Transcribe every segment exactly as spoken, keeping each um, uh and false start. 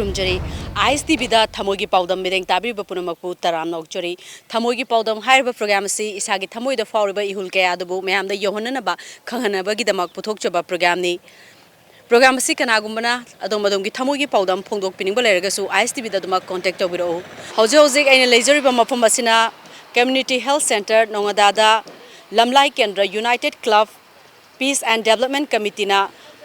ꯊꯝꯖꯔꯤ꯫ ꯑꯥꯏ ꯑꯦꯁ ꯇꯤ ꯚꯤꯗ ꯊꯃꯣꯏꯒꯤ ꯄꯥꯎꯗꯝ ꯃꯤꯠꯌꯦꯡ ꯇꯥꯕꯤꯔꯤꯕ ꯄꯨꯝꯅꯃꯛꯄꯨ ꯇꯔꯥꯝꯅ ꯑꯣꯛꯆꯔꯤ꯫ ꯊꯃꯣꯏꯒꯤ ꯄꯥꯎꯗꯝ ꯍꯥꯏꯔꯤꯕ ꯄ꯭ꯔꯣꯒ꯭ꯔꯥꯝ ꯑꯁꯤ ꯏꯁꯥꯒꯤ ꯊꯃꯣꯏꯗ ꯐꯥꯎꯔꯤꯕ ꯏꯍꯨꯜ ꯀꯌꯥ ꯑꯗꯨꯕꯨ ꯃꯌꯥꯝꯗ ꯌꯧꯍꯟꯅꯅꯕ, ꯈꯪꯍꯟꯅꯕꯒꯤꯗꯃꯛ ꯄꯨꯊꯣꯛꯆꯕ ꯄ꯭ꯔꯣꯒ꯭ꯔꯥꯝꯅꯤ꯫ ꯄ꯭ꯔꯣꯒ꯭ꯔꯥꯝ ꯑꯁꯤ ꯀꯅꯥꯒꯨꯝꯕꯅ ꯑꯗꯣꯝ ꯑꯗꯣꯝꯒꯤ ꯊꯃꯣꯏꯒꯤ ꯄꯥꯎꯗꯝ ꯐꯣꯡꯗꯣꯛꯄꯤꯅꯤꯡꯕ ꯂꯩꯔꯒꯁꯨ ꯑꯥꯏ ꯑꯦꯁ ꯇꯤ ꯚꯤꯗ ꯑꯗꯨꯃꯛ ꯀꯣꯟꯇꯦꯛ ꯇꯧꯕꯤꯔꯛꯎ꯫ ꯍꯧꯖꯤꯛ ꯍꯧꯖꯤꯛ ꯑꯩꯅ ꯂꯩꯖꯔꯤꯕ ꯃꯐꯝ ꯑꯁꯤꯅ ꯀꯝꯃ꯭ꯌꯨꯅꯤꯇꯤ ꯍꯦꯜꯊ ꯁꯦꯟꯇꯔ ꯅꯣꯉꯥꯗꯥꯗ Lamlai Kendra united club peace and development ꯀꯃꯤꯇꯤꯅ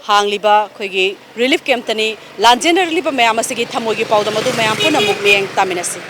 ꯍꯥꯡꯂꯤꯕ ꯑꯩꯈꯣꯏꯒꯤ ꯔꯤꯂꯤꯐ ꯀꯦꯝꯞꯇꯅꯤ꯫ ꯂꯥꯟꯖꯦꯟꯅꯔꯤꯕ ꯃꯌꯥꯝ ꯑꯁꯤꯒꯤ ꯊꯃꯣꯏꯒꯤ ꯄꯥꯎꯗꯝ ꯑꯗꯨ ꯃꯌꯥꯝ ꯄꯨꯟꯅ ꯑꯃꯨꯛ ꯃꯤꯠꯌꯦꯡ ꯇꯥꯃꯤꯟꯅꯁꯤ꯫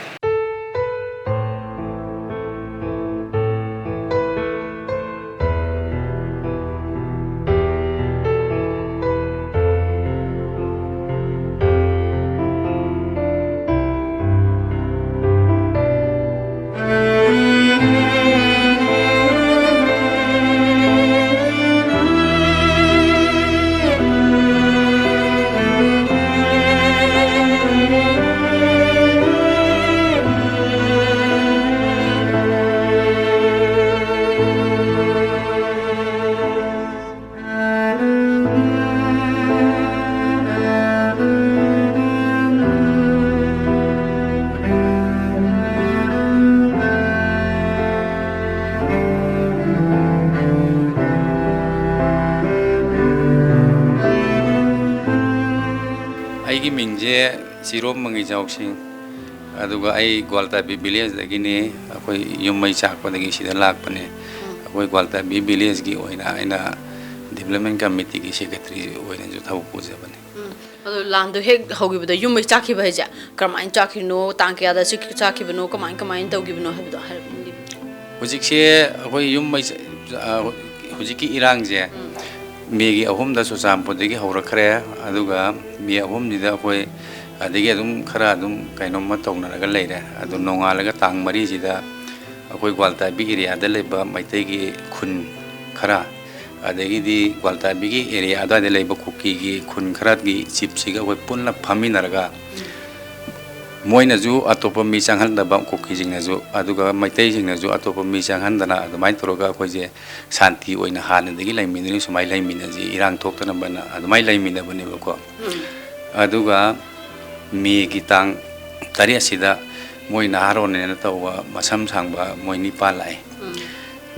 ꯑꯩꯒꯤ ꯃꯤꯡꯁꯦ ꯆꯤꯔꯣꯝ ꯃꯉꯩꯖꯥꯎ ꯁꯤꯡ꯫ ꯑꯗꯨꯒ ꯑꯩ ꯒ꯭ꯋꯥꯜꯇꯥꯕꯤ ꯚꯤꯂꯦꯖꯇꯒꯤꯅꯤ꯫ ꯑꯩꯈꯣꯏ ꯌꯨꯝ ꯃꯩ ꯆꯥꯛꯄꯗꯒꯤ ꯁꯤꯗ ꯂꯥꯛꯄꯅꯦ꯫ ꯎꯝ꯫ ꯑꯩꯈꯣꯏ ꯒ꯭ꯋꯥꯜꯇꯥꯕꯤ ꯚꯤꯂꯦꯖꯀꯤ ꯑꯣꯏꯅ ꯑꯩꯅ ꯗꯤꯕ꯭ꯂꯞꯃꯦꯟ ꯀꯃꯤꯇꯤꯒꯤ ꯁꯦꯀ꯭ꯔꯦꯇꯔꯤ ꯑꯣꯏꯅꯁꯨ ꯊꯕꯛ ꯄꯨꯖꯕꯅꯦ꯫ ꯎꯝ꯫ ꯑꯗꯣ ꯂꯥꯟꯗꯣ ꯍꯦꯛ ꯍꯧꯈꯤꯕꯗ ꯌꯨꯝ ꯃꯩ ꯆꯥꯛꯈꯤꯕ ꯍꯥꯏꯁꯦ ꯀꯔꯝꯍꯥꯏꯅ ꯆꯥꯛꯈꯤꯕꯅꯣ, ꯇꯥꯡ ꯀꯌꯥꯗ ꯆꯥꯛ-, ꯆꯥꯛꯈꯤꯕꯅꯣ, ꯀꯃꯥꯏ, ꯀꯃꯥꯏꯅ ꯇꯧꯈꯤꯕꯅꯣ ꯍꯥꯏꯕꯗꯣ ꯍꯥꯏꯔꯞ ꯈꯪꯅꯤꯡꯉꯤ꯫ ꯍꯧꯖꯤꯛꯁꯦ ꯑꯩꯈꯣꯏ ꯌꯨꯝ ꯃꯩ ꯆ-, ꯑ, ꯍꯧꯖꯤꯛꯀꯤ ꯏꯔꯥꯡꯁꯦ ꯎꯝ꯫ ꯃꯦꯒꯤ ꯑꯍꯨꯝꯗ ꯆꯨꯔꯆꯥꯟꯄꯨꯔꯗꯒꯤ ꯍꯧꯔꯛꯈ꯭ꯔꯦ꯫ ꯑꯗꯨꯒ ꯃꯦ ꯑꯍꯨꯝꯁꯤꯗ ꯑꯩꯈꯣꯏ ꯑꯗꯒꯤ ꯑꯗꯨꯝ ꯈꯔ ꯑꯗꯨꯝ ꯀꯩꯅꯣꯝꯃ ꯇꯧꯅꯔꯒ ꯂꯩꯔꯦ꯫ ꯑꯗꯨ ꯅꯣꯡꯉꯥꯜꯂꯒ ꯇꯥꯡ ꯃꯔꯤꯁꯤꯗ ꯑꯩꯈꯣꯏ ꯒ꯭ꯋꯥꯜꯇꯥꯕꯤ ꯑꯦꯔꯤꯌꯥꯗ ꯂꯩꯕ ꯃꯩꯇꯩꯒꯤ ꯈꯨꯟ ꯈꯔ, ꯑꯗꯒꯤꯗꯤ ꯒ꯭ꯋꯥꯜꯇꯥꯕꯤꯒꯤ ꯑꯦꯔꯤꯌꯥ ꯑꯗꯨꯋꯥꯏꯗ ꯂꯩꯕ ꯀꯨꯀꯤꯒꯤ ꯈꯨꯟ ꯈꯔꯒꯤ ꯆꯤꯞꯁꯤꯒ ꯑꯩꯈꯣꯏ ꯄꯨꯟꯅ ꯐꯝꯃꯤꯟꯅꯔꯒ, ꯃꯣꯏꯅꯁꯨ ꯑꯇꯣꯞꯄ ꯃꯤ ꯆꯪꯍꯟꯗꯕ ꯀꯨꯀꯤꯁꯤꯡꯅꯁꯨ, ꯑꯗꯨꯒ ꯃꯩꯇꯩꯁꯤꯡꯅꯁꯨ ꯑꯇꯣꯞꯄ ꯃꯤ ꯆꯪꯍꯟꯗꯅ ꯑꯗꯨꯃꯥꯏꯅ ꯇꯧꯔꯒ ꯑꯩꯈꯣꯏꯁꯦ ꯁꯥꯟꯇꯤ ꯑꯣꯏꯅ ꯍꯥꯟꯅꯗꯒꯤ ꯂꯩꯃꯤꯟꯅꯔꯤ, ꯁꯨꯃꯥꯏꯅ ꯂꯩꯃꯤꯟꯅꯁꯤ, ꯏꯔꯥꯡ ꯊꯣꯛꯇꯅꯕꯅ ꯑꯗꯨꯃꯥꯏꯅ ꯂꯩꯃꯤꯟꯅꯕꯅꯦꯕꯀꯣ꯫ ꯎꯝ꯫ ꯑꯗꯨꯒ ꯃꯦꯒꯤ ꯇꯥꯡ ꯇꯔꯦꯠꯁꯤꯗ ꯃꯣꯏ ꯅꯍꯥꯔꯣꯟꯅꯦꯅ ꯇꯧꯕ ꯃꯁꯝ ꯁꯥꯡꯕ ꯃꯣꯏ ꯅꯤꯄꯥꯟ ꯂꯥꯛꯑꯦ꯫ ꯎꯝ꯫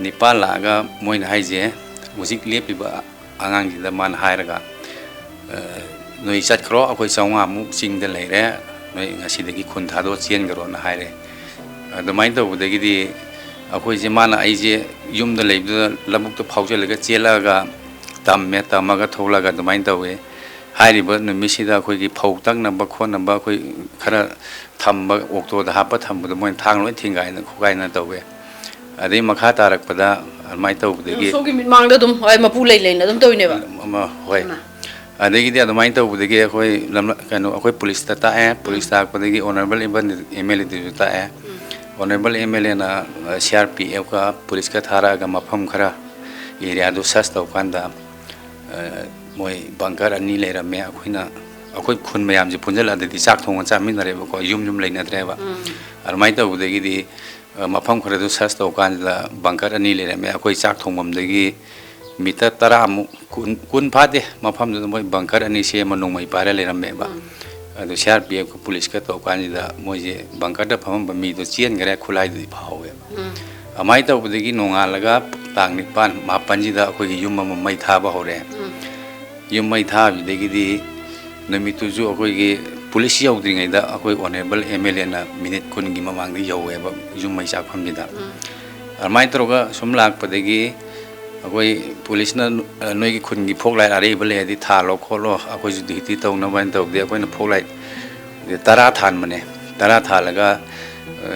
ꯅꯤꯄꯥꯟ ꯂꯥꯛꯑꯒ ꯃꯣꯏꯅ ꯍꯥꯏꯁꯦ, ꯍꯧꯖꯤꯛ ꯂꯦꯞꯄꯤꯕ ꯑꯉꯥꯡꯁꯤꯗ ꯃꯥꯅ ꯍꯥꯏꯔꯒ, "ꯑ, ꯅꯣꯏ ꯆꯠꯈ꯭ꯔꯣ, ꯑꯩꯈꯣꯏ ꯆꯥꯝꯃꯉꯥꯃꯨꯛ ꯆꯤꯡꯗ ꯂꯩꯔꯦ, ꯅꯣꯏ ꯉꯁꯤꯗꯒꯤ ꯈꯨꯟ ꯊꯥꯗꯣꯛꯑ ꯆꯦꯟꯈ꯭ꯔꯣꯅ" ꯍꯥꯏꯔꯦ꯫ ꯑꯗꯨꯃꯥꯏꯅ ꯇꯧꯕꯗꯒꯤꯗꯤ ꯑꯩꯈꯣꯏꯁꯦ, ꯃꯥꯅ ꯑꯩꯁꯦ ꯌꯨꯝꯗ ꯂꯩꯕꯗꯨꯗ ꯂꯧꯕꯨꯛꯇ ꯐꯥꯎꯖꯜꯂꯒ ꯆꯦꯜꯂꯛꯑꯒ ꯇꯝꯃꯦ, ꯇꯝꯃꯒ ꯊꯣꯛꯂꯛꯑꯒ ꯑꯗꯨꯃꯥꯏꯅ ꯇꯧꯋꯦ꯫ ꯍꯥꯏꯔꯤꯕ ꯅꯨꯃꯤꯠꯁꯤꯗ ꯑꯩꯈꯣꯏꯒꯤ ꯐꯧ ꯇꯛꯅꯕ ꯈꯣꯠꯅꯕ ꯑꯩꯈꯣꯏ ꯈꯔ ꯊꯝꯕ, ꯑꯣꯛꯇꯣꯗ ꯍꯥꯞꯄ ꯊꯝꯕꯗꯣ ꯃꯣꯏꯅ ꯊꯥꯡ ꯂꯣꯏ ꯊꯤꯡꯒꯥꯏꯅ ꯈꯣꯠꯀꯥꯏꯅ ꯇꯧꯋꯦ꯫ ꯑꯗꯩ ꯃꯈꯥ ꯇꯥꯔꯛꯄꯗ ꯑꯗꯨꯃꯥꯏꯅ ꯇꯧꯕꯗꯒꯤ ꯁꯣꯝꯒꯤ ꯃꯤꯠꯃꯥꯡꯗ ꯑꯗꯨꯝ, ꯍꯣꯏ, ꯃꯄꯨ ꯂꯩ ꯂꯩꯅ ꯑꯗꯨꯝ ꯇꯧꯔꯤꯅꯦꯕ꯫ ꯑꯃ, ꯍꯣꯏ꯫ ꯏꯃꯥ꯫ ꯑꯗꯒꯤꯗꯤ ꯑꯗꯨꯃꯥꯏꯅ ꯇꯧꯕꯗꯒꯤ ꯑꯩꯈꯣꯏ ꯂꯝꯂ-, ꯀꯩꯅꯣ, ꯑꯩꯈꯣꯏ ꯄꯨꯂꯤꯁꯇ ꯇꯥꯛꯑꯦ꯫ ꯄꯨꯂꯤꯁ ꯎꯝ꯫ ꯇꯥꯛꯄꯗꯒꯤ ꯑꯣꯅꯔꯦꯕꯜ ꯑꯦꯝ ꯑꯦꯜ ꯑꯦꯗꯨꯁꯨ ꯇꯥꯛꯑꯦ꯫ ꯎꯝ꯫ ꯑꯣꯅꯔꯦꯕꯜ ꯑꯦꯝ ꯑꯦꯜ ꯑꯦꯅ ꯁꯤ ꯑꯥꯔ ꯄꯤ ꯑꯦꯐꯀ ꯄꯨꯂꯤꯁꯀ ꯊꯥꯔꯛꯑꯒ ꯃꯐꯝ ꯈꯔ, ꯑꯦꯔꯤꯌꯥꯗꯨ ꯁꯔꯆ ꯇꯧꯀꯥꯟꯗ, ꯑ, ꯃꯣꯏ ꯕꯪꯀꯔ ꯑꯅꯤ ꯂꯩꯔꯝꯃꯦ꯫ ꯑꯩꯈꯣꯏꯅ, ꯑꯩꯈꯣꯏ ꯈꯨꯟ ꯃꯌꯥꯝꯁꯦ ꯄꯨꯟꯁꯤꯜꯂꯛꯑꯗꯤ ꯆꯥꯛ ꯊꯣꯡꯉ ꯆꯥꯃꯤꯟꯅꯔꯦꯕꯀꯣ, ꯌꯨꯝ ꯌꯨꯝ ꯂꯩꯅꯗ꯭ꯔꯦꯕ꯫ ꯎꯝ꯫ ꯑꯗꯨꯃꯥꯏꯅ ꯇꯧꯕꯗꯒꯤꯗꯤ, ꯑ, ꯃꯐꯝ ꯈꯔꯗꯨ ꯁꯔꯆ ꯇꯧꯀꯥꯟꯁꯤꯗ ꯕꯪꯀꯔ ꯑꯅꯤ ꯂꯩꯔꯝꯃꯦ꯫ ꯑꯩꯈꯣꯏ ꯆꯥꯛ ꯊꯣꯡꯐꯝꯗꯒꯤ ꯃꯤꯇꯔ ꯇꯔꯥꯃꯨꯛ, ꯀꯨꯟ, ꯀꯨꯟ ꯐꯥꯗꯦ, ꯃꯐꯝꯗꯨꯗ ꯃꯣꯏ ꯕꯪꯀꯔ ꯑꯅꯤ ꯁꯦꯝꯃ ꯅꯣꯡꯃꯩ ꯄꯥꯏꯔ ꯂꯩꯔꯝꯃꯦꯕ꯫ ꯎꯝ꯫ ꯑꯗꯨ ꯁꯤ ꯑꯥꯔ ꯄꯤ ꯑꯦꯐꯀ ꯄꯨꯂꯤꯁꯀ ꯇꯧꯀꯥꯟꯁꯤꯗ ꯃꯣꯏꯁꯦ ꯕꯪꯀꯔꯗ ꯐꯝꯃꯝꯕ ꯃꯤꯗꯣ ꯆꯦꯟꯈꯔꯦ, ꯈꯨꯠꯂꯥꯏꯗꯨꯗꯤ ꯐꯥꯍꯧꯋꯦꯕ꯫ ꯎꯝ꯫ ꯑꯗꯨꯃꯥꯏꯅ ꯇꯧꯕꯗꯒꯤ ꯅꯣꯡꯉꯥꯜꯂꯒ ꯇꯥꯡ ꯅꯤꯄꯥꯟ, ꯃꯥꯄꯟꯁꯤꯗ ꯑꯩꯈꯣꯏꯒꯤ ꯌꯨꯝ ꯑꯃ ꯃꯩ ꯊꯥꯕ ꯍꯧꯔꯦ꯫ ꯎꯝ꯫ ꯌꯨꯝ ꯃꯩ ꯊꯥꯕꯗꯒꯤꯗꯤ ꯅꯨꯃꯤꯠꯇꯨꯁꯨ ꯑꯩꯈꯣꯏꯒꯤ ꯄꯨꯂꯤꯁ ꯌꯧꯗ꯭ꯔꯤꯉꯩꯗ ꯑꯩꯈꯣꯏ ꯑꯣꯅꯔꯦꯕꯜ ꯑꯦꯝ ꯑꯦꯜ ꯑꯦꯅ ꯃꯤꯅꯤꯠ ꯀꯨꯟꯒꯤ ꯃꯃꯥꯡꯗ ꯌꯧꯋꯦꯕ ꯌꯨꯝ ꯃꯩ ꯆꯥꯛꯐꯝꯁꯤꯗ꯫ ꯎꯝ꯫ ꯑꯗꯨꯃꯥꯏꯅ ꯇꯧꯔꯒ ꯁꯨꯝ ꯂꯥꯛꯄꯗꯒꯤ ꯑꯩꯈꯣꯏ ꯄꯨꯂꯤꯁꯅ, "ꯑ, ꯅꯣꯏꯒꯤ ꯈꯨꯟꯒꯤ ꯐꯣꯛ ꯂꯥꯏꯠ ꯑꯔꯩꯕ ꯂꯩꯔꯗꯤ ꯊꯥꯜꯂꯣ ꯈꯣꯠꯂꯣ, ꯑꯩꯈꯣꯏꯁꯨ ꯗ꯭ꯌꯨꯇꯤ ꯇꯧꯅꯕ" ꯍꯥꯏꯅ ꯇꯧꯕꯗꯒꯤ ꯑꯩꯈꯣꯏꯅ ꯐꯣꯛ ꯂꯥꯏꯠ ꯇꯔꯥ ꯊꯥꯟꯕꯅꯦ꯫ ꯇꯔꯥ ꯊꯥꯜꯂꯒ, ꯑ,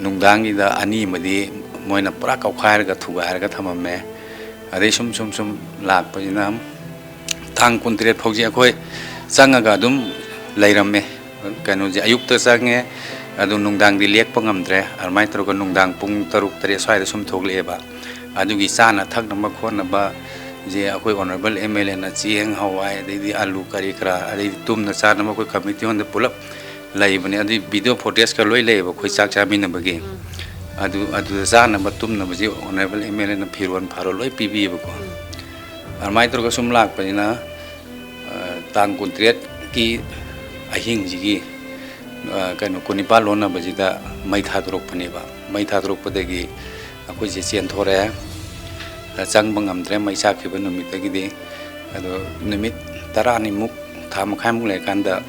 ꯅꯨꯡꯗꯥꯡꯒꯤꯗ ꯑꯅꯤ ꯑꯃꯗꯤ ꯃꯣꯏꯅ ꯄꯨꯔꯥ ꯀꯧꯈꯥꯏꯔꯒ ꯊꯨꯒꯥꯏꯔꯒ ꯊꯝꯃꯝꯃꯦ꯫ ꯑꯗꯩ ꯁꯨꯝ, ꯁꯨꯝ, ꯁꯨꯝ ꯂꯥꯛꯄꯁꯤꯅ ꯇꯥꯡ ꯀꯨꯟꯇꯔꯦꯠ ꯐꯥꯎꯁꯦ ꯑꯩꯈꯣꯏ ꯆꯪꯉꯒ ꯑꯗꯨꯝ ꯂꯩꯔꯝꯃꯦ꯫ ꯀꯩꯅꯣꯁꯦ, ꯑꯌꯨꯛꯇ ꯆꯪꯉꯦ, ꯑꯗꯨ ꯅꯨꯡꯗꯥꯡꯗꯤ ꯂꯦꯛꯄ ꯉꯝꯗ꯭ꯔꯦ꯫ ꯑꯗꯨꯃꯥꯏꯅ ꯇꯧꯔꯒ ꯅꯨꯡꯗꯥꯡ ꯄꯨꯡ ꯇꯔꯨꯛ, ꯇꯔꯦꯠ ꯁ꯭ꯋꯥꯏꯗ ꯁꯨꯝ ꯊꯣꯛꯂꯛꯑꯦꯕ꯫ ꯑꯗꯨꯒꯤ ꯆꯥꯅ ꯊꯛꯅꯕ ꯈꯣꯠꯅꯕꯁꯦ ꯑꯩꯈꯣꯏ ꯑꯣꯅꯔꯦꯕꯜ ꯑꯦꯝ ꯑꯦꯜ ꯑꯦꯅ ꯆꯦꯡ, ꯍꯋꯥꯏ, ꯑꯗꯩꯗꯤ ꯑꯥꯂꯨ ꯀꯔꯤ ꯀꯔꯥ, ꯑꯗꯩꯗꯤ ꯇꯨꯝꯅ ꯆꯥꯅꯕ ꯑꯩꯈꯣꯏ ꯀꯝꯃ꯭ꯌꯨꯅꯤꯇꯤ ꯍꯣꯜꯗ ꯄꯨꯂꯞ ꯂꯩꯕꯅꯦ꯫ ꯑꯗꯨꯒꯤ ꯚꯤꯗꯤꯑꯣ ꯐꯨꯇꯦꯖꯀ ꯂꯣꯏ ꯂꯩꯌꯦꯕ, ꯑꯩꯈꯣꯏ ꯆꯥꯛ ꯆꯥꯃꯤꯟꯅꯕꯒꯤ꯫ ꯎꯝ꯫ ꯑꯗꯨ, ꯑꯗꯨꯗ ꯆꯥꯅꯕ ꯇꯨꯝꯅꯕꯁꯦ ꯑꯣꯅꯔꯦꯕꯜ ꯑꯦꯝ ꯑꯦꯜ ꯑꯦꯅ ꯐꯤꯔꯣꯜ ꯐꯥꯔꯣꯜ ꯂꯣꯏ ꯄꯤꯕꯤꯌꯦꯕꯀꯣ꯫ ꯎꯝ꯫ ꯑꯗꯨꯃꯥꯏꯅ ꯇꯧꯔꯒ ꯁꯨꯝ ꯂꯥꯛꯄꯅꯤꯅ, ꯑ, ꯇꯥꯡ ꯀꯨꯟꯇꯔꯦꯠꯀꯤ ꯑꯍꯤꯡꯁꯤꯒꯤ, ꯑ, ꯀꯩꯅꯣ, ꯀꯨꯟꯅꯤꯄꯥꯜ ꯂꯣꯟꯅꯕꯁꯤꯗ ꯃꯩ ꯊꯥꯗꯣꯔꯛꯄꯅꯦꯕ꯫ ꯃꯩ ꯊꯥꯗꯣꯔꯛꯄꯗꯒꯤ ꯑꯩꯈꯣꯏꯁꯦ ꯆꯦꯟꯊꯣꯔꯛꯑꯦ꯫ ꯑ, ꯆꯪꯕ ꯉꯝꯗ꯭ꯔꯦ, ꯃꯩ ꯆꯥꯛꯈꯤꯕ ꯅꯨꯃꯤꯠꯇꯒꯤꯗꯤ꯫ ꯑꯗꯣ ꯅꯨꯃꯤꯠ ꯇꯔꯥꯅꯤꯃꯨꯛ, ꯊꯥ ꯃꯈꯥꯏꯃꯨꯛ ꯂꯩꯔꯀꯥꯟꯗ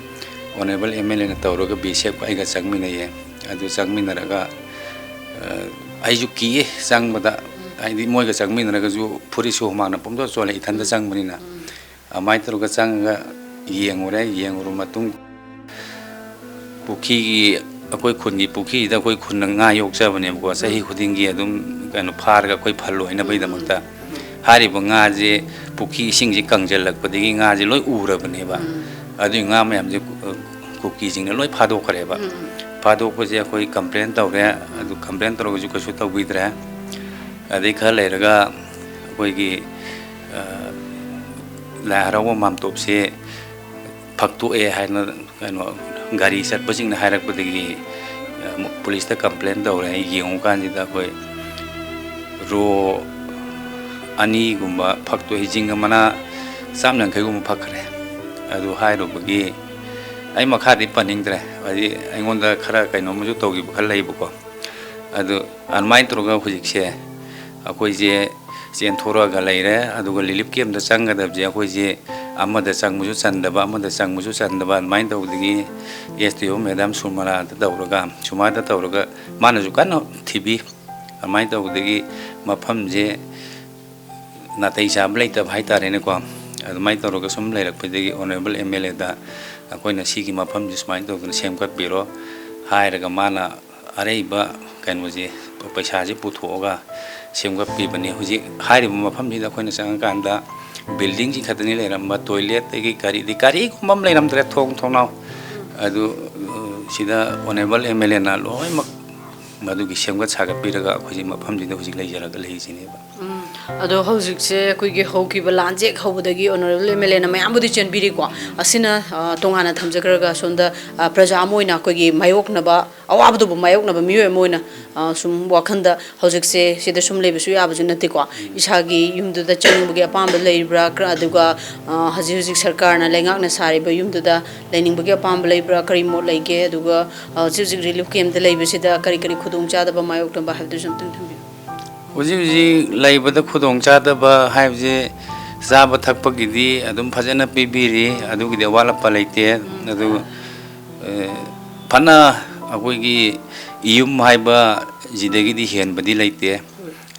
Honourable M L Aꯅ ꯇꯧꯔꯒ B S F ꯑꯩꯒ ꯆꯪꯃꯤꯟꯅꯩꯌꯦ꯫ ꯑꯗꯨ ꯆꯪꯃꯤꯟꯅꯔꯒ, ꯑ, ꯑꯩꯁꯨ ꯀꯤꯌꯦ ꯆꯪꯕꯗ, ꯍꯥꯏꯗꯤ ꯃꯣꯏꯒ ꯆꯪꯃꯤꯟꯅꯔꯒꯁꯨ ꯐꯨꯔꯤꯠꯁꯨ ꯍꯨꯃꯥꯡꯅ ꯄꯨꯡꯆꯣꯠ ꯆꯣꯠꯂꯦ, ꯏꯊꯟꯗ ꯆꯪꯕꯅꯤꯅ꯫ ꯑꯗꯨꯃꯥꯏꯅ ꯇꯧꯔꯒ ꯆꯪꯉꯒ ꯌꯦꯡꯉꯨꯔꯦ꯫ ꯌꯦꯡꯉꯨꯔ ꯃꯇꯨꯡ, ꯄꯨꯈ꯭ꯔꯤꯒꯤ, ꯑꯩꯈꯣꯏ ꯈꯨꯟꯒꯤ ꯄꯨꯈ꯭ꯔꯤꯗ ꯑꯩꯈꯣꯏ ꯈꯨꯟꯅ ꯉꯥ ꯌꯣꯛꯆꯕꯅꯦꯕꯀꯣ, ꯆꯍꯤ ꯈꯨꯗꯤꯡꯒꯤ ꯑꯗꯨꯝ, ꯀꯩꯅꯣ, ꯐꯥꯔꯒ ꯑꯩꯈꯣꯏ ꯐꯜ ꯑꯣꯏꯅꯕꯒꯤꯗꯃꯛꯇ꯫ ꯍꯥꯏꯔꯤꯕ ꯉꯥꯁꯦ ꯄꯨꯈ꯭ꯔꯤ ꯏꯁꯤꯡꯁꯦ ꯀꯪꯁꯤꯜꯂꯛꯄꯗꯒꯤ ꯉꯥꯁꯦ ꯂꯣꯏ ꯎꯔꯕꯅꯦꯕ꯫ ꯑꯗꯨꯒꯤ ꯉꯥ ꯃꯌꯥꯝꯁꯦ ꯀꯨ-, ꯀꯨꯀꯤꯁꯤꯡꯅ ꯂꯣꯏ ꯐꯥꯗꯣꯛꯈ꯭ꯔꯦꯕ꯫ ꯐꯥꯗꯣꯛꯄꯁꯦ ꯑꯩꯈꯣꯏ complain ꯇꯧꯔꯦ꯫ ꯑꯗꯨ complain ꯇꯧꯔꯒꯁꯨ ꯀꯩꯁꯨ ꯇꯧꯕꯤꯗ꯭ꯔꯦ꯫ ꯑꯗꯩ ꯈꯔ ꯂꯩꯔꯒ ꯑꯩꯈꯣꯏꯒꯤ, ꯑ, ꯂꯥꯏ ꯍꯔꯥꯎꯕ ꯃꯥꯝꯇꯣꯞꯁꯦ ꯐꯛꯇꯣꯛꯑꯦ ꯍꯥꯏꯅ, ꯀꯩꯅꯣ, ꯒꯥꯔꯤ ꯆꯠꯄꯁꯤꯡꯅ ꯍꯥꯏꯔꯛꯄꯗꯒꯤ, ꯑ, ꯄꯨꯂꯤꯁꯇ complain ꯇꯧꯔꯦ꯫ ꯌꯦꯡꯉꯨꯀꯥꯟꯁꯤꯗ ꯑꯩꯈꯣꯏ row ꯑꯅꯤꯒꯨꯝꯕ ꯐꯛꯇꯣꯛꯑꯦ, ꯖꯤꯡꯒ ꯃꯅꯥ ꯆꯥꯝ ꯌꯥꯡꯈꯩꯒꯨꯝꯕ ꯐꯛꯈ꯭ꯔꯦ꯫ ꯑꯗꯨ ꯍꯥꯏꯔꯨꯕꯒꯤ ꯑꯩ ꯃꯈꯥꯗꯤ ꯄꯟꯅꯤꯡꯗ꯭ꯔꯦ, ꯍꯥꯏꯗꯤ ꯑꯩꯉꯣꯟꯗ ꯈꯔ ꯀꯩꯅꯣꯝꯃꯁꯨ ꯇꯧꯈꯤꯕ ꯈꯔ ꯂꯩꯕꯀꯣ꯫ ꯑꯗꯨ ꯑꯗꯨꯃꯥꯏꯅ ꯇꯧꯔꯒ ꯍꯧꯖꯤꯛꯁꯦ ꯑꯩꯈꯣꯏꯁꯦ ꯆꯦꯟꯊꯣꯔꯛꯑꯒ ꯂꯩꯔꯦ꯫ ꯑꯗꯨꯒ relief campꯇ ꯆꯪꯒꯗꯕꯁꯦ ꯑꯩꯈꯣꯏꯁꯦ ꯑꯃꯗ ꯆꯪꯕꯁꯨ ꯆꯟꯗꯕ, ꯑꯃꯗ ꯆꯪꯕꯁꯨ ꯆꯟꯗꯕ, ꯑꯗꯨꯃꯥꯏꯅ ꯇꯧꯕꯗꯒꯤ S D O madam ꯁꯨꯃꯥꯏꯅ ꯇꯧꯔꯒ, ꯁꯨꯃꯥꯏꯅ ꯇꯧꯔꯒ ꯃꯥꯅꯁꯨ ꯀꯟꯅ ꯊꯤꯕꯤ꯫ ꯑꯗꯨꯃꯥꯏꯅ ꯇꯧꯕꯗꯒꯤ ꯃꯐꯝꯁꯦ ꯅꯥꯇꯩ ꯆꯥꯕ ꯂꯩꯇꯕ ꯍꯥꯏꯇꯥꯔꯦꯅꯦꯀꯣ꯫ ꯑꯗꯨꯃꯥꯏꯅ ꯇꯧꯔꯒ ꯁꯨꯝ ꯂꯩꯔꯛꯄꯗꯒꯤ Honourable M L Aꯗ ꯑꯩꯈꯣꯏꯅ ꯁꯤꯒꯤ ꯃꯐꯝꯁꯤ ꯁꯨꯃꯥꯏꯅ ꯇꯧꯗꯅ ꯁꯦꯝꯒꯠꯄꯤꯔꯣ ꯍꯥꯏꯔꯒ, ꯃꯥꯅ ꯑꯔꯩꯕ ꯀꯩꯅꯣꯁꯦ, ꯄꯩꯁꯥꯁꯦ ꯄꯨꯊꯣꯛꯑꯒ ꯁꯦꯝꯒꯠꯄꯤꯕꯅꯤ꯫ ꯍꯧꯖꯤꯛ ꯍꯥꯏꯔꯤꯕ ꯃꯐꯝꯁꯤꯗ ꯑꯩꯈꯣꯏꯅ ꯆꯪꯉꯀꯥꯟꯗ buildingꯁꯤ ꯈꯛꯇꯅꯤ ꯂꯩꯔꯝꯕ, toilet ꯑꯗꯒꯤ ꯀꯔꯤꯗꯤ ꯀꯔꯤꯒꯨꯝꯕ ꯑꯃ ꯂꯩꯔꯝꯗ꯭ꯔꯦ, ꯊꯣꯡ ꯊꯣꯡꯅꯥꯎ꯫ ꯑꯗꯨ, ꯑ, ꯁꯤꯗ Honourable M L Aꯅ ꯂꯣꯏꯅꯃꯛ ꯃꯗꯨꯒꯤ ꯁꯦꯝꯒꯠ ꯁꯥꯒꯠꯄꯤꯔꯒ ꯑꯩꯈꯣꯏꯁꯦ ꯃꯐꯝꯁꯤꯗ ꯍꯧꯖꯤꯛ ꯂꯩꯖꯔꯒ ꯂꯩꯔꯤꯁꯤꯅꯦꯕ꯫ ꯎꯝ꯫ ꯑꯗꯣ ꯍꯧꯖꯤꯛꯁꯦ ꯑꯩꯈꯣꯏꯒꯤ ꯍꯧꯈꯤꯕ ꯂꯥꯟꯁꯦ ꯍꯦꯛ ꯍꯧꯕꯗꯒꯤ Honourable MLAꯅ ꯃꯌꯥꯝꯕꯨꯗꯤ ꯆꯦꯟꯕꯤꯔꯤꯀꯣ꯫ ꯑꯁꯤꯅ, ꯑ, ꯇꯣꯉꯥꯟꯅ ꯊꯝꯖꯈ꯭ꯔꯒ, ꯁꯣꯝꯗ, ꯑ, ꯄ꯭ꯔꯖꯥ ꯑꯃ ꯑꯣꯏꯅ ꯑꯩꯈꯣꯏꯒꯤ ꯃꯥꯌꯣꯛꯅꯕ ꯑꯋꯥꯕꯗꯨꯕꯨ ꯃꯥꯌꯣꯛꯅꯕ ꯃꯤꯑꯣꯏ ꯑꯃ ꯑꯣꯏꯅ, ꯑ, ꯁꯨꯝ ꯋꯥꯈꯜꯗ ꯍꯧꯖꯤꯛꯁꯦ ꯁꯤꯗ ꯁꯨꯝ ꯂꯩꯕꯁꯨ ꯌꯥꯕꯁꯨ ꯅꯠꯇꯦꯀꯣ꯫ ꯏꯁꯥꯒꯤ ꯌꯨꯝꯗꯨꯗ ꯆꯪꯅꯤꯡꯕꯒꯤ ꯑꯄꯥꯝꯕ ꯂꯩꯕ꯭ꯔꯥ? ꯀ-, ꯑꯗꯨꯒ, ꯑ, ꯍꯧꯖꯤꯛ ꯍꯧꯖꯤꯛ ꯁꯔꯀꯥꯔꯅ, ꯂꯩꯉꯥꯛꯅ ꯁꯥꯔꯤꯕ ꯌꯨꯝꯗꯨꯗ ꯂꯩꯅꯤꯡꯕꯒꯤ ꯑꯄꯥꯝꯕ ꯂꯩꯕ꯭ꯔꯥ? ꯀꯔꯤ ꯃꯣꯠ ꯂꯩꯒꯦ? ꯑꯗꯨꯒ, ꯑ, ꯍꯧꯖꯤꯛ ꯍꯧꯖꯤꯛ relief campꯇ ꯂꯩꯕꯁꯤꯗ ꯀꯔꯤ ꯀꯔꯤ ꯈꯨꯗꯣꯡꯆꯥꯗꯕ ꯃꯥꯌꯣꯛꯅꯕ ꯍꯥꯏꯕꯗꯨꯁꯨ ꯑꯝꯇꯪ ꯊꯝꯕꯤꯌꯨ꯫ ꯍꯧꯖꯤꯛ ꯍꯧꯖꯤꯛ ꯂꯩꯕꯗ ꯈꯨꯗꯣꯡꯆꯥꯗꯕ ꯍꯥꯏꯕꯁꯦ, ꯆꯥꯕ ꯊꯛꯄꯒꯤꯗꯤ ꯑꯗꯨꯝ ꯐꯖꯅ ꯄꯤꯕꯤꯔꯤ, ꯑꯗꯨꯒꯤꯗꯤ ꯑꯋꯥꯠ ꯑꯄꯥ ꯂꯩꯇꯦ꯫ ꯑꯗꯨ, ꯑꯦ, ꯐꯅ ꯑꯩꯈꯣꯏꯒꯤ ꯏꯌꯨꯝ ꯍꯥꯏꯕ ꯁꯤꯗꯒꯤꯗꯤ ꯍꯦꯟꯕꯗꯤ ꯂꯩꯇꯦ꯫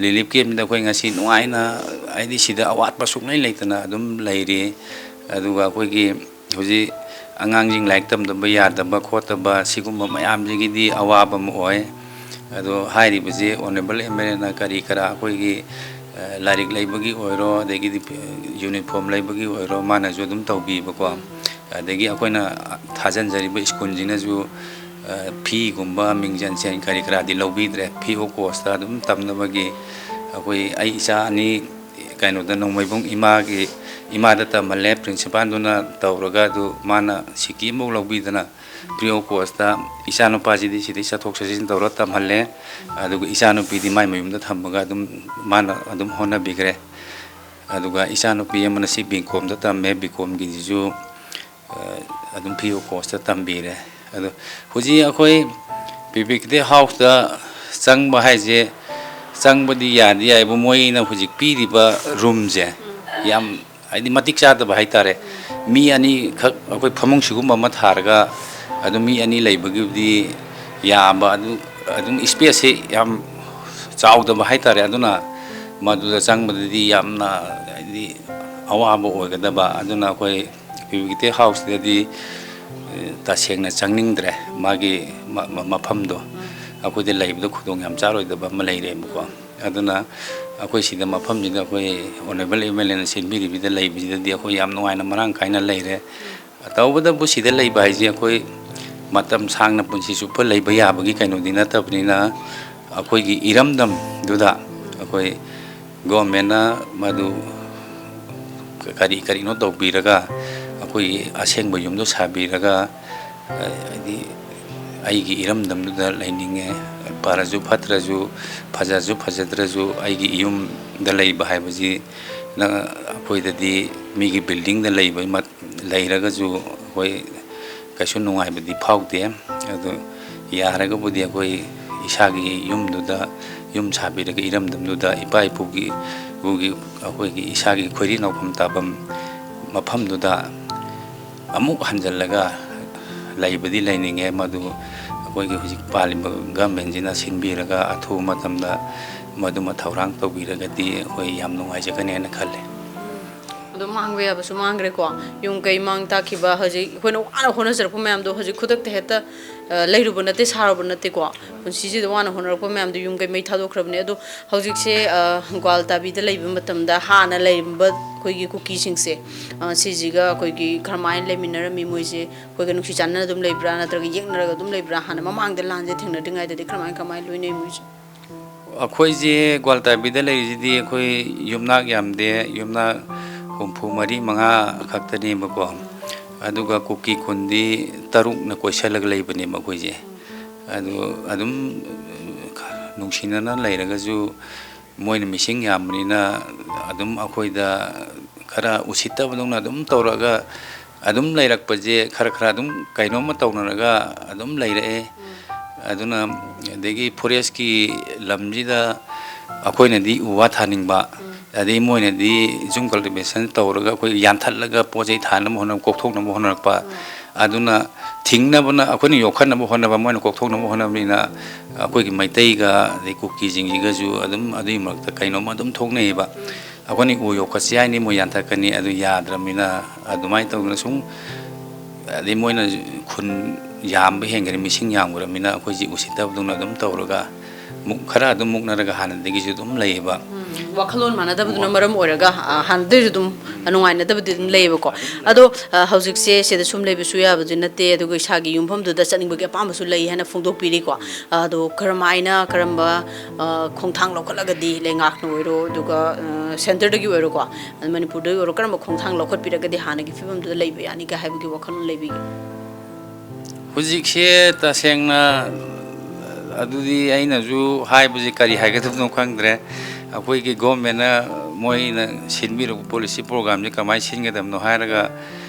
Relief campꯁꯤꯗ ꯑꯩꯈꯣꯏ ꯉꯁꯤ ꯅꯨꯡꯉꯥꯏꯅ, ꯍꯥꯏꯗꯤ ꯁꯤꯗ ꯑꯋꯥꯠꯄ ꯁꯨꯡꯂꯩ ꯂꯩꯇꯅ ꯑꯗꯨꯝ ꯂꯩꯔꯤ꯫ ꯑꯗꯨꯒ ꯑꯩꯈꯣꯏꯒꯤ ꯍꯧꯖꯤꯛ ꯑꯉꯥꯡꯁꯤꯡ ꯂꯥꯏꯔꯤꯛ ꯇꯝꯗꯕ ꯌꯥꯗꯕ ꯈꯣꯠꯇꯕ ꯁꯤꯒꯨꯝꯕ ꯃꯌꯥꯝꯁꯤꯒꯤꯗꯤ ꯑꯋꯥꯕ ꯑꯃ ꯑꯣꯏ꯫ ꯑꯗꯣ ꯍꯥꯏꯔꯤꯕꯁꯤ Honourable MLAꯅ ꯀꯔꯤ ꯀꯔꯥ ꯑꯩꯈꯣꯏꯒꯤ, ꯑ, ꯂꯥꯏꯔꯤꯛ ꯂꯩꯕꯒꯤ ꯑꯣꯏꯔꯣ, ꯑꯗꯒꯤꯗꯤ uniform ꯂꯩꯕꯒꯤ ꯑꯣꯏꯔꯣ, ꯃꯥꯅꯁꯨ ꯑꯗꯨꯝ ꯇꯧꯕꯤꯕꯀꯣ꯫ ꯑꯗꯒꯤ ꯑꯩꯈꯣꯏꯅ ꯊꯥꯖꯤꯟꯖꯔꯤꯕ ꯁ꯭ꯀꯨꯜꯁꯤꯅꯁꯨ, ꯑ, ꯐꯤꯒꯨꯝꯕ, ꯃꯤꯡꯖꯟ ꯁꯦꯟ ꯀꯔꯤ ꯀꯔꯥꯗꯤ ꯂꯧꯕꯤꯗ꯭ꯔꯦ꯫ Free of costꯇ ꯑꯗꯨꯝ ꯇꯝꯅꯕꯒꯤ ꯑꯩꯈꯣꯏ, ꯑꯩ ꯏꯆꯥ ꯑꯅꯤ ꯀꯩꯅꯣꯗ, ꯅꯣꯡꯃꯩꯕꯨꯡ ꯏꯃꯥꯒꯤ, ꯏꯃꯥꯗ ꯇꯝꯍꯜꯂꯦ, principalꯗꯨꯅ ꯇꯧꯔꯒ꯫ ꯑꯗꯨ ꯃꯥꯅ ꯁꯤꯀꯤ ꯑꯃꯐꯥꯎ ꯂꯧꯕꯤꯗꯅ, free of costꯇ ꯏꯆꯥꯅꯨꯄꯥꯁꯤꯗꯤ ꯁꯤꯗꯩ ꯆꯠꯊꯣꯛ ꯆꯠꯁꯤꯟ ꯇꯧꯔ ꯇꯝꯍꯜꯂꯦ꯫ ꯑꯗꯨꯒ ꯏꯆꯥꯅꯨꯄꯤꯗꯤ ꯃꯥꯏ ꯃꯌꯨꯝꯗ ꯊꯝꯃꯒ ꯑꯗꯨꯝ ꯃꯥꯅ ꯑꯗꯨꯝ ꯍꯣꯠꯅꯕꯤꯈ꯭ꯔꯦ꯫ ꯑꯗꯨꯒ ꯏꯆꯥꯅꯨꯄꯤ ꯑꯃꯅ ꯁꯤ B.Comꯗ ꯇꯝꯃꯦ, B.Comꯒꯤꯁꯤꯁꯨ, ꯑ, ꯑꯗꯨꯝ free of costꯇ ꯇꯝꯕꯤꯔꯦ꯫ ꯑꯗꯣ ꯍꯧꯖꯤꯛ ꯑꯩꯈꯣꯏ Pivacate Houseꯇ ꯆꯪꯕ ꯍꯥꯏꯁꯦ, ꯆꯪꯕꯗꯤ ꯌꯥꯗꯤ ꯌꯥꯏꯕꯨ, ꯃꯣꯏꯅ ꯍꯧꯖꯤꯛ ꯄꯤꯔꯤꯕ roomꯁꯦ ꯌꯥꯝ, ꯍꯥꯏꯗꯤ, ꯃꯇꯤꯛ ꯆꯥꯗꯕ ꯍꯥꯏꯇꯥꯔꯦ꯫ ꯃꯤ ꯑꯅꯤꯈꯛ ꯑꯩꯈꯣꯏ ꯐꯃꯨꯡ ꯁꯤꯒꯨꯝꯕ ꯑꯃ ꯊꯥꯔꯒ ꯑꯗꯨꯝ ꯃꯤ ꯑꯅꯤ ꯂꯩꯕꯒꯤꯕꯨꯗꯤ ꯌꯥꯕ, ꯑꯗꯨ ꯑꯗꯨꯝ spaceꯁꯦ ꯌꯥꯝ ꯆꯥꯎꯗꯕ ꯍꯥꯏꯇꯥꯔꯦ꯫ ꯑꯗꯨꯅ ꯃꯗꯨꯗ ꯆꯪꯕꯗꯗꯤ ꯌꯥꯝꯅ, ꯍꯥꯏꯗꯤ, ꯑꯋꯥꯕ ꯑꯣꯏꯒꯗꯕ꯫ ꯑꯗꯨꯅ ꯑꯩꯈꯣꯏ Pivacate Houseꯇꯗꯤ, ꯑꯦ, ꯇꯁꯦꯡꯅ ꯆꯪꯅꯤꯡꯗ꯭ꯔꯦ꯫ ꯃꯥꯒꯤ ꯃ-, ꯃ-, ꯃꯐꯝꯗꯣ ꯑꯩꯈꯣꯏꯗ ꯂꯩꯕꯗ ꯈꯨꯗꯣꯡ ꯌꯥꯝ ꯆꯥꯔꯣꯏꯗꯕ ꯑꯃ ꯂꯩꯔꯦꯕꯀꯣ꯫ ꯑꯗꯨꯅ ꯑꯩꯈꯣꯏ ꯁꯤꯗ ꯃꯐꯝꯁꯤꯗ ꯑꯩꯈꯣꯏ Honourable MLAꯅ ꯁꯤꯟꯕꯤꯔꯤꯕꯗ ꯂꯩꯕꯁꯤꯗꯗꯤ ꯑꯩꯈꯣꯏ ꯌꯥꯝ ꯅꯨꯡꯉꯥꯏꯅ, ꯃꯔꯥꯡ ꯀꯥꯏꯅ ꯂꯩꯔꯦ꯫ ꯇꯧꯕꯇꯕꯨ ꯁꯤꯗ ꯂꯩꯕ ꯍꯥꯏꯁꯦ ꯑꯩꯈꯣꯏ ꯃꯇꯝ ꯁꯥꯡꯅ, ꯄꯨꯟꯁꯤ ꯆꯨꯞꯄ ꯂꯩꯕ ꯌꯥꯕꯒꯤ ꯀꯩꯅꯣꯗꯤ ꯅꯠꯇꯕꯅꯤꯅ, ꯑꯩꯈꯣꯏꯒꯤ ꯏꯔꯝꯗꯝꯗꯨꯗ ꯑꯩꯈꯣꯏ ꯒꯣꯔꯃꯦꯟꯅ ꯃꯗꯨ ꯀꯔꯤ ꯀꯔꯤꯅꯣ ꯇꯧꯕꯤꯔꯒ ꯑꯩꯈꯣꯏꯒꯤ ꯑꯁꯦꯡꯕ ꯌꯨꯝꯗꯣ ꯁꯥꯕꯤꯔꯒ, ꯍꯥꯏꯗꯤ ꯑꯩꯒꯤ ꯏꯔꯝꯗꯝꯗꯨꯗ ꯂꯩꯅꯤꯡꯉꯦ꯫ ꯐꯔꯁꯨ ꯐꯠꯇ꯭ꯔꯁꯨ, ꯐꯖꯁꯨ ꯐꯖꯗ꯭ꯔꯁꯨ ꯑꯩꯒꯤ ꯏꯌꯨꯝꯗ ꯂꯩꯕ ꯍꯥꯏꯕꯁꯤ ꯅ-, ꯑꯩꯈꯣꯏꯗꯗꯤ ꯃꯤꯒꯤ ꯕꯤꯜꯗꯤꯡꯗ ꯂꯩꯕ ꯃꯠ-, ꯂꯩꯔꯒꯁꯨ ꯑꯩꯈꯣꯏ ꯀꯩꯁꯨ ꯅꯨꯡꯉꯥꯏꯕꯗꯤ ꯐꯥꯎꯗꯦ꯫ ꯑꯗꯨ ꯌꯥꯔꯒꯕꯨꯗꯤ ꯑꯩꯈꯣꯏ ꯏꯁꯥꯒꯤ ꯌꯨꯝꯗꯨꯗ, ꯌꯨꯝ ꯁꯥꯕꯤꯔꯒ ꯏꯔꯝꯗꯝꯗꯨꯗ ꯏꯄꯥ ꯏꯄꯨꯒꯤ, ꯏꯄꯨꯒꯤ ꯑꯩꯈꯣꯏꯒꯤ ꯏꯁꯥꯒꯤ ꯈꯣꯏꯔꯤ ꯅꯥꯎꯐꯝ ꯇꯥꯐꯝ ꯃꯐꯝꯗꯨꯗ ꯑꯃꯨꯛ ꯍꯟꯖꯜꯂꯒ ꯂꯩꯕꯗꯤ ꯂꯩꯅꯤꯡꯉꯦ꯫ ꯃꯗꯨ ꯑꯩꯈꯣꯏꯒꯤ ꯍꯧꯖꯤꯛ ꯄꯥꯜꯂꯤꯕ ꯒꯃꯦꯟꯁꯤꯅ ꯁꯤꯟꯕꯤꯔꯒ ꯑꯊꯨꯕ ꯃꯇꯝꯗ ꯃꯗꯨꯃ ꯊꯧꯔꯥꯡ ꯇꯧꯕꯤꯔꯒꯗꯤ ꯑꯩꯈꯣꯏ ꯌꯥꯝ ꯅꯨꯡꯉꯥꯏꯖꯒꯅꯦꯅ ꯈꯜꯂꯦ꯫ ꯑꯗꯨꯝ ꯃꯥꯡꯕ ꯌꯥꯕꯁꯨ ꯃꯥꯡꯈ꯭ꯔꯦꯀꯣ꯫ ꯌꯨꯝ ꯀꯩ ꯃꯥꯡ ꯇꯥꯛꯈꯤꯕ, ꯍꯧꯖꯤꯛ ꯑꯩꯈꯣꯏꯅ ꯋꯥꯅ ꯍꯣꯠꯅꯖꯔꯛꯄ ꯃꯌꯥꯝꯗꯣ ꯍꯧꯖꯤꯛ ꯈꯨꯗꯛꯇ ꯍꯦꯛꯇ, ꯑ, ꯂꯩꯔꯨꯕ ꯅꯠꯇꯦ, ꯁꯥꯔꯨꯕ ꯅꯠꯇꯦꯀꯣ꯫ ꯄꯨꯟꯁꯤꯁꯤꯗ ꯋꯥꯅ ꯍꯣꯠꯅꯔꯛꯄ ꯃꯌꯥꯝꯗꯣ ꯌꯨꯝ ꯀꯩ ꯃꯩ ꯊꯥꯗꯣꯛꯈ꯭ꯔꯕꯅꯦ꯫ ꯑꯗꯣ ꯍꯧꯖꯤꯛꯁꯦ, ꯑ, ꯒ꯭ꯋꯥꯜꯇꯥꯕꯤꯗ ꯂꯩꯕ ꯃꯇꯝꯗ ꯍꯥꯟꯅ ꯂꯩꯔꯝꯕ ꯑꯩꯈꯣꯏꯒꯤ ꯀꯨꯀꯤꯁꯤꯡꯁꯦ, ꯑ, ꯁꯤꯁꯤꯒ ꯑꯩꯈꯣꯏꯒꯤ ꯀꯔꯝꯍꯥꯏꯅ ꯂꯩꯃꯤꯟꯅꯔꯝꯃꯤ? ꯃꯣꯏꯁꯦ ꯑꯩꯈꯣꯏꯒ ꯅꯨꯡꯁꯤ ꯆꯥꯟꯅꯅ ꯑꯗꯨꯝ ꯂꯩꯕ꯭ꯔꯥ, ꯅꯠꯇ꯭ꯔꯒ ꯌꯦꯛꯅꯔꯒ ꯑꯗꯨꯝ ꯂꯩꯕ꯭ꯔꯥ? ꯍꯥꯟꯅ ꯃꯃꯥꯡꯗ ꯂꯥꯟꯁꯦ ꯊꯦꯡꯅꯗ꯭ꯔꯤꯉꯩꯗꯗꯤ ꯀꯔꯝꯍꯥꯏ ꯀꯃꯥꯏꯅ ꯂꯣꯏꯅꯩ ꯃꯣꯏꯁꯦ? ꯑꯩꯈꯣꯏꯁꯦ ꯒ꯭ꯋꯥꯜꯇꯥꯕꯤꯗ ꯂꯩꯔꯤꯁꯤꯗꯤ ꯑꯩꯈꯣꯏ ꯌꯨꯝꯅꯥꯛ ꯌꯥꯝꯗꯦ, ꯌꯨꯝꯅꯥꯛ ꯍꯨꯝꯐꯨ ꯃꯔꯤ ꯃꯉꯥ ꯈꯛꯇꯅꯦꯕꯀꯣ꯫ ꯑꯗꯨꯒ ꯀꯨꯀꯤ ꯈꯨꯟꯗꯤ ꯇꯔꯨꯛꯅ ꯀꯣꯏꯁꯜꯂꯒ ꯂꯩꯕꯅꯦꯕ ꯑꯩꯈꯣꯏꯁꯦ꯫ ꯑꯗꯨ ꯑꯗꯨꯝ ꯅꯨꯡꯁꯤꯅꯅ ꯂꯩꯔꯒꯁꯨ ꯃꯣꯏꯅ ꯃꯤꯁꯤꯡ ꯌꯥꯝꯕꯅꯤꯅ ꯑꯗꯨꯝ ꯑꯩꯈꯣꯏꯗ ꯈꯔ ꯎꯁꯤꯠꯇꯕꯗꯧꯅ ꯑꯗꯨꯝ ꯇꯧꯔꯒ ꯑꯗꯨꯝ ꯂꯩꯔꯛꯄꯁꯦ ꯈꯔ ꯈꯔ ꯑꯗꯨꯝ ꯀꯩꯅꯣꯝꯃ ꯇꯧꯅꯔꯒ ꯑꯗꯨꯝ ꯂꯩꯔꯛꯑꯦ꯫ ꯑꯗꯨꯅ ꯑꯗꯒꯤ ꯐꯣꯔꯦꯁꯀꯤ ꯂꯝꯁꯤꯗ ꯑꯩꯈꯣꯏꯅꯗꯤ ꯎ ꯋꯥ ꯊꯥꯅꯤꯡꯕ, ꯑꯗꯩ ꯃꯣꯏꯅꯗꯤ ꯖꯨꯝ ꯀꯜꯇꯤꯚꯦꯁꯟ ꯇꯧꯔꯒ ꯑꯩꯈꯣꯏ ꯌꯥꯟꯊꯠꯂꯒ ꯄꯣꯠ ꯆꯩ ꯊꯥꯅꯕ ꯍꯣꯠꯅꯕ, ꯀꯣꯛꯊꯣꯛꯅꯕ ꯍꯣꯠꯅꯔꯛꯄ꯫ ꯑꯗꯨꯅ ꯊꯤꯡꯅꯕꯅ ꯑꯩꯈꯣꯏꯅ ꯌꯣꯛꯈꯠꯅꯕ ꯍꯣꯠꯅꯕ, ꯃꯣꯏꯅ ꯀꯣꯛꯊꯣꯛꯅꯕ ꯍꯣꯠꯅꯕꯅꯤꯅ ꯑꯩꯈꯣꯏꯒꯤ ꯃꯩꯇꯩꯒ ꯑꯗꯩ ꯀꯨꯀꯤꯁꯤꯡꯁꯤꯒꯁꯨ ꯑꯗꯨꯝ ꯑꯗꯨꯒꯤ ꯃꯔꯛꯇ ꯀꯩꯅꯣꯝꯃ ꯑꯗꯨꯝ ꯊꯣꯛꯅꯩꯌꯦꯕ꯫ ꯑꯩꯈꯣꯏꯅ ꯎ ꯌꯣꯛꯈꯠꯁꯤ ꯍꯥꯏꯅꯤ, ꯃꯣꯏ ꯌꯥꯟꯊꯠꯀꯅꯤ, ꯑꯗꯨ ꯌꯥꯗ꯭ꯔꯕꯅꯤꯅ ꯑꯗꯨꯃꯥꯏꯅ ꯇꯧꯗꯅ ꯁꯨꯝ, ꯑꯗꯩ ꯃꯣꯏꯅ ꯈꯨꯟ ꯌꯥꯝꯕ ꯍꯦꯟꯈ꯭ꯔꯦ, ꯃꯤꯁꯤꯡ ꯌꯥꯝꯈ꯭ꯔꯕꯅꯤꯅ ꯑꯩꯈꯣꯏꯁꯤ ꯎꯁꯤꯠꯇꯕꯗꯧꯅ ꯑꯗꯨꯝ ꯇꯧꯔꯒ ꯃꯨꯛ-, ꯈꯔ ꯑꯗꯨꯝ ꯃꯨꯛꯅꯔꯒ ꯍꯥꯟꯅꯗꯒꯤꯁꯨ ꯑꯗꯨꯝ ꯂꯩꯌꯦꯕ꯫ ꯎꯝ, ꯋꯥꯈꯜꯂꯣꯟ ꯃꯥꯟꯅꯗꯕꯗꯨꯅ ꯃꯔꯝ ꯑꯣꯏꯔꯒ, ꯑ, ꯍꯥꯟꯅꯗꯒꯤꯁꯨ ꯑꯗꯨꯝ ꯅꯨꯡꯉꯥꯏꯅꯗꯕꯗꯤ ꯑꯗꯨꯝ ꯂꯩꯌꯦꯕꯀꯣ꯫ ꯑꯗꯣ, ꯑ, ꯍꯧꯖꯤꯛꯁꯦ ꯁꯤꯗ ꯁꯨꯝ ꯂꯩꯕꯁꯨ ꯌꯥꯕꯗꯤ ꯅꯠꯇꯦ, ꯑꯗꯨꯒ ꯏꯁꯥꯒꯤ ꯌꯨꯝꯐꯝꯗꯨꯗ ꯆꯠꯅꯤꯡꯕꯒꯤ ꯑꯄꯥꯝꯕꯁꯨ ꯂꯩ ꯍꯥꯏꯅ ꯐꯣꯡꯗꯣꯛꯄꯤꯔꯤꯀꯣ꯫ ꯑꯗꯣ ꯀꯔꯝꯍꯥꯏꯅ, ꯀꯔꯝꯕ, ꯑ, ꯈꯣꯡꯊꯥꯡ ꯂꯧꯈꯠꯂꯒꯗꯤ ꯂꯩꯉꯥꯛꯅ ꯑꯣꯏꯔꯣ, ꯑꯗꯨꯒ, ꯑ, ꯁꯦꯟꯇꯔꯗꯒꯤ ꯑꯣꯏꯔꯣꯀꯣ, ꯑꯗ ꯃꯅꯤꯄꯨꯔꯗꯒꯤ ꯑꯣꯏꯔꯣ, ꯀꯔꯝꯕ ꯈꯣꯡꯊꯥꯡ ꯂꯧꯈꯠꯄꯤꯔꯒꯗꯤ ꯍꯥꯟꯅꯒꯤ ꯐꯤꯕꯝꯗꯨꯗ ꯂꯩꯕ ꯌꯥꯅꯤꯒ ꯍꯥꯏꯕꯒꯤ ꯋꯥꯈꯜꯂꯣꯟ ꯂꯩꯕꯤꯒꯦ? ꯍꯧꯖꯤꯛꯁꯦ ꯇꯁꯦꯡꯅ ꯑꯗꯨꯗꯤ ꯑꯩꯅꯁꯨ ꯍꯥꯏꯕꯁꯦ ꯀꯔꯤ ꯍꯥꯏꯒꯗꯕꯅꯣ ꯈꯪꯗ꯭ꯔꯦ꯫ ꯑꯩꯈꯣꯏꯒꯤ ꯒꯣꯔꯃꯦꯟꯅ ꯃꯣꯏꯅ ꯁꯤꯟꯕꯤꯔꯛꯄ ꯄꯣꯂꯤꯁꯤ ꯄ꯭ꯔꯣꯒ꯭ꯔꯥꯝꯁꯦ ꯀꯃꯥꯏꯅ ꯁꯤꯟꯒꯗꯕꯅꯣ ꯍꯥꯏꯔꯒ,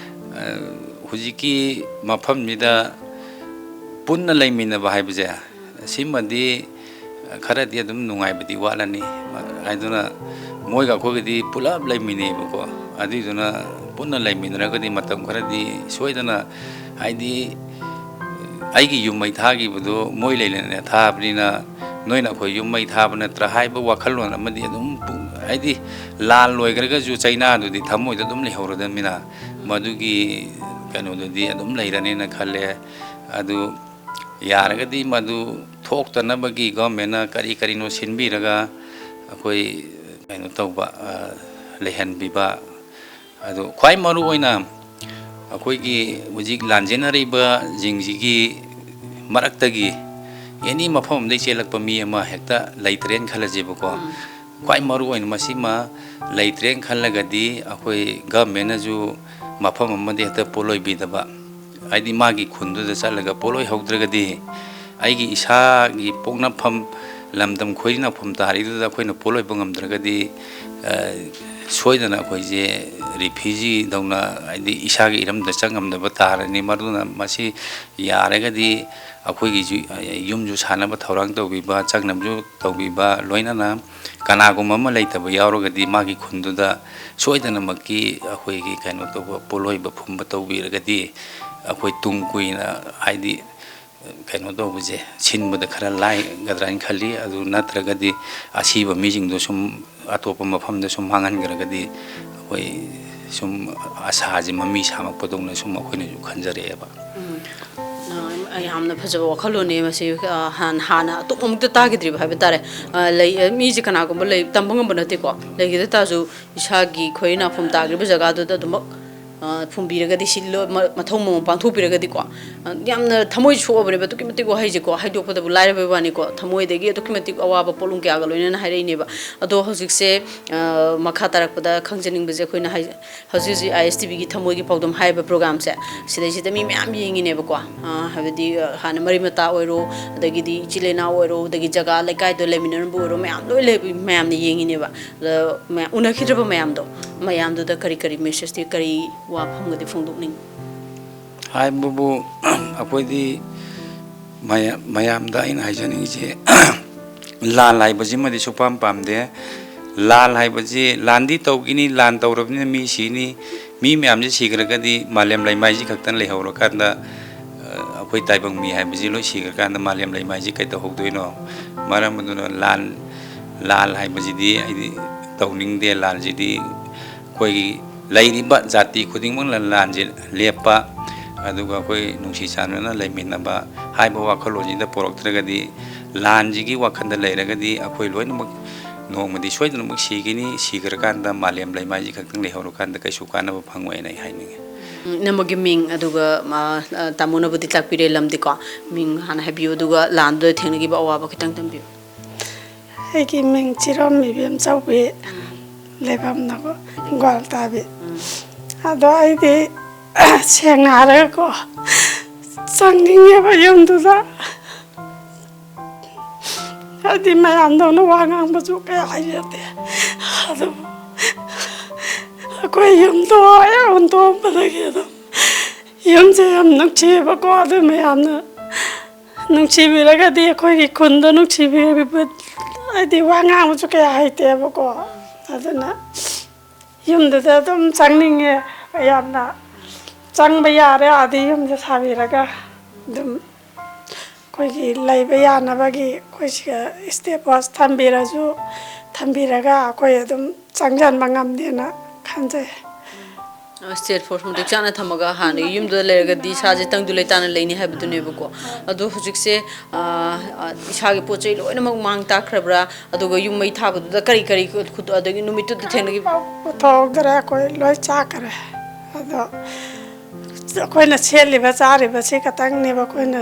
ꯑ, ꯍꯧꯖꯤꯛꯀꯤ ꯃꯐꯝꯁꯤꯗ ꯄꯨꯟꯅ ꯂꯩꯃꯤꯟꯅꯕ ꯍꯥꯏꯕꯁꯦ, ꯁꯤꯃꯗꯤ ꯈꯔꯗꯤ ꯑꯗꯨꯝ ꯅꯨꯡꯉꯥꯏꯕꯗꯤ ꯋꯥꯠꯂꯅꯤ꯫ ꯑꯗꯨꯅ ꯃꯣꯏꯒ ꯑꯩꯈꯣꯏꯒꯗꯤ ꯄꯨꯂꯞ ꯂꯩꯃꯤꯟꯅꯩꯕꯀꯣ꯫ ꯑꯗꯨꯏꯗꯨꯅ ꯄꯨꯟꯅ ꯂꯩꯃꯤꯟꯅꯔꯒꯗꯤ ꯃꯇꯝ ꯈꯔꯗꯤ ꯁꯣꯏꯗꯅ, ꯍꯥꯏꯗꯤ, ꯑꯩꯒꯤ ꯌꯨꯝ ꯃꯩ ꯊꯥꯈꯤꯕꯗꯣ ꯃꯣꯏ ꯂꯩꯅꯅ ꯊꯥꯕꯅꯤꯅ, ꯅꯣꯏꯅ ꯑꯩꯈꯣꯏ ꯌꯨꯝ ꯃꯩ ꯊꯥꯕ ꯅꯠꯇ꯭ꯔꯥ ꯍꯥꯏꯕ ꯋꯥꯈꯜꯂꯣꯟ ꯑꯃꯗꯤ ꯑꯗꯨꯝ ꯄꯨ-, ꯍꯥꯏꯗꯤ, ꯂꯥꯟ ꯂꯣꯏꯈ꯭ꯔꯒꯁꯨ ꯆꯩꯅꯥꯗꯨꯗꯤ ꯊꯃꯣꯏꯗ ꯑꯗꯨꯝ ꯂꯩꯍꯧꯔꯗꯕꯅꯤꯅ, ꯃꯗꯨꯒꯤ ꯀꯩꯅꯣꯗꯨꯗꯤ ꯑꯗꯨꯝ ꯂꯩꯔꯅꯤꯅ ꯈꯜꯂꯦ꯫ ꯑꯗꯨ ꯌꯥꯔꯒꯗꯤ ꯃꯗꯨ ꯊꯣꯛꯇꯅꯕꯒꯤ ꯒꯣꯔꯃꯦꯟꯅ ꯀꯔꯤ ꯀꯔꯤꯅꯣ ꯁꯤꯟꯕꯤꯔꯒ ꯑꯩꯈꯣꯏ ꯀꯩꯅꯣ ꯇꯧꯕ, ꯑ, ꯂꯩꯍꯟꯕꯤꯕ꯫ ꯑꯗꯨ ꯈ꯭ꯋꯥꯏ ꯃꯔꯨ ꯑꯣꯏꯅ ꯑꯩꯈꯣꯏꯒꯤ ꯍꯧꯖꯤꯛ ꯂꯥꯟꯖꯦꯟꯅꯔꯤꯕꯁꯤꯡꯁꯤꯒꯤ ꯃꯔꯛꯇꯒꯤ ꯑꯦꯅꯤ ꯃꯐꯝ ꯑꯃꯗꯒꯤ ꯆꯦꯜꯂꯛꯄ ꯃꯤ ꯑꯃ ꯍꯦꯛꯇ ꯂꯩꯇ꯭ꯔꯦꯅ ꯈꯜꯂꯁꯦꯕꯀꯣ꯫ ꯎꯝ꯫ ꯈ꯭ꯋꯥꯏ ꯃꯔꯨ ꯑꯣꯏꯅ ꯃꯁꯤꯃ ꯂꯩꯇ꯭ꯔꯦꯅ ꯈꯜꯂꯒꯗꯤ ꯑꯩꯈꯣꯏ ꯒꯚꯔꯟꯃꯦꯟꯅꯁꯨ ꯃꯐꯝ ꯑꯃꯗ ꯍꯦꯛꯇ ꯄꯣꯠꯂꯣꯏꯕꯤꯗꯕ, ꯍꯥꯏꯗꯤ ꯃꯥꯒꯤ ꯈꯨꯟꯗꯨꯗ ꯆꯠꯂꯒ ꯄꯣꯠꯂꯣꯏꯍꯧꯗ꯭ꯔꯒꯗꯤ ꯑꯩꯒꯤ ꯏꯁꯥꯒꯤ ꯄꯣꯛꯅꯐꯝ, ꯂꯝꯗꯝ ꯈꯣꯏꯔꯤꯅꯐꯝ ꯇꯥꯔꯤꯗꯨꯗ ꯑꯩꯈꯣꯏꯅ ꯄꯣꯠꯂꯣꯏꯕ ꯉꯝꯗ꯭ꯔꯒꯗꯤ, ꯑ, ꯁꯣꯏꯗꯅ ꯑꯩꯈꯣꯏꯁꯦ ꯔꯤꯐ꯭ꯌꯨꯖꯤꯗꯧꯅ, ꯍꯥꯏꯗꯤ ꯏꯁꯥꯒꯤ ꯏꯔꯝꯗ ꯆꯪꯉꯝꯗꯕ ꯇꯥꯔꯅꯤ꯫ ꯃꯗꯨꯅ ꯃꯁꯤ ꯌꯥꯔꯒꯗꯤ ꯑꯩꯈꯣꯏꯒꯤꯁꯨ, ꯑ, ꯌꯨꯝꯁꯨ ꯁꯥꯅꯕ ꯊꯧꯔꯥꯡ ꯇꯧꯕꯤꯕ, ꯆꯪꯅꯕꯁꯨ ꯇꯧꯕꯤꯕ, ꯂꯣꯏꯅꯅ ꯀꯅꯥꯒꯨꯝꯕ ꯑꯃ ꯂꯩꯇꯕ ꯌꯥꯎꯔꯒꯗꯤ ꯃꯥꯒꯤ ꯈꯨꯟꯗꯨꯗ ꯁꯣꯏꯗꯅꯃꯛꯀꯤ ꯑꯩꯈꯣꯏꯒꯤ ꯀꯩꯅꯣ ꯇꯧꯕ, ꯄꯣꯠꯂꯣꯏꯕ ꯐꯨꯝꯕ ꯇꯧꯕꯤꯔꯒꯗꯤ ꯑꯩꯈꯣꯏ ꯇꯨꯡ ꯀꯨꯏꯅ, ꯍꯥꯏꯗꯤ, ꯀꯩꯅꯣ ꯇꯧꯕꯁꯦ ꯁꯤꯟꯕꯗ ꯈꯔ ꯂꯥꯏꯒꯗ꯭ꯔꯥ ꯍꯥꯏꯅ ꯈꯜꯂꯤ꯫ ꯑꯗꯨ ꯅꯠꯇ꯭ꯔꯒꯗꯤ ꯑꯁꯤꯕ ꯃꯤꯁꯤꯡꯗꯣ ꯁꯨꯝ ꯑꯇꯣꯞꯄ ꯃꯐꯝꯗ ꯁꯨꯝ ꯃꯥꯡꯍꯟꯈ꯭ꯔꯒꯗꯤ ꯑꯩꯈꯣꯏ ꯁꯨꯝ ꯑꯁꯥꯁꯦ ꯃꯃꯤ ꯁꯥꯃꯛꯄꯗꯧꯅ ꯁꯨꯝ ꯑꯩꯈꯣꯏꯅꯁꯨ ꯈꯟꯖꯔꯛꯑꯦꯕ꯫ ꯎꯝ꯫ ꯑ, ꯌꯥꯝꯅ ꯐꯖꯕ ꯋꯥꯈꯜꯂꯣꯟꯅꯦ ꯃꯁꯤ꯫ ꯑ, ꯍꯥꯟ-, ꯍꯥꯟꯅ ꯑꯇꯣꯞꯄ ꯑꯃꯨꯛꯇ ꯇꯥꯈꯤꯗ꯭ꯔꯤꯕ ꯍꯥꯏꯕ ꯇꯥꯔꯦ꯫ ꯑ, ꯂꯩ, ꯑ, ꯃꯤꯁꯦ ꯀꯅꯥꯒꯨꯝꯕ ꯂꯩ, ꯇꯝꯕ ꯉꯝꯕ ꯅꯠꯇꯦꯀꯣ꯫ ꯂꯩꯈꯤꯗ ꯇꯥꯔꯁꯨ ꯏꯁꯥꯒꯤ ꯈꯣꯏꯔꯤ ꯅꯥꯐꯝ ꯇꯥꯈ꯭ꯔꯤꯕ ꯖꯒꯥꯗꯨꯗ ꯑꯗꯨꯃꯛ, ꯑ, ꯐꯨꯝꯕꯤꯔꯒꯗꯤ, ꯁꯤ ꯂꯣ-, ꯃ-, ꯃꯊꯧ ꯃꯉꯝ ꯄꯥꯡꯊꯣꯛꯄꯤꯔꯒꯗꯤꯀꯣ꯫ ꯑ, ꯌꯥꯝꯅ ꯊꯃꯣꯏ ꯁꯣꯛꯑꯕꯅꯦꯕ, ꯑꯗꯨꯛꯀꯤ ꯃꯇꯤꯛ ꯋꯥꯍꯩꯁꯦꯀꯣ꯫ ꯍꯥꯏꯗꯣꯛꯄꯗꯕꯨ ꯂꯥꯏꯔꯕꯩ ꯋꯥꯅꯤꯀꯣ꯫ ꯊꯃꯣꯏꯗꯒꯤ ꯑꯗꯨꯛꯀꯤ ꯃꯇꯤꯛ ꯑꯋꯥꯕ ꯄꯣꯠꯂꯨꯝ ꯀꯌꯥꯒ ꯂꯣꯏꯅꯅ ꯍꯥꯏꯔꯛꯏꯅꯦꯕ꯫ ꯑꯗꯣ ꯍꯧꯖꯤꯛꯁꯦ, ꯑ, ꯃꯈꯥ ꯇꯥꯔꯛꯄꯗ ꯈꯪꯖꯅꯤꯡꯕꯁꯦ, ꯑꯩꯈꯣꯏꯅ ꯍꯥꯏ-, ꯍꯧꯖꯤꯛ ꯍꯧꯖꯤꯛ ꯑꯥꯏ ꯑꯦꯁ ꯇꯤ ꯚꯤꯒꯤ ꯊꯃꯣꯏꯒꯤ ꯄꯥꯎꯗꯝ ꯍꯥꯏꯔꯤꯕ ꯄ꯭ꯔꯣꯒ꯭ꯔꯥꯝꯁꯦ, ꯁꯤꯗꯩꯁꯤꯗ ꯃꯤ ꯃꯌꯥꯝ ꯌꯦꯡꯉꯤꯅꯦꯕꯀꯣ꯫ ꯑ, ꯍꯥꯏꯕꯗꯤ, ꯑ, ꯍꯥꯟꯅ ꯃꯔꯤ ꯃꯇꯥ ꯑꯣꯏꯔꯣ, ꯑꯗꯒꯤꯗꯤ ꯏꯆꯤꯜ ꯏꯅꯥꯎ ꯑꯣꯏꯔꯣ, ꯑꯗꯒꯤ ꯖꯒꯥ ꯂꯩꯀꯥꯏꯗ ꯂꯩꯃꯤꯟꯅꯔꯝꯕ ꯑꯣꯏꯔꯣ, ꯃꯌꯥꯝ ꯂꯣꯏ ꯂꯩ-, ꯃꯌꯥꯝꯅ ꯌꯦꯡꯉꯤꯅꯦꯕ꯫ ꯑꯗ ꯃꯌꯥꯝ ꯎꯅꯈꯤꯗ꯭ꯔꯕ ꯃꯌꯥꯝꯗꯣ, ꯃꯌꯥꯝꯗꯨꯗ ꯀꯔꯤ ꯀꯔꯤ ꯃꯦꯁꯦꯖꯇꯤ, ꯀꯔꯤ ꯋꯥꯐꯝꯒꯗꯤ ꯐꯣꯡꯗꯣꯛꯅꯤꯡ? ꯍꯥꯏꯕꯕꯨ, ꯑꯩꯈꯣꯏꯗꯤ ꯃꯌꯥ-, ꯃꯌꯥꯝꯗ ꯑꯩꯅ ꯍꯥꯏꯖꯅꯤꯡꯉꯤꯁꯦ, ꯂꯥꯟ ꯍꯥꯏꯕꯁꯤꯃꯗꯤ ꯁꯨꯛꯄꯥꯝ ꯄꯥꯝꯗꯦ꯫ ꯂꯥꯟ ꯍꯥꯏꯕꯁꯤ, ꯂꯥꯟꯗꯤ ꯇꯧꯈꯤꯅꯤ, ꯂꯥꯟ ꯇꯧꯔꯕꯅꯤꯅ ꯃꯤ ꯁꯤꯅꯤ꯫ ꯃꯤ ꯃꯌꯥꯝꯁꯤ ꯁꯤꯈ꯭ꯔꯒꯗꯤ ꯃꯥꯂꯦꯝ ꯂꯩꯃꯥꯏꯁꯤ ꯈꯛꯇꯪ ꯂꯩꯍꯧꯔꯀꯥꯟꯗ, ꯑ, ꯑꯩꯈꯣꯏ ꯇꯥꯏꯕꯪ ꯃꯤ ꯍꯥꯏꯕꯁꯤ ꯂꯣꯏ ꯁꯤꯈ꯭ꯔꯀꯥꯟꯗ ꯃꯥꯂꯦꯝ ꯂꯩꯃꯥꯏꯁꯤ ꯀꯩꯗꯧꯍꯧꯗꯣꯏꯅꯣ? ꯃꯔꯝ ꯑꯗꯨꯅ ꯂꯥꯟ, ꯂꯥꯟ ꯍꯥꯏꯕꯁꯤꯗꯤ ꯑꯩꯗꯤ ꯇꯧꯅꯤꯡꯗꯦ꯫ ꯂꯥꯟꯁꯤꯗꯤ ꯑꯩꯈꯣꯏꯒꯤ ꯂꯩꯔꯤꯕ ꯖꯥꯇꯤ ꯈꯨꯗꯤꯡꯃꯛꯅ ꯂꯥꯟꯁꯦ ꯂꯦꯞꯄ, ꯑꯗꯨꯒ ꯑꯩꯈꯣꯏ ꯅꯨꯡꯁꯤ ꯆꯥꯟꯅꯅ ꯂꯩꯃꯤꯟꯅꯕ ꯍꯥꯏꯕ ꯋꯥꯈꯜꯂꯣꯟꯁꯤꯗ ꯄꯨꯔꯛꯇ꯭ꯔꯒꯗꯤ, ꯂꯥꯟꯁꯤꯒꯤ ꯋꯥꯈꯜꯗ ꯂꯩꯔꯒꯗꯤ ꯑꯩꯈꯣꯏ ꯂꯣꯏꯅꯃꯛ ꯅꯣꯡꯃꯗꯤ ꯁꯣꯏꯗꯅꯃꯛ ꯁꯤꯒꯅꯤ꯫ ꯁꯤꯈ꯭ꯔꯀꯥꯟꯗ ꯃꯥꯂꯦꯝ ꯂꯩꯃꯥꯏꯁꯤ ꯈꯛꯇꯪ ꯂꯩꯍꯧꯔꯀꯥꯟꯗ ꯀꯩꯁꯨ ꯀꯥꯟꯅꯕ ꯐꯪꯉꯣꯏꯅ ꯑꯩ ꯍꯥꯏꯅꯤꯡꯉꯤ꯫ ꯎꯝ, ꯏꯅꯝꯃꯒꯤ ꯃꯤꯡ, ꯑꯗꯨꯒ, ꯃꯥ, ꯑ, ꯇꯥꯃꯣꯅꯕꯨꯗꯤ ꯇꯥꯛꯄꯤꯔꯦ ꯂꯝꯗꯤꯀꯣ꯫ ꯃꯤꯡ ꯍꯥꯟꯅ ꯍꯥꯏꯕꯤꯌꯨ, ꯑꯗꯨꯒ ꯂꯥꯟꯗꯨꯗ ꯊꯦꯡꯅꯈꯤꯕ ꯑꯋꯥꯕ ꯈꯤꯇꯪ ꯊꯝꯕꯤꯌꯨ꯫ ꯑꯩꯒꯤ ꯃꯤꯡ ꯆꯤꯔꯣꯝ ꯏꯕꯦꯝ ꯆꯧꯕꯤ, ꯂꯩꯐꯝꯅ ꯒ꯭ꯋꯥꯜꯇꯥꯕꯤ꯫ ꯑꯗꯣ ꯑꯩꯗꯤ ꯁꯦꯡꯅ ꯍꯥꯏꯔꯒꯀꯣ, ꯆꯪꯅꯤꯡꯉꯦꯕ ꯌꯨꯝꯗꯨꯗ꯫ ꯍꯥꯏꯗꯤ ꯃꯌꯥꯝꯗꯧꯅ ꯋꯥ ꯉꯥꯡꯕꯁꯨ ꯀꯌꯥ ꯍꯩꯖꯗꯦ꯫ ꯑꯗꯨꯕꯨ ꯑꯩꯈꯣꯏ ꯌꯨꯝꯗꯣ ꯍꯦꯛ ꯍꯨꯟꯗꯣꯛꯑꯝꯕꯗꯒꯤ ꯑꯗꯨꯝ ꯌꯨꯝꯁꯦ ꯌꯥꯝ ꯅꯨꯡꯁꯤꯌꯦꯕꯀꯣ꯫ ꯑꯗꯨ ꯃꯌꯥꯝꯅ ꯅꯨꯡꯁꯤꯕꯤꯔꯒꯗꯤ, ꯑꯩꯈꯣꯏꯒꯤ ꯈꯨꯟꯗꯣ ꯅꯨꯡꯁꯤꯕꯤꯔꯕ-, ꯍꯥꯏꯗꯤ ꯋꯥ ꯉꯥꯡꯕꯁꯨ ꯀꯌꯥ ꯍꯩꯇꯦꯕꯀꯣ꯫ ꯑꯗꯨꯅ ꯌꯨꯝꯗꯨꯗ ꯑꯗꯨꯝ ꯆꯪꯅꯤꯡꯉꯦ꯫ ꯌꯥꯝꯅ ꯆꯪꯕ ꯌꯥꯔꯦ, ꯑꯥꯗ ꯌꯨꯝꯁꯦ ꯁꯥꯕꯤꯔꯒ ꯑꯗꯨꯝ ꯑꯩꯈꯣꯏꯒꯤ ꯂꯩꯕ ꯌꯥꯅꯕꯒꯤ ꯑꯩꯈꯣꯏ ꯁꯤꯗ ꯁ꯭ꯇꯦꯞ ꯋꯥꯁ ꯊꯝꯕꯤꯔꯁꯨ, ꯊꯝꯕꯤꯔꯒ ꯑꯩꯈꯣꯏ ꯑꯗꯨꯝ ꯆꯪꯁꯤꯟꯕ ꯉꯝꯅꯦꯅ ꯈꯟꯖꯩ꯫ ꯁ꯭ꯇꯦꯠ ꯐꯣꯔꯁ ꯃꯇꯤꯛ ꯆꯥꯅ ꯊꯝꯃꯒ ꯍꯥꯟꯅꯒꯤ ꯌꯨꯝꯗꯨꯗ ꯂꯩꯔꯒꯗꯤ ꯏꯁꯥꯁꯦ ꯇꯪꯗꯨ ꯂꯩꯇꯥꯅ ꯂꯩꯅꯤ ꯍꯥꯏꯕꯗꯨꯅꯦꯕꯀꯣ꯫ ꯑꯗꯣ ꯍꯧꯖꯤꯛꯁꯦ, ꯑ, ꯑ, ꯏꯁꯥꯒꯤ ꯄꯣꯠ ꯆꯩ ꯂꯣꯏꯅꯃꯛ ꯃꯥꯡ ꯇꯥꯛꯈ꯭ꯔꯕ꯭ꯔꯥ? ꯑꯗꯨꯒ ꯌꯨꯝ ꯃꯩ ꯊꯥꯕꯗꯨꯗ ꯀꯔꯤ ꯀꯔꯤ ꯈꯨꯠ-, ꯑꯗꯒꯤ ꯅꯨꯃꯤꯠꯇꯨꯗ ꯊꯦꯡꯅꯈꯤꯕ? ꯄꯨꯊꯣꯛꯍꯧꯗ꯭ꯔꯦ, ꯑꯩꯈꯣꯏ ꯂꯣꯏ ꯆꯥꯈ꯭ꯔꯦ꯫ ꯑꯗꯣ ꯑꯩꯈꯣꯏꯅ ꯁꯦꯠꯂꯤꯕ ꯆꯥꯔꯤꯕꯁꯤ ꯈꯛꯇꯪꯅꯦꯕ ꯑꯩꯈꯣꯏꯅ,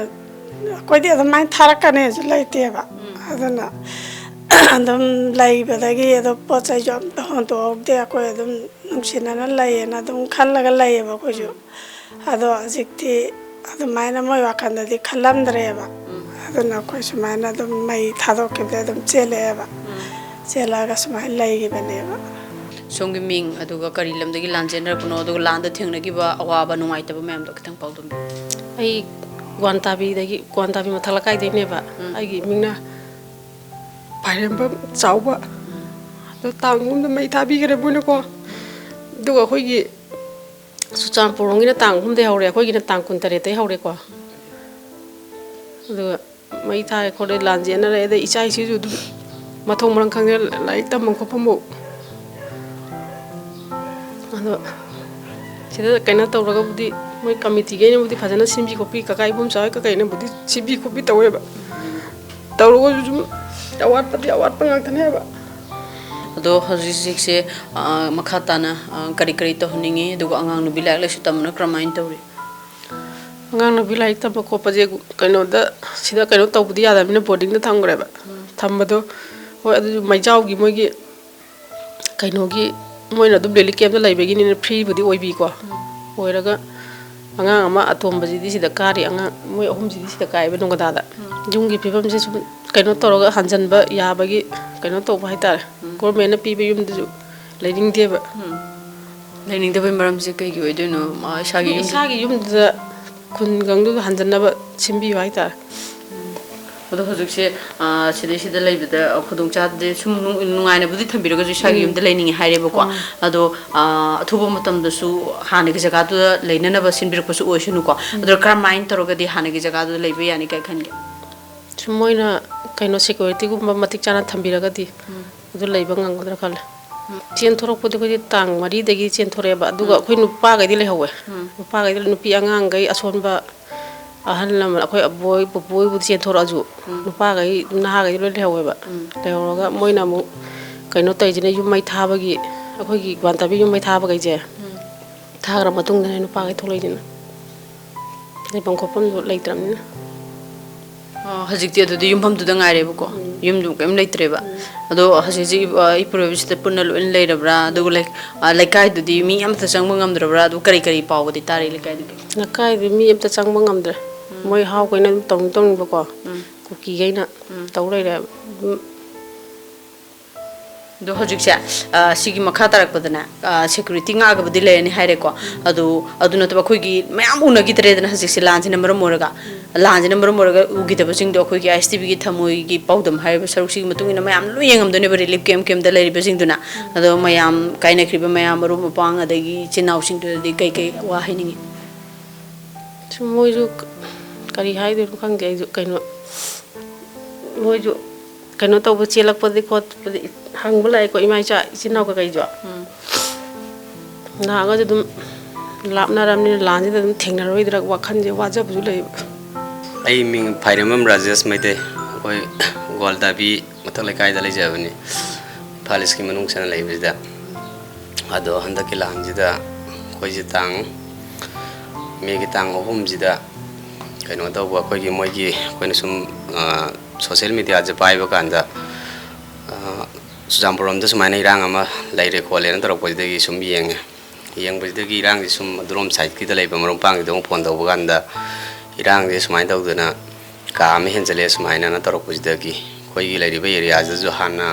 ꯑꯩꯈꯣꯏꯗꯤ ꯑꯗꯨꯃꯥꯏꯅ ꯊꯥꯔꯛꯀꯅꯦꯁꯨ ꯂꯩꯇꯦꯕ꯫ ꯎꯝ꯫ ꯑꯗꯨꯅ ꯑꯗꯨꯝ ꯂꯩꯕꯗꯒꯤ ꯑꯗꯨꯝ ꯄꯣꯠ ꯆꯩꯁꯨ ꯑꯝꯇ ꯍꯣꯟꯗꯣꯛꯍꯧꯗꯦ꯫ ꯑꯩꯈꯣꯏ ꯑꯗꯨꯝ ꯅꯨꯡꯁꯤꯅꯅ ꯂꯩꯌꯦꯅ ꯑꯗꯨꯝ ꯈꯜꯂꯒ ꯂꯩꯌꯦꯕ ꯑꯩꯈꯣꯏꯁꯨ꯫ ꯎꯝ꯫ ꯑꯗꯣ ꯍꯧꯖꯤꯛꯇꯤ ꯑꯗꯨꯃꯥꯏꯅ ꯃꯣꯏ ꯋꯥꯈꯜꯗꯗꯤ ꯈꯜꯂꯝꯗ꯭ꯔꯦꯕ꯫ ꯎꯝ꯫ ꯑꯗꯨꯅ ꯑꯩꯈꯣꯏ ꯁꯨꯃꯥꯏꯅ ꯑꯗꯨꯝ ꯃꯩ ꯊꯥꯗꯣꯛꯈꯤꯕꯗꯩ ꯑꯗꯨꯝ ꯆꯦꯜꯂꯛꯑꯦꯕ꯫ ꯎꯝ꯫ ꯆꯦꯜꯂꯛꯑꯒ ꯁꯨꯃꯥꯏꯅ ꯂꯩꯈꯤꯕꯅꯦꯕ꯫ ꯁꯣꯝꯒꯤ ꯃꯤꯡ, ꯑꯗꯨꯒ ꯀꯔꯤ ꯂꯝꯗꯒꯤ ꯂꯥꯟ ꯆꯦꯟꯅꯔꯛꯄꯅꯣ, ꯑꯗꯨꯒ ꯂꯥꯟꯗ ꯊꯦꯡꯅꯈꯤꯕ ꯑꯋꯥꯕ ꯅꯨꯡꯉꯥꯏꯇꯕ ꯃꯌꯥꯝꯗꯣ ꯈꯤꯇꯪ ꯄꯥꯎꯗꯝꯕꯤꯌꯨ꯫ ꯑꯩ ꯀ꯭ꯋꯥꯟꯇꯥꯕꯤꯗꯒꯤ, ꯀ꯭ꯋꯥꯟꯇꯥꯕꯤ ꯃꯊꯛ ꯂꯩꯀꯥꯏꯗꯩꯅꯦꯕ꯫ ꯎꯝ꯫ ꯑꯩꯒꯤ ꯏꯃꯤꯡꯅ ꯄꯥꯏꯔꯦꯝꯕꯝ ꯆꯥꯎꯕ꯫ ꯑꯗꯣ ꯇꯥꯡ ꯑꯍꯨꯝꯗ ꯃꯩ ꯊꯥꯕꯤꯈ꯭ꯔꯦ ꯃꯣꯏꯅꯀꯣ꯫ ꯑꯗꯨꯒ ꯑꯩꯈꯣꯏꯒꯤ ꯆꯨꯔꯆꯥꯟꯄꯨꯔ ꯔꯣꯝꯒꯤꯅ ꯇꯥꯡ ꯑꯍꯨꯝꯗꯩ ꯍꯧꯔꯦ, ꯑꯩꯈꯣꯏꯒꯤꯅ ꯇꯥꯡ ꯀꯨꯟꯇꯔꯦꯠꯇꯩ ꯍꯧꯔꯦꯀꯣ꯫ ꯑꯗꯨꯒ ꯃꯩ ꯊꯥꯔꯦ ꯈꯣꯠꯂꯦ, ꯂꯥꯟ ꯆꯦꯟꯅꯔꯦ, ꯑꯗꯩ ꯏꯆꯥ ꯏꯁꯨꯁꯨ ꯑꯗꯨꯝ ꯃꯊꯣꯡ ꯃꯔꯝ ꯈꯪꯗꯦ, ꯂꯥꯏꯔꯤꯛ ꯇꯝꯐꯝ ꯈꯣꯠꯐꯝꯐꯥꯎ꯫ ꯑꯗꯣ ꯁꯤꯗ ꯀꯩꯅꯣ ꯇꯧꯔꯒꯕꯨꯗꯤ ꯃꯣꯏ ꯀꯃꯤꯇꯤꯈꯩꯅꯕꯨꯗꯤ ꯐꯖꯅ ꯁꯤꯟꯕꯤ ꯈꯣꯠꯄꯤ, ꯀꯀꯥ ꯏꯕꯣꯝꯆꯥ ꯍꯣꯏ ꯀꯀꯩꯅꯕꯨꯗꯤ ꯁꯤꯟꯕꯤ ꯈꯣꯠꯄꯤ ꯇꯧꯋꯦꯕ꯫ ꯇꯧꯔꯒꯁꯨ ꯁꯨꯝ ꯑꯋꯥꯠꯄꯗꯤ ꯑꯋꯥꯠꯄ ꯉꯥꯛꯇꯅꯦꯕ꯫ ꯑꯗꯣ ꯍꯧꯖꯤꯛ ꯍꯧꯖꯤꯛꯁꯦ, ꯑ, ꯃꯈꯥ ꯇꯥꯅ, ꯑ, ꯀꯔꯤ ꯀꯔꯤ ꯇꯧꯍꯟꯅꯤꯡꯉꯤ? ꯑꯗꯨꯒ ꯑꯉꯥꯡ ꯅꯨꯄꯤ ꯂꯥꯏꯔꯤꯛ ꯂꯥꯏꯁꯨ ꯇꯝꯕꯅ ꯀꯔꯝꯍꯥꯏꯅ ꯇꯧꯔꯤ? ꯑꯉꯥꯡ ꯅꯨꯄꯤ ꯂꯥꯏꯔꯤꯛ ꯇꯝꯕ ꯈꯣꯠꯄꯁꯦ ꯀꯩꯅꯣꯗ, ꯁꯤꯗ ꯀꯩꯅꯣ ꯇꯧꯕꯗꯤ ꯌꯥꯗꯕꯅꯤꯅ ꯕꯣꯔꯗꯤꯡꯗ ꯊꯝꯈ꯭ꯔꯦꯕ꯫ ꯎꯝ꯫ ꯊꯝꯕꯗꯣ, ꯍꯣꯏ, ꯑꯗꯨꯁꯨ ꯃꯩꯖꯥꯎꯒꯤ ꯃꯣꯏꯒꯤ ꯀꯩꯅꯣꯒꯤ, ꯃꯣꯏꯅ ꯑꯗꯨꯝ ꯗꯦꯂꯤ ꯀꯦꯝꯞꯇ ꯂꯩꯕꯒꯤꯅꯤꯅ ꯐ꯭ꯔꯤꯕꯨꯗꯤ ꯑꯣꯏꯕꯤꯀꯣ꯫ ꯎꯝ꯫ ꯑꯣꯏꯔꯒ ꯑꯉꯥꯡ ꯑꯃ ꯑꯇꯣꯝꯕꯁꯤꯗꯤ ꯁꯤꯗ ꯀꯥꯔꯤ, ꯑꯉꯥꯡ ꯃꯣꯏ ꯑꯍꯨꯝꯁꯤꯗꯤ ꯁꯤꯗ ꯀꯥꯏꯑꯕ ꯅꯣꯡꯒꯗꯥꯗ꯫ ꯎꯝ꯫ ꯌꯨꯝꯒꯤ ꯐꯤꯕꯝꯁꯦ ꯁꯨꯝ ꯀꯩꯅꯣ ꯇꯧꯔꯒ ꯍꯟꯖꯟꯕ ꯌꯥꯕꯒꯤ ꯀꯩꯅꯣ ꯇꯧꯕ ꯍꯥꯏꯇꯥꯔꯦ꯫ ꯎꯝ꯫ ꯒꯣꯔꯃꯦꯟꯅ ꯄꯤꯕ ꯌꯨꯝꯗꯨꯁꯨ ꯂꯩꯅꯤꯡꯗꯦꯕ꯫ ꯎꯝ꯫ ꯂꯩꯅꯤꯡꯗꯕꯩ ꯃꯔꯝꯁꯦ ꯀꯩꯒꯤ ꯑꯣꯏꯗꯣꯏꯅꯣ? ꯃꯥ ꯏꯁꯥꯒꯤ ꯌꯨꯝ ꯏꯁꯥꯒꯤ ꯌꯨꯝꯗꯨꯗ ꯈꯨꯟꯒꯪꯗꯨꯗ ꯍꯟꯖꯟꯅꯕ ꯁꯤꯟꯕꯤꯌꯨ ꯍꯥꯏꯇꯥꯔꯦ꯫ ꯑꯗꯣ ꯍꯧꯖꯤꯛꯁꯦ, ꯑ, ꯁꯤꯗꯩꯁꯤꯗ ꯂꯩꯕꯗ ꯈꯨꯗꯣꯡꯆꯥꯗꯦ, ꯁꯨꯝ ꯅꯨꯡ-, ꯅꯨꯡꯉꯥꯏꯅꯕꯨꯗꯤ ꯊꯝꯕꯤꯔꯒꯁꯨ ꯏꯁꯥꯒꯤ ꯎꯝ꯫ ꯌꯨꯝꯗ ꯂꯩꯅꯤꯡꯉꯦ ꯍꯥꯏꯔꯦꯕꯀꯣ꯫ ꯎꯝ꯫ ꯑꯗꯣ, ꯑ, ꯑꯊꯨꯕ ꯃꯇꯝꯗꯁꯨ ꯍꯥꯟꯅꯒꯤ ꯖꯒꯥꯗꯨꯗ ꯂꯩꯅꯅꯕ ꯁꯤꯟꯕꯤꯔꯛꯄꯁꯨ ꯑꯣꯏꯁꯅꯨꯀꯣ꯫ ꯎꯝ꯫ ꯑꯗꯣ ꯀꯔꯝꯍꯥꯏꯅ ꯇꯧꯔꯒꯗꯤ ꯍꯥꯟꯅꯒꯤ ꯖꯒꯥꯗꯨꯗ ꯂꯩꯕ ꯌꯥꯅꯤ ꯀꯥꯏ ꯈꯟꯒꯦ? ꯁꯨꯝ ꯃꯣꯏꯅ ꯀꯩꯅꯣ ꯁꯦꯀ꯭ꯌꯨꯔꯤꯇꯤꯒꯨꯝꯕ ꯃꯇꯤꯛ ꯆꯥꯅ ꯊꯝꯕꯤꯔꯒꯗꯤ ꯎꯝ꯫ ꯑꯗꯨ ꯂꯩꯕ ꯉꯝꯒꯗ꯭ꯔꯥ ꯈꯜꯂꯦ꯫ ꯆꯦꯟꯊꯣꯔꯛꯄꯗꯤ ꯑꯩꯈꯣꯏꯗꯤ ꯇꯥꯡ ꯃꯔꯤꯗꯒꯤ ꯆꯦꯟꯊꯣꯔꯛꯑꯦꯕ, ꯑꯗꯨꯒ ꯎꯝ꯫ ꯑꯩꯈꯣꯏ ꯅꯨꯄꯥꯈꯩꯗꯤ ꯂꯩꯍꯧꯋꯦ꯫ ꯎꯝ꯫ ꯅꯨꯄꯥꯈꯩꯗꯤ, ꯅꯨꯄꯤ ꯑꯉꯥꯡꯈꯩ, ꯑꯁꯣꯟꯕ, ꯑꯍꯜ ꯂꯃꯟ, ꯑꯩꯈꯣꯏ ꯑꯕꯣꯏ ꯄꯨꯄꯨ ꯍꯣꯏꯕꯨꯗꯤ ꯆꯦꯟꯊꯣꯔꯛꯑꯁꯨ, ꯎꯝ꯫ ꯅꯨꯄꯥꯈꯩ, ꯅꯍꯥꯈꯩꯗꯤ ꯂꯣꯏ ꯂꯩꯍꯧꯋꯦꯕ꯫ ꯎꯝ꯫ ꯂꯩꯍꯧꯔꯒ ꯃꯣꯏꯅ ꯑꯃꯨꯛ ꯀꯩꯅꯣ ꯇꯧꯔꯤꯁꯤꯅ, ꯌꯨꯝ ꯃꯩ ꯊꯥꯕꯒꯤ, ꯑꯩꯈꯣꯏꯒꯤ ꯒ꯭ꯋꯥꯟꯇꯥꯕꯤ ꯌꯨꯝ ꯃꯩ ꯊꯥꯕꯈꯩꯁꯦ, ꯎꯝ꯫ ꯊꯥꯈ꯭ꯔ ꯃꯇꯨꯡꯗꯅꯦ ꯅꯨꯄꯥꯈꯩ ꯊꯣꯛꯂꯛꯏꯁꯤꯅ꯫ ꯂꯩꯐꯝ ꯈꯣꯠꯐꯝꯗꯣ ꯂꯩꯇ꯭ꯔꯕꯅꯤꯅ꯫ ꯑꯣ, ꯍꯧꯖꯤꯛꯇꯤ ꯑꯗꯨꯗꯤ ꯌꯨꯝꯐꯝꯗꯨꯗ ꯉꯥꯏꯔꯦꯕꯀꯣ? ꯎꯝ꯫ ꯌꯨꯝꯗꯨ ꯀꯔꯤꯝ ꯂꯩꯇ꯭ꯔꯦꯕ? ꯎꯝ꯫ ꯑꯗꯣ ꯍꯧꯖꯤꯛ ꯍꯧꯖꯤꯛ, ꯑ, ꯏꯄꯨꯔꯣꯏꯕꯁꯤꯗ ꯄꯨꯟꯅ ꯂꯣꯏꯅ ꯂꯩꯔꯕ꯭ꯔꯥ? ꯑꯗꯨꯒ ꯂꯩ-, ꯑ, ꯂꯩꯀꯥꯏꯗꯨꯗꯤ ꯃꯤ ꯑꯃꯠꯇ ꯆꯪꯕ ꯉꯝꯗ꯭ꯔꯕ꯭ꯔꯥ? ꯑꯗꯨ ꯀꯔꯤ ꯀꯔꯤ ꯄꯥꯎꯒꯗꯤ ꯇꯥꯔꯤ ꯂꯩꯀꯥꯏꯗꯨꯒꯤ? ꯂꯩꯀꯥꯏꯗꯨ ꯃꯤ ꯑꯃꯠꯇ ꯆꯪꯕ ꯉꯝꯗ꯭ꯔꯦ꯫ ꯎꯝ꯫ ꯃꯣꯏ ꯍꯥꯎ ꯀꯩꯅ ꯑꯗꯨꯝ ꯇꯧꯅꯤꯡ ꯇꯧꯅꯤꯡꯕꯀꯣ꯫ ꯎꯝ꯫ ꯀꯨꯀꯤꯈꯩꯅ ꯎꯝ꯫ ꯇꯧ ꯂꯩꯔꯦ ꯍꯥꯏꯕ꯫ ꯑꯗꯨꯝ ꯑꯗꯣ ꯍꯧꯖꯤꯛꯁꯦ, ꯑ, ꯁꯤꯒꯤ ꯃꯈꯥ ꯇꯥꯔꯛꯄꯗꯅꯦ, ꯑ, ꯁꯦꯀ꯭ꯌꯨꯔꯤꯇꯤ ꯉꯥꯛꯑꯒꯕꯨꯗꯤ ꯂꯩꯔꯅꯤ ꯍꯥꯏꯔꯦꯀꯣ꯫ ꯑꯗꯨ, ꯑꯗꯨ ꯅꯠꯇꯕ ꯑꯩꯈꯣꯏꯒꯤ ꯃꯌꯥꯝ ꯎꯅꯈꯤꯗ꯭ꯔꯦꯗꯅ ꯍꯧꯖꯤꯛꯁꯦ ꯂꯥꯟꯁꯤꯅ ꯃꯔꯝ ꯑꯣꯏꯔꯒ꯫ ꯂꯥꯟꯁꯤꯅ ꯃꯔꯝ ꯑꯣꯏꯔꯒ ꯎꯈꯤꯗꯕꯁꯤꯡꯗꯣ ꯑꯩꯈꯣꯏꯒꯤ ꯑꯥꯏ ꯑꯦꯁ ꯇꯤ ꯚꯤꯒꯤ ꯊꯃꯣꯏꯒꯤ ꯄꯥꯎꯗꯝ ꯍꯥꯏꯔꯤꯕ ꯁꯔꯨꯛꯁꯤꯒꯤ ꯃꯇꯨꯡ ꯏꯟꯅ ꯃꯌꯥꯝ ꯂꯣꯏ ꯌꯦꯡꯉꯝꯗꯣꯏꯅꯦꯕ, ꯔꯤꯂꯤꯐ ꯀꯦꯝꯞ ꯀꯦꯝꯞꯇ ꯂꯩꯔꯤꯕꯁꯤꯡꯗꯨꯅ꯫ ꯑꯗꯣ ꯃꯌꯥꯝ, ꯀꯥꯏꯅꯈ꯭ꯔꯤꯕ ꯃꯌꯥꯝ, ꯃꯔꯨꯞ ꯃꯄꯥꯡ ꯑꯗꯒꯤ ꯏꯆꯤꯟ ꯏꯅꯥꯎꯁꯤꯡꯗꯨꯗꯗꯤ ꯀꯩ ꯀꯩ ꯋꯥ ꯍꯥꯏꯅꯤꯡꯉꯤ? ꯁꯨꯝ ꯃꯣꯏꯁꯨ ꯀꯔꯤ ꯍꯥꯏꯗꯣꯏꯅꯣ ꯈꯪꯗꯦ꯫ ꯑꯩꯁꯨ ꯀꯩꯅꯣ, ꯃꯣꯏꯁꯨ ꯀꯩꯅꯣ ꯇꯧꯕ, ꯆꯦꯜꯂꯛꯄꯗꯤ ꯈꯣꯠꯄꯗꯤ ꯍꯪꯕ ꯂꯥꯛꯑꯦꯀꯣ, ꯏꯃꯥ ꯏꯆꯥ ꯏꯆꯤꯟ ꯏꯅꯥꯎ ꯀꯩꯀꯩꯁꯨ꯫ ꯎꯝ꯫ ꯅꯍꯥꯟꯒꯁꯨ ꯑꯗꯨꯝ ꯂꯥꯞꯅꯔꯕꯅꯤꯅ ꯂꯥꯟꯁꯤꯗ ꯑꯗꯨꯝ ꯊꯦꯡꯅꯔꯣꯏꯗ꯭ꯔꯥ ꯋꯥꯈꯜꯁꯦ ꯋꯥꯖꯕꯁꯨ ꯂꯩꯕ꯫ ꯑꯩ ꯃꯤꯡ ꯐꯥꯏꯔꯦꯝꯕꯝ ꯔꯥꯖꯦꯁ ꯃꯩꯇꯩ꯫ ꯑꯩꯈꯣꯏ ꯒ꯭ꯋꯥꯜꯗꯥꯕꯤ ꯃꯊꯛ ꯂꯩꯀꯥꯏꯗ ꯂꯩꯖꯕꯅꯤ꯫ ꯏꯝꯐꯥꯜ ꯏꯁꯀꯤ ꯃꯅꯨꯡ ꯆꯟꯅ ꯂꯩꯕꯁꯤꯗ꯫ ꯑꯗꯣ ꯍꯟꯗꯛꯀꯤ ꯂꯥꯟꯁꯤꯗ ꯑꯩꯈꯣꯏꯁꯦ ꯇꯥꯡ, ꯃꯦꯒꯤ ꯇꯥꯡ ꯑꯍꯨꯝꯁꯤꯗ ꯀꯩꯅꯣ ꯇꯧꯕ, ꯑꯩꯈꯣꯏꯒꯤ ꯃꯣꯏꯒꯤ, ꯑꯩꯈꯣꯏꯅ ꯁꯨꯝ, ꯑ, ꯁꯣꯁꯦꯜ ꯃꯦꯗꯤꯌꯥꯁꯦ ꯄꯥꯏꯕ ꯀꯥꯟꯗ, ꯑ, ꯆꯨꯔꯆꯥꯟꯄꯨꯔ ꯂꯣꯝꯗ ꯁꯨꯃꯥꯏꯅ ꯏꯔꯥꯡ ꯑꯃ ꯂꯩꯔꯦ ꯈꯣꯠꯂꯦꯅ ꯇꯧꯔꯛꯄꯁꯤꯗꯒꯤ ꯁꯨꯝ ꯌꯦꯡꯉꯦ꯫ ꯌꯦꯡꯕꯁꯤꯗꯒꯤ ꯏꯔꯥꯡꯁꯤ ꯁꯨꯝ ꯑꯗꯨꯔꯣꯝ ꯁꯥꯏꯠꯀꯤꯗ ꯂꯩꯕ ꯃꯔꯨꯞ ꯃꯄꯥꯡꯁꯤꯗ ꯑꯃꯨꯛ ꯐꯣꯟ ꯇꯧꯕ ꯀꯥꯟꯗ, ꯏꯔꯥꯡꯁꯦ ꯁꯨꯃꯥꯏꯅ ꯇꯧꯗꯅ ꯀꯥ ꯑꯃ ꯍꯦꯟꯖꯜꯂꯛꯑꯦ ꯁꯨꯃꯥꯏꯅꯅ ꯇꯧꯔꯛꯄꯁꯤꯗꯒꯤ, ꯑꯩꯈꯣꯏꯒꯤ ꯂꯩꯔꯤꯕ ꯑꯦꯔꯤꯌꯥꯁꯤꯗꯁꯨ ꯍꯥꯟꯅ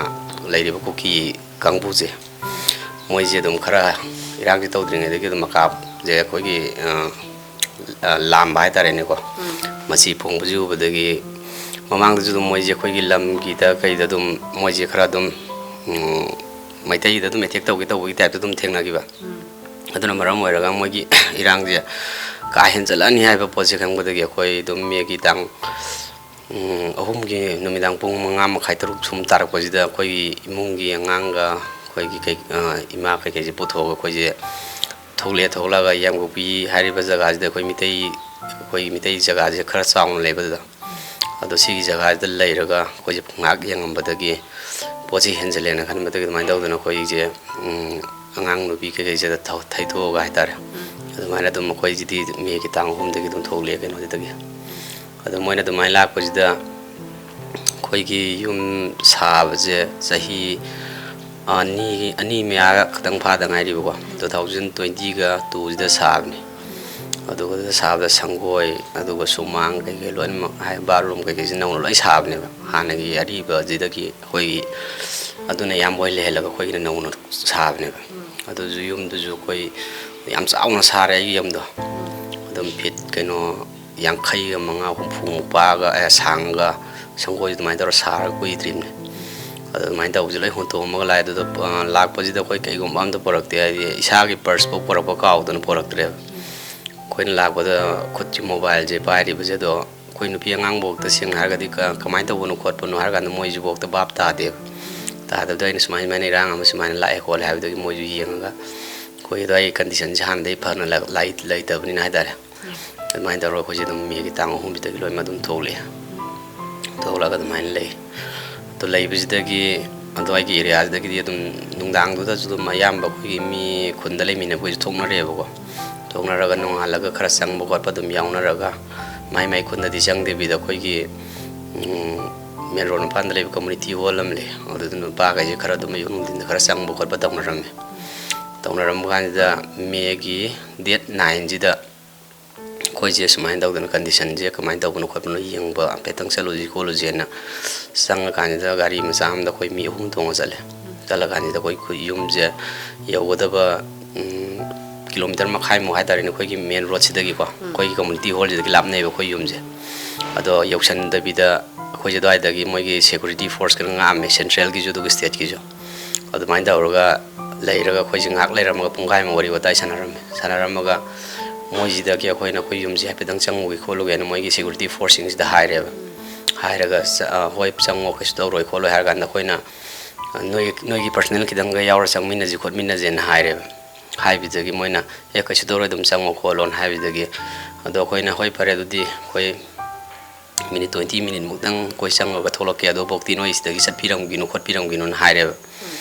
ꯂꯩꯔꯤꯕ ꯀꯨꯀꯤ ꯀꯥꯡꯕꯨꯁꯦ, ꯃꯣꯏꯁꯦ ꯑꯗꯨꯝ ꯈꯔ ꯏꯔꯥꯡꯁꯦ ꯇꯧꯗ꯭ꯔꯤꯉꯩꯗꯒꯤ ꯑꯗꯨꯝ ꯃꯀꯥꯞꯁꯦ ꯑꯩꯈꯣꯏꯒꯤ, ꯑ, ꯑ, ꯂꯥꯝꯕ ꯍꯥꯏꯇꯥꯔꯦꯅꯦꯀꯣ꯫ ꯎꯝ꯫ ꯃꯁꯤ ꯐꯣꯡꯕꯁꯤ ꯎꯕꯗꯒꯤ ꯃꯃꯥꯡꯗꯁꯨ ꯑꯗꯨꯝ ꯃꯣꯏꯁꯦ ꯑꯩꯈꯣꯏꯒꯤ ꯂꯝꯒꯤꯗ ꯀꯩꯗ ꯑꯗꯨꯝ ꯃꯣꯏꯁꯦ ꯈꯔ ꯑꯗꯨꯝ, ꯎꯝ, ꯃꯩꯇꯩꯗ ꯑꯗꯨꯝ ꯑꯦꯇꯦꯛ ꯇꯧꯒꯦ ꯇꯧꯕꯒꯤ ꯇꯥꯏꯞꯇ ꯑꯗꯨꯝ ꯊꯦꯡꯅꯈꯤꯕ꯫ ꯎꯝ꯫ ꯑꯗꯨꯅ ꯃꯔꯝ ꯑꯣꯏꯔꯒ ꯃꯣꯏꯒꯤ ꯏꯔꯥꯡꯁꯦ ꯀꯥ ꯍꯦꯟꯖꯜꯂꯛꯑꯅꯤ ꯍꯥꯏꯕ ꯄꯣꯠꯁꯦ ꯈꯪꯕꯗꯒꯤ ꯑꯩꯈꯣꯏ ꯑꯗꯨꯝ ꯃꯦꯒꯤ ꯇꯥꯡ, ꯎꯝ, ꯑꯍꯨꯝꯒꯤ ꯅꯨꯃꯤꯗꯥꯡ ꯄꯨꯡ ꯃꯉꯥ ꯃꯈꯥꯏ, ꯇꯔꯨꯛ ꯁꯨꯝ ꯇꯥꯔꯛꯄꯁꯤꯗ ꯑꯩꯈꯣꯏꯒꯤ ꯏꯃꯨꯡꯒꯤ ꯑꯉꯥꯡꯒ ꯑꯩꯈꯣꯏꯒꯤ ꯀꯩ, ꯑ, ꯏꯃꯥ ꯀꯩꯀꯩꯁꯦ ꯄꯨꯊꯣꯛꯑꯒ ꯑꯩꯈꯣꯏꯁꯦ ꯊꯣꯛꯂꯛꯑꯦ꯫ ꯊꯣꯛꯂꯛꯑꯒ ꯌꯥꯝꯒꯣꯛꯄꯤ ꯍꯥꯏꯔꯤꯕ ꯖꯒꯥꯁꯤꯗ ꯑꯩꯈꯣꯏ ꯃꯤꯇꯩ, ꯑꯩꯈꯣꯏ ꯃꯤꯇꯩ ꯖꯒꯥꯁꯦ ꯈꯔ ꯆꯥꯎꯅ ꯂꯩꯕꯗꯨꯗ, ꯑꯗꯣ ꯁꯤꯒꯤ ꯖꯒꯥꯁꯤꯗ ꯂꯩꯔꯒ ꯑꯩꯈꯣꯏꯁꯦ ꯉꯥꯏꯍꯥꯛ ꯌꯦꯡꯉꯝꯕꯗꯒꯤ ꯄꯣꯠꯁꯤ ꯍꯦꯟꯖꯜꯂꯦꯅ ꯈꯟꯕꯗꯒꯤ ꯑꯗꯨꯃꯥꯏꯅ ꯇꯧꯗꯅ ꯑꯩꯈꯣꯏꯁꯦ, ꯎꯝ, ꯑꯉꯥꯡ ꯅꯨꯄꯤ ꯀꯩꯀꯩꯁꯤꯗ ꯊꯧ-, ꯊꯩꯗꯣꯛꯑꯒ ꯍꯥꯏꯇꯥꯔꯦ, ꯑꯗꯨꯃꯥꯏꯅ ꯑꯗꯨꯝ ꯑꯩꯈꯣꯏꯁꯤꯗꯤ ꯃꯦꯒꯤ ꯇꯥꯡ ꯑꯍꯨꯝꯗꯒꯤ ꯑꯗꯨꯝ ꯊꯣꯛꯂꯛꯑꯦ ꯀꯩꯅꯣꯁꯤꯗꯒꯤ꯫ ꯑꯗꯣ ꯃꯣꯏꯅ ꯑꯗꯨꯃꯥꯏꯅ ꯂꯥꯛꯄꯁꯤꯗ ꯑꯩꯈꯣꯏꯒꯤ ꯌꯨꯝ ꯁꯥꯕꯁꯦ ꯆꯍꯤ ꯑꯅꯤ, ꯑꯅꯤ ꯃꯌꯥ ꯈꯛꯇꯪ ꯐꯥꯗ ꯉꯥꯏꯔꯤꯕꯀꯣ, two thousand twenty-ꯒ two-ꯁꯤꯗ ꯁꯥꯕꯅꯤ꯫ ꯑꯗꯨꯒ ꯁꯥꯕꯗ ꯁꯪꯒꯣꯏ, ꯑꯗꯨꯒ ꯁꯨꯃꯥꯡ ꯀꯩꯀꯩ ꯂꯣꯏꯅꯃꯛ, ꯍꯥꯏ, ꯕꯥꯠꯔꯨꯝ ꯀꯩꯀꯩꯁꯤ ꯅꯧꯅ ꯂꯣꯏ ꯁꯥꯕꯅꯦꯕ꯫ ꯍꯥꯟꯅꯒꯤ ꯑꯔꯤꯕꯁꯤꯗꯒꯤ ꯑꯩꯈꯣꯏꯒꯤ ꯑꯗꯨꯅ ꯑꯌꯥꯝꯕ ꯑꯣꯏ ꯂꯩꯍꯜꯂꯒ ꯑꯩꯈꯣꯏꯒꯤꯅ ꯅꯧꯅ ꯁꯥꯕꯅꯦꯕ꯫ ꯑꯗꯨꯁꯨ ꯌꯨꯝꯗꯨꯁꯨ ꯑꯩꯈꯣꯏ ꯌꯥꯝ ꯆꯥꯎꯅ ꯁꯥꯔꯦ ꯑꯩꯒꯤ ꯌꯨꯝꯗꯣ꯫ ꯑꯗꯨꯝ ꯐꯤꯠ ꯀꯩꯅꯣ ꯌꯥꯡꯈꯩꯒ ꯃꯉꯥ, ꯍꯨꯝꯐꯨꯃꯨꯛ ꯄꯥꯛꯑꯒ, ꯑꯦ, ꯁꯥꯡꯉꯒ, ꯁꯪꯒꯣꯏ ꯑꯗꯨꯃꯥꯏꯅ ꯇꯧꯔ ꯁꯥꯔꯒ ꯀꯨꯏꯗ꯭ꯔꯤꯕꯅꯤ꯫ ꯑꯗꯣ ꯑꯗꯨꯃꯥꯏꯅ ꯇꯧꯕꯁꯦ ꯂꯣꯏ ꯍꯨꯟꯇꯣꯛꯑꯝꯃꯒ ꯂꯥꯛꯑꯦ꯫ ꯑꯗꯨꯗ, ꯑ, ꯂꯥꯛꯄꯁꯤꯗ ꯑꯩꯈꯣꯏ ꯀꯩꯒꯨꯝꯕ ꯑꯝꯇ ꯄꯨꯔꯛꯇꯦ, ꯍꯥꯏꯗꯤ ꯏꯁꯥꯒꯤ ꯄꯔꯁꯐꯥꯎ ꯄꯨꯔꯛꯄ ꯀꯥꯎꯗꯅ ꯄꯨꯔꯛꯇ꯭ꯔꯦꯕ꯫ ꯑꯩꯈꯣꯏꯅ ꯂꯥꯛꯄꯗ ꯈꯨꯠꯀꯤ ꯃꯣꯕꯥꯏꯜꯁꯦ ꯄꯥꯏꯔꯤꯕꯁꯦ, ꯑꯗꯣ ꯑꯩꯈꯣꯏ ꯅꯨꯄꯤ ꯑꯉꯥꯡꯐꯥꯎꯗ ꯁꯦꯡꯅ ꯍꯥꯏꯔꯒꯗꯤ ꯀ-, ꯀꯃꯥꯏꯅ ꯇꯧꯕꯅꯣ ꯈꯣꯠꯄꯅꯣ ꯍꯥꯏꯔ ꯀꯥꯟꯗ ꯃꯣꯏꯁꯨꯐꯥꯎꯗ ꯚꯥꯞ ꯇꯥꯗꯦꯕ꯫ ꯇꯥꯗꯕꯗ ꯑꯩꯅ ꯁꯨꯃꯥꯏ ꯁꯨꯃꯥꯏꯅ ꯏꯔꯥꯡ ꯑꯃ ꯁꯨꯃꯥꯏꯅ ꯂꯥꯛꯑꯦ ꯈꯣꯠꯂꯦ ꯍꯥꯏꯕꯗꯒꯤ ꯃꯣꯏꯁꯨ ꯌꯦꯡꯉꯒ ꯑꯩꯈꯣꯏ ꯑꯗꯨꯋꯥꯏꯒꯤ ꯀꯟꯗꯤꯁꯟꯁꯦ ꯍꯥꯟꯅꯗꯒꯤ ꯐꯅ ꯂ-, ꯂꯩ-, ꯂꯩꯇꯕꯅꯤꯅ ꯍꯥꯏꯇꯥꯔꯦ꯫ ꯑꯗꯨꯃꯥꯏꯅ ꯇꯧꯔꯒ ꯑꯩꯈꯣꯏꯁꯦ ꯑꯗꯨꯝ ꯃꯦꯒꯤ ꯇꯥꯡ ꯑꯍꯨꯝꯁꯤꯗꯒꯤ ꯂꯣꯏꯅꯃꯛ ꯑꯗꯨꯝ ꯊꯣꯛꯂꯛꯑꯦ꯫ ꯊꯣꯛꯂꯛꯑꯒ ꯑꯗꯨꯃꯥꯏꯅ ꯂꯩ꯫ ꯑꯗꯣ ꯂꯩꯕꯁꯤꯗꯒꯤ ꯑꯗꯨꯋꯥꯏꯒꯤ ꯑꯦꯔꯤꯌꯥꯁꯤꯗꯒꯤꯗꯤ ꯑꯗꯨꯝ ꯅꯨꯡꯗꯥꯡꯗꯨꯗꯁꯨ ꯑꯗꯨꯝ ꯑꯌꯥꯝꯕ ꯑꯩꯈꯣꯏꯒꯤ ꯃꯤ ꯈꯨꯟꯗ ꯂꯩꯃꯤꯟꯅꯕꯈꯩꯁꯨ ꯊꯣꯛꯅꯔꯦꯕꯀꯣ꯫ ꯊꯣꯛꯅꯔꯒ ꯅꯣꯡꯉꯥꯜꯂꯒ ꯈꯔ ꯆꯪꯕ ꯈꯣꯠꯄ ꯑꯗꯨꯝ ꯌꯥꯎꯅꯔꯒ ꯃꯥꯏ ꯃꯥꯏ ꯈꯨꯟꯗꯗꯤ ꯆꯪꯗꯕꯤꯗ ꯑꯩꯈꯣꯏꯒꯤ, ꯎꯝ, ꯃꯦꯟ ꯔꯣꯗ ꯃꯄꯥꯟꯗ ꯂꯩꯕ ꯀꯝꯃꯨꯅꯤꯇꯤ ꯍꯣꯜ ꯑꯃ ꯂꯩ꯫ ꯑꯗꯨꯗ ꯅꯨꯄꯥꯈꯩꯁꯦ ꯈꯔ ꯑꯗꯨꯝ ꯑꯌꯨꯛ ꯅꯨꯡꯊꯤꯟꯗ ꯈꯔ ꯆꯪꯕ ꯈꯣꯠꯄ ꯇꯧꯅꯔꯝꯃꯦ꯫ ꯇꯧꯅꯔꯝꯕ ꯀꯥꯟꯁꯤꯗ ꯃꯦꯒꯤ ꯗꯦꯠ ꯅꯥꯏꯟꯁꯤꯗ ꯑꯩꯈꯣꯏꯁꯦ ꯁꯨꯃꯥꯏꯅ ꯇꯧꯗꯅ ꯀꯟꯗꯤꯁꯟꯁꯦ ꯀꯃꯥꯏꯅ ꯇꯧꯕꯅꯣ ꯈꯣꯠꯄꯅꯣ ꯌꯦꯡꯕ ꯍꯥꯏꯐꯦꯠꯇꯪ ꯆꯠꯂꯨꯁꯤ ꯈꯣꯠꯂꯨꯁꯤꯅ ꯆꯪꯉꯀꯥꯟꯁꯤꯗ ꯒꯥꯔꯤ ꯃꯆꯥ ꯑꯃꯗ ꯑꯩꯈꯣꯏ ꯃꯤ ꯑꯍꯨꯝ ꯇꯣꯡꯉ ꯆꯠꯂꯦ꯫ ꯆꯠꯂꯀꯥꯟꯁꯤꯗ ꯑꯩꯈꯣꯏ ꯈꯨ-, ꯌꯨꯝꯁꯦ ꯌꯧꯒꯗꯕ, ꯎꯝ, ꯀꯤꯂꯣꯃꯤꯇꯔ ꯃꯈꯥꯏꯃꯨꯛ ꯍꯥꯏꯇꯥꯔꯦꯅꯦ, ꯑꯩꯈꯣꯏꯒꯤ ꯃꯦꯟ ꯔꯣꯗꯁꯤꯗꯒꯤꯀꯣ, ꯑꯩꯈꯣꯏꯒꯤ ꯀꯝꯃꯨꯅꯤꯇꯤ ꯍꯣꯜꯁꯤꯗꯒꯤ ꯂꯥꯞꯅꯩꯕ ꯑꯩꯈꯣꯏ ꯌꯨꯝꯁꯦ꯫ ꯑꯗꯣ ꯌꯧꯁꯟꯗꯕꯤꯗ ꯑꯩꯈꯣꯏꯁꯦ ꯑꯗꯨꯋꯥꯏꯗꯒꯤ ꯃꯣꯏꯒꯤ ꯁꯦꯀꯨꯔꯤꯇꯤ ꯐꯣꯔꯁ ꯈꯔ ꯉꯥꯛꯑꯝꯃꯦ, ꯁꯦꯟꯇ꯭ꯔꯦꯜꯒꯤꯁꯨ ꯑꯗꯨꯒ ꯁ꯭ꯇꯦꯠꯀꯤꯁꯨ꯫ ꯑꯗꯨꯃꯥꯏꯅ ꯇꯧꯔꯒ ꯂꯩꯔꯒ ꯑꯩꯈꯣꯏꯁꯦ ꯉꯥꯏꯍꯥꯛ ꯂꯩꯔꯝꯃꯒ ꯄꯨꯡꯈꯥꯏꯃꯨꯛ ꯋꯥꯔꯤ ꯋꯥꯇꯥꯏ ꯁꯥꯟꯅꯔꯝꯃꯦ꯫ ꯁꯥꯟꯅꯔꯝꯃꯒ ꯃꯣꯏꯁꯤꯗꯒꯤ ꯑꯩꯈꯣꯏꯅ ꯑꯩꯈꯣꯏ ꯌꯨꯝꯁꯦ ꯍꯥꯏꯐꯦꯠꯇꯪ ꯆꯪꯉꯨꯒꯦ ꯈꯣꯠꯂꯨꯒꯦꯅ ꯃꯣꯏꯒꯤ ꯁꯦꯀꯨꯔꯤꯇꯤ ꯐꯣꯔꯁꯁꯤꯡꯁꯤꯗ ꯍꯥꯏꯔꯦꯕ꯫ ꯍꯥꯏꯔꯒ ꯆ-, ꯑ, "ꯍꯣꯏ, ꯆꯪꯉꯣ, ꯀꯩꯁꯨ ꯇꯧꯔꯣꯏ ꯈꯣꯠꯂꯣꯏ" ꯍꯥꯏꯔ ꯀꯥꯟꯗ ꯑꯩꯈꯣꯏꯅ "ꯅꯣꯏ, ꯅꯣꯏꯒꯤ ꯄꯔꯁꯅꯦꯜ ꯈꯤꯇꯪꯒ ꯌꯥꯎꯔ ꯆꯪꯃꯤꯟꯅꯁꯤ ꯈꯣꯠꯃꯤꯟꯅꯁꯦꯅ" ꯍꯥꯏꯔꯦꯕ꯫ ꯍꯥꯏꯕꯗꯒꯤ ꯃꯣꯏꯅ, "ꯑꯦ, ꯀꯩꯁꯨ ꯇꯧꯔꯣꯏ, ꯑꯗꯨꯝ ꯆꯪꯉꯣ ꯈꯣꯠꯂꯣꯅ" ꯍꯥꯏꯕꯗꯒꯤ, ꯑꯗꯣ ꯑꯩꯈꯣꯏꯅ, "ꯍꯣꯏ, ꯐꯔꯦ, ꯑꯗꯨꯗꯤ ꯑꯩꯈꯣꯏ ꯃꯤꯅꯤꯠ ꯇ꯭ꯋꯦꯟꯇꯤ ꯃꯤꯅꯤꯠꯃꯨꯛꯇꯪ ꯑꯩꯈꯣꯏ ꯆꯪꯉꯒ ꯊꯣꯛꯂꯛꯀꯦ, ꯑꯗꯨꯐꯥꯎꯗꯤ ꯅꯣꯏ ꯁꯤꯗꯒꯤ ꯆꯠꯄꯤꯔꯝꯈꯤꯅꯨ ꯈꯣꯠꯄꯤꯔꯝꯈꯤꯅꯨꯅ" ꯍꯥꯏꯔꯦꯕ꯫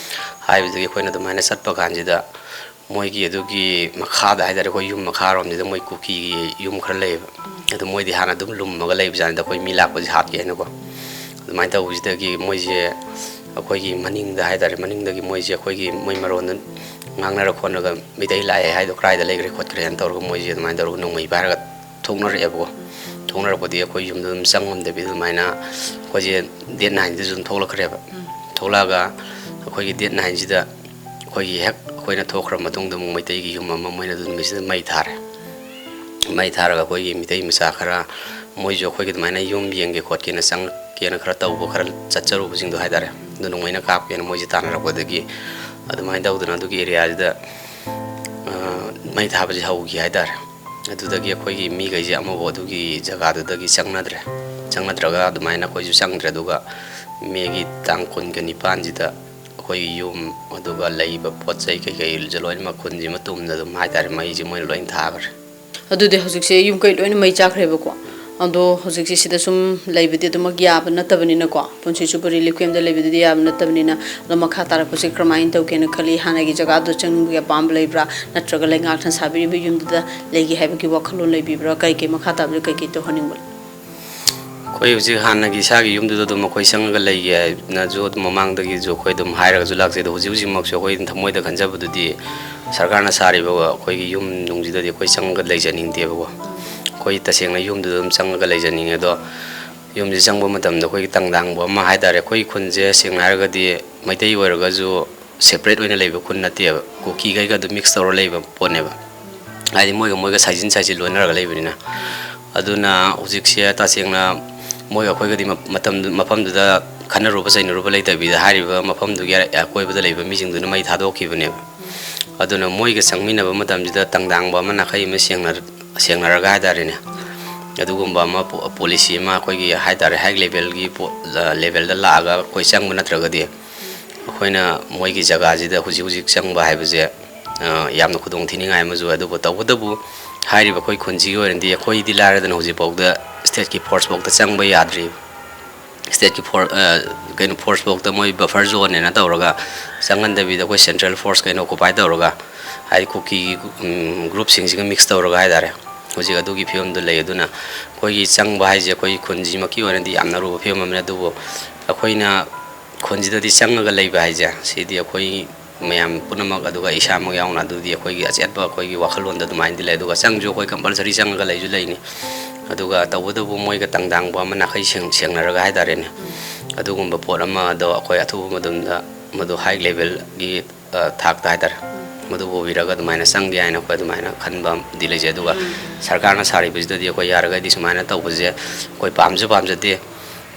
ꯍꯥꯏꯕꯗꯒꯤ ꯑꯩꯈꯣꯏꯅ ꯑꯗꯨꯃꯥꯏꯅ ꯆꯠꯄ ꯀꯥꯟꯁꯤꯗ ꯃꯣꯏꯒꯤ ꯑꯗꯨꯒꯤ ꯃꯈꯥꯗ ꯍꯥꯏꯇꯥꯔꯦ, ꯑꯩꯈꯣꯏ ꯌꯨꯝ ꯃꯈꯥꯔꯣꯝꯁꯤꯗ ꯃꯣꯏ ꯀꯨꯀꯤꯒꯤ ꯌꯨꯝ ꯈꯔ ꯂꯩꯌꯦꯕ꯫ ꯑꯗꯣ ꯃꯣꯏꯗꯤ ꯍꯥꯟꯅ ꯑꯗꯨꯝ ꯂꯨꯝꯃꯒ ꯂꯩꯕꯖꯥꯠꯅꯤꯗ, ꯑꯩꯈꯣꯏ ꯃꯤ ꯂꯥꯛꯄꯁꯦ ꯍꯥꯠꯀꯦ ꯍꯥꯏꯅꯀꯣ꯫ ꯑꯗꯨꯃꯥꯏꯅ ꯇꯧꯕꯁꯤꯗꯒꯤ ꯃꯣꯏꯁꯦ ꯑꯩꯈꯣꯏꯒꯤ ꯃꯅꯤꯡꯗ ꯍꯥꯏꯇꯥꯔꯦ, ꯃꯅꯤꯡꯗꯒꯤ ꯃꯣꯏꯁꯦ ꯑꯩꯈꯣꯏꯒꯤ ꯃꯣꯏ ꯃꯔꯣꯟꯗ ꯉꯥꯡꯅꯔ ꯈꯣꯠꯅꯒ, "ꯃꯩꯇꯩ ꯂꯥꯛꯑꯦ ꯍꯥꯏꯗꯣ ꯀꯗꯥꯏꯗ ꯂꯩꯈ꯭ꯔꯦ ꯈꯣꯠꯈ꯭ꯔꯦꯅ" ꯇꯧꯔꯒ ꯃꯣꯏꯁꯦ ꯑꯗꯨꯃꯥꯏꯅ ꯇꯧꯔꯒ ꯅꯣꯡꯃꯩ ꯄꯥꯏꯔꯒ ꯊꯣꯛꯅꯔꯛꯑꯦꯕꯀꯣ꯫ ꯊꯣꯛꯅꯔꯛꯄꯗꯒꯤ ꯑꯩꯈꯣꯏ ꯌꯨꯝꯗ ꯑꯗꯨꯝ ꯆꯪꯉꯝꯗꯕꯤꯗ ꯑꯗꯨꯃꯥꯏꯅ ꯑꯩꯈꯣꯏꯁꯦ ꯗꯦꯠ ꯅꯥꯏꯟꯁꯤꯗꯁꯨ ꯑꯗꯨꯝ ꯊꯣꯛꯂꯛꯈ꯭ꯔꯦꯕ꯫ ꯊꯣꯛꯂꯛꯑꯒ ꯑꯩꯈꯣꯏꯒꯤ ꯗꯦꯠ ꯅꯥꯏꯟꯁꯤꯗ ꯑꯩꯈꯣꯏꯒꯤ ꯍꯦꯛ ꯑꯩꯈꯣꯏꯅ ꯊꯣꯛꯈ꯭ꯔ ꯃꯇꯨꯡꯗ ꯑꯃꯨꯛ ꯃꯩꯇꯩꯒꯤ ꯌꯨꯝ ꯑꯃ ꯃꯣꯏꯅ ꯑꯗꯨ ꯅꯨꯃꯤꯠꯁꯤꯗ ꯃꯩ ꯊꯥꯔꯦ꯫ ꯃꯩ ꯊꯥꯔꯒ ꯑꯩꯈꯣꯏꯒꯤ ꯃꯤꯇꯩ ꯃꯆꯥ ꯈꯔ, ꯃꯣꯏꯁꯨ ꯑꯩꯈꯣꯏꯒꯤ ꯑꯗꯨꯃꯥꯏꯅ ꯌꯨꯝ ꯌꯦꯡꯒꯦ ꯈꯣꯠꯀꯦꯅ ꯆꯪꯉꯛꯀꯦꯅ ꯈꯔ ꯇꯧꯕ ꯈꯔ ꯆꯠꯆꯔꯨꯕꯁꯤꯡꯗꯣ ꯍꯥꯏꯇꯥꯔꯦ, ꯑꯗꯨ ꯅꯣꯡꯃꯩꯅ ꯀꯥꯞꯀꯦꯅ ꯃꯣꯏꯁꯦ ꯇꯥꯟꯅꯔꯛꯄꯗꯒꯤ ꯑꯗꯨꯃꯥꯏꯅ ꯇꯧꯗꯅ ꯑꯗꯨꯒꯤ ꯑꯦꯔꯤꯌꯥꯁꯤꯗ, ꯑ, ꯃꯩ ꯊꯥꯕꯁꯦ ꯍꯧꯈꯤ ꯍꯥꯏꯇꯥꯔꯦ꯫ ꯑꯗꯨꯗꯒꯤ ꯑꯩꯈꯣꯏꯒꯤ ꯃꯤꯈꯩꯁꯦ ꯑꯃꯐꯥꯎ ꯑꯗꯨꯒꯤ ꯖꯒꯥꯗꯨꯗꯒꯤ ꯆꯪꯅꯗ꯭ꯔꯦ꯫ ꯆꯪꯅꯗ꯭ꯔꯒ ꯑꯗꯨꯃꯥꯏꯅ ꯑꯩꯈꯣꯏꯁꯨ ꯆꯪꯗ꯭ꯔꯦ꯫ ꯑꯗꯨꯒ ꯃꯦꯒꯤ ꯇꯥꯡ ꯀꯨꯟꯒ ꯅꯤꯄꯥꯟꯁꯤꯗ ꯑꯩꯈꯣꯏꯒꯤ ꯌꯨꯝ, ꯑꯗꯨꯒ ꯂꯩꯕ ꯄꯣꯠ ꯆꯩ ꯀꯩꯀꯩꯁꯦ ꯂꯣꯏꯅꯃꯛ ꯈꯨꯟꯁꯤꯃ ꯇꯨꯝꯅ ꯑꯗꯨꯝ ꯍꯥꯏꯇꯥꯔꯦ, ꯃꯩꯁꯦ ꯃꯣꯏꯅ ꯂꯣꯏꯅ ꯊꯥꯈ꯭ꯔꯦ꯫ ꯑꯗꯨꯗꯤ ꯍꯧꯖꯤꯛꯁꯦ ꯌꯨꯝ ꯀꯩ ꯂꯣꯏꯅ ꯃꯩ ꯆꯥꯛꯈ꯭ꯔꯦꯕꯀꯣ꯫ ꯑꯗꯣ ꯍꯧꯖꯤꯛꯁꯦ ꯁꯤꯗ ꯁꯨꯝ ꯂꯩꯕꯗꯤ ꯑꯗꯨꯃꯛ ꯌꯥꯕ ꯅꯠꯇꯕꯅꯤꯅꯀꯣ, ꯄꯨꯟꯁꯤ ꯆꯨꯞꯄ ꯔꯤꯂꯤꯐ ꯀꯦꯝꯞꯇ ꯂꯩꯕꯗꯨꯗꯤ ꯌꯥꯕ ꯅꯠꯇꯕꯅꯤꯅ, ꯑꯗꯣ ꯃꯈꯥ ꯇꯥꯔꯛꯄꯁꯦ ꯀꯔꯝꯍꯥꯏꯅ ꯇꯧꯒꯦꯅ ꯈꯜꯂꯤ? ꯍꯥꯟꯅꯒꯤ ꯖꯒꯥꯗꯣ ꯆꯪꯅꯤꯡꯕꯒꯤ ꯑꯄꯥꯝꯕ ꯂꯩꯕ꯭ꯔꯥ, ꯅꯠꯇ꯭ꯔꯒ ꯂꯩꯉꯥꯛꯅ ꯁꯥꯕꯤꯔꯤꯕ ꯌꯨꯝꯗꯨꯗ ꯂꯩꯒꯦ ꯍꯥꯏꯕꯒꯤ ꯋꯥꯈꯜꯂꯣꯟ ꯂꯩꯕꯤꯕ꯭ꯔꯥ? ꯀꯩ ꯀꯩ ꯃꯈꯥ ꯇꯥꯕꯗ ꯀꯩ ꯀꯩ ꯇꯧꯍꯟꯅꯤꯡꯕ? ꯑꯩꯈꯣꯏ ꯍꯧꯖꯤꯛ ꯍꯥꯟꯅꯒꯤ ꯏꯁꯥꯒꯤ ꯌꯨꯝꯗꯨꯗ ꯑꯗꯨꯝ ꯑꯩꯈꯣꯏ ꯆꯪꯉꯒ ꯂꯩꯒꯦ ꯍꯥꯏꯅꯁꯨ ꯑꯗꯨꯝ ꯃꯃꯥꯡꯗꯒꯤꯁꯨ ꯑꯩꯈꯣꯏ ꯑꯗꯨꯝ ꯍꯥꯏꯔꯒꯁꯨ ꯂꯥꯛꯆꯩ꯫ ꯑꯗꯣ ꯍꯧꯖꯤꯛ ꯍꯧꯖꯤꯛꯃꯛꯁꯨ ꯑꯩꯈꯣꯏ ꯊꯃꯣꯏꯗ ꯈꯟꯖꯕꯗꯨꯗꯤ ꯁꯔꯀꯥꯔꯅ ꯁꯥꯔꯤꯕ ꯑꯩꯈꯣꯏꯒꯤ ꯌꯨꯝ ꯅꯨꯡꯁꯤꯗꯗꯤ ꯑꯩꯈꯣꯏ ꯆꯪꯉꯒ ꯂꯩꯖꯅꯤꯡꯗꯦꯕꯀꯣ꯫ ꯑꯩꯈꯣꯏ ꯇꯁꯦꯡꯅ ꯌꯨꯝꯗꯨꯗ ꯑꯗꯨꯝ ꯆꯪꯉꯒ ꯂꯩꯖꯅꯤꯡꯉꯦ꯫ ꯑꯗꯣ ꯌꯨꯝꯁꯤ ꯆꯪꯕ ꯃꯇꯝꯗ ꯑꯩꯈꯣꯏꯒꯤ ꯇꯪꯗꯥꯡꯕ ꯑꯃ ꯍꯥꯏꯇꯥꯔꯦ, ꯑꯩꯈꯣꯏꯒꯤ ꯈꯨꯟꯁꯦ ꯁꯦꯡꯅ ꯍꯥꯏꯔꯒꯗꯤ ꯃꯩꯇꯩ ꯑꯣꯏꯔꯒꯁꯨ ꯁꯦꯄꯔꯦꯠ ꯑꯣꯏꯅ ꯂꯩꯕ ꯈꯨꯟ ꯅꯠꯇꯦꯕ, ꯀꯨꯀꯤꯈꯩꯒ ꯑꯗꯨꯝ ꯃꯤꯛꯁ ꯇꯧꯔ ꯂꯩꯕ ꯄꯣꯠꯅꯦꯕ꯫ ꯍꯥꯏꯗꯤ ꯃꯣꯏꯒ ꯃꯣꯏꯒ ꯁꯥꯏꯖꯤꯟ ꯁꯥꯏꯖꯤꯟ ꯂꯣꯏꯅꯔꯒ ꯂꯩꯕꯅꯤꯅ꯫ ꯑꯗꯨꯅ ꯍꯧꯖꯤꯛꯁꯦ ꯇꯁꯦꯡꯅ ꯃꯣꯏꯒ ꯑꯩꯈꯣꯏꯒꯗꯤ ꯃ-, ꯃꯇꯝ, ꯃꯐꯝꯗꯨꯗ ꯈꯟꯅꯔꯨꯕ ꯆꯩꯅꯔꯨꯕ ꯂꯩꯇꯕꯤꯗ ꯍꯥꯏꯔꯤꯕ ꯃꯐꯝꯗꯨꯒꯤ ꯑꯀꯣꯏꯕꯗ ꯂꯩꯕ ꯃꯤꯁꯤꯡꯗꯨꯅ ꯃꯩ ꯊꯥꯗꯣꯛꯈꯤꯕꯅꯦꯕ꯫ ꯑꯗꯨꯅ ꯃꯣꯏꯒ ꯆꯪꯃꯤꯟꯅꯕ ꯃꯇꯝꯁꯤꯗ ꯇꯪꯗꯥꯡꯕ ꯑꯃ ꯅꯥꯈꯩ ꯑꯃ ꯁꯦꯡꯅ-, ꯁꯦꯡꯅꯔꯒ ꯍꯥꯏꯇꯥꯔꯦꯅꯦ, ꯑꯗꯨꯒꯨꯝꯕ ꯑꯃ ꯄꯣ-, ꯄꯣꯂꯤꯁꯤ ꯑꯃ ꯑꯩꯈꯣꯏꯒꯤ ꯍꯥꯏꯇꯥꯔꯦ, ꯍꯥꯏ ꯂꯦꯚꯦꯜꯒꯤ ꯄꯣ-, ꯑ, ꯂꯦꯚꯦꯜꯗ ꯂꯥꯛꯑꯒ ꯑꯩꯈꯣꯏ ꯆꯪꯕ ꯅꯠꯇ꯭ꯔꯒꯗꯤ ꯑꯩꯈꯣꯏꯅ ꯃꯣꯏꯒꯤ ꯖꯒꯥꯁꯤꯗ ꯍꯧꯖꯤꯛ ꯍꯧꯖꯤꯛ ꯆꯪꯕ ꯍꯥꯏꯕꯁꯦ, ꯑ, ꯌꯥꯝꯅ ꯈꯨꯗꯣꯡ ꯊꯤꯅꯤꯡꯉꯥꯏ ꯑꯃꯁꯨ ꯑꯣꯏ꯫ ꯑꯗꯨꯕꯨ ꯇꯧꯕꯇꯕꯨ ꯍꯥꯏꯔꯤꯕ ꯑꯩꯈꯣꯏ ꯈꯨꯟꯁꯤꯒꯤ ꯑꯣꯏꯅꯗꯤ ꯑꯩꯈꯣꯏꯗꯤ ꯂꯥꯏꯔꯗꯅ ꯍꯧꯖꯤꯛꯐꯥꯎꯗ stateꯀꯤ forceꯐꯥꯎꯗ ꯆꯪꯕ ꯌꯥꯗ꯭ꯔꯤꯕ꯫ stateꯀꯤ for-, ꯑ, ꯀꯩꯅꯣ, forceꯐꯥꯎꯗ ꯃꯣꯏ buffer zoneꯅꯦꯅ ꯇꯧꯔꯒ ꯆꯪꯍꯟꯗꯕꯤꯗ ꯑꯩꯈꯣꯏ central force ꯀꯩꯅ occupy ꯇꯧꯔꯒ, ꯍꯥꯏꯗꯤ ꯀꯨꯀꯤꯒꯤ, ꯎꯝ, groupꯁꯤꯡꯁꯤꯒ mix ꯇꯧꯔꯒ ꯍꯥꯏꯇꯥꯔꯦ, ꯍꯧꯖꯤꯛ ꯑꯗꯨꯒꯤ ꯐꯤꯕꯝꯗ ꯂꯩ꯫ ꯑꯗꯨꯅ ꯑꯩꯈꯣꯏꯒꯤ ꯆꯪꯕ ꯍꯥꯏꯁꯦ ꯑꯩꯈꯣꯏ ꯈꯨꯟꯁꯤꯃꯛꯀꯤ ꯑꯣꯏꯅꯗꯤ ꯌꯥꯝꯅ ꯑꯔꯨꯕ ꯐꯤꯕꯝ ꯑꯃꯅꯤ꯫ ꯑꯗꯨꯕꯨ ꯑꯩꯈꯣꯏꯅ ꯈꯨꯟꯁꯤꯗꯗꯤ ꯆꯪꯉꯒ ꯂꯩꯕ ꯍꯥꯏꯁꯦ, ꯁꯤꯗꯤ ꯑꯩꯈꯣꯏ ꯃꯌꯥꯝ ꯄꯨꯝꯅꯃꯛ, ꯑꯗꯨꯒ ꯏꯁꯥꯃꯛ ꯌꯥꯎꯅ, ꯑꯗꯨꯗꯤ ꯑꯩꯈꯣꯏꯒꯤ ꯑꯆꯦꯠꯄ ꯑꯩꯈꯣꯏꯒꯤ ꯋꯥꯈꯜꯂꯣꯟꯗ ꯑꯗꯨꯃꯥꯏꯅꯗꯤ ꯂꯩ꯫ ꯑꯗꯨꯒ ꯆꯪꯁꯨ ꯑꯩꯈꯣꯏ compulsory ꯆꯪꯉꯒ ꯂꯩꯁꯨ ꯂꯩꯅꯤ꯫ ꯑꯗꯨꯒ ꯇꯧꯕꯇꯕꯨ ꯃꯣꯏꯒ ꯇꯪꯗꯥꯡꯕ ꯑꯃ ꯅꯥꯈꯩ ꯁꯦꯡ-, ꯁꯦꯡꯅꯔꯒ ꯍꯥꯏꯇꯥꯔꯦꯅꯦ, ꯑꯗꯨꯒꯨꯝꯕ ꯄꯣꯠ ꯑꯃꯗꯣ ꯑꯩꯈꯣꯏ ꯑꯊꯨꯕ ꯃꯇꯝꯗ ꯃꯗꯨ high levelꯒꯤ, ꯑ, ꯊꯥꯛꯇ ꯍꯥꯏꯇꯥꯔꯦ, ꯃꯗꯨ ꯄꯨꯕꯤꯔꯒ ꯑꯗꯨꯃꯥꯏꯅ ꯆꯪꯒꯦ ꯍꯥꯏꯅ ꯑꯩꯈꯣꯏ ꯑꯗꯨꯃꯥꯏꯅ ꯈꯟꯕ ꯑꯃꯗꯤ ꯂꯩꯖꯩ꯫ ꯑꯗꯨꯒ ꯁꯔꯀꯥꯔꯅ ꯁꯥꯔꯤꯕꯁꯤꯗꯗꯤ ꯑꯩꯈꯣꯏ ꯌꯥꯔꯒꯗꯤ ꯁꯨꯃꯥꯏꯅ ꯇꯧꯕꯁꯦ ꯑꯩꯈꯣꯏ ꯄꯥꯝꯁꯨ ꯄꯥꯝꯖꯗꯦ꯫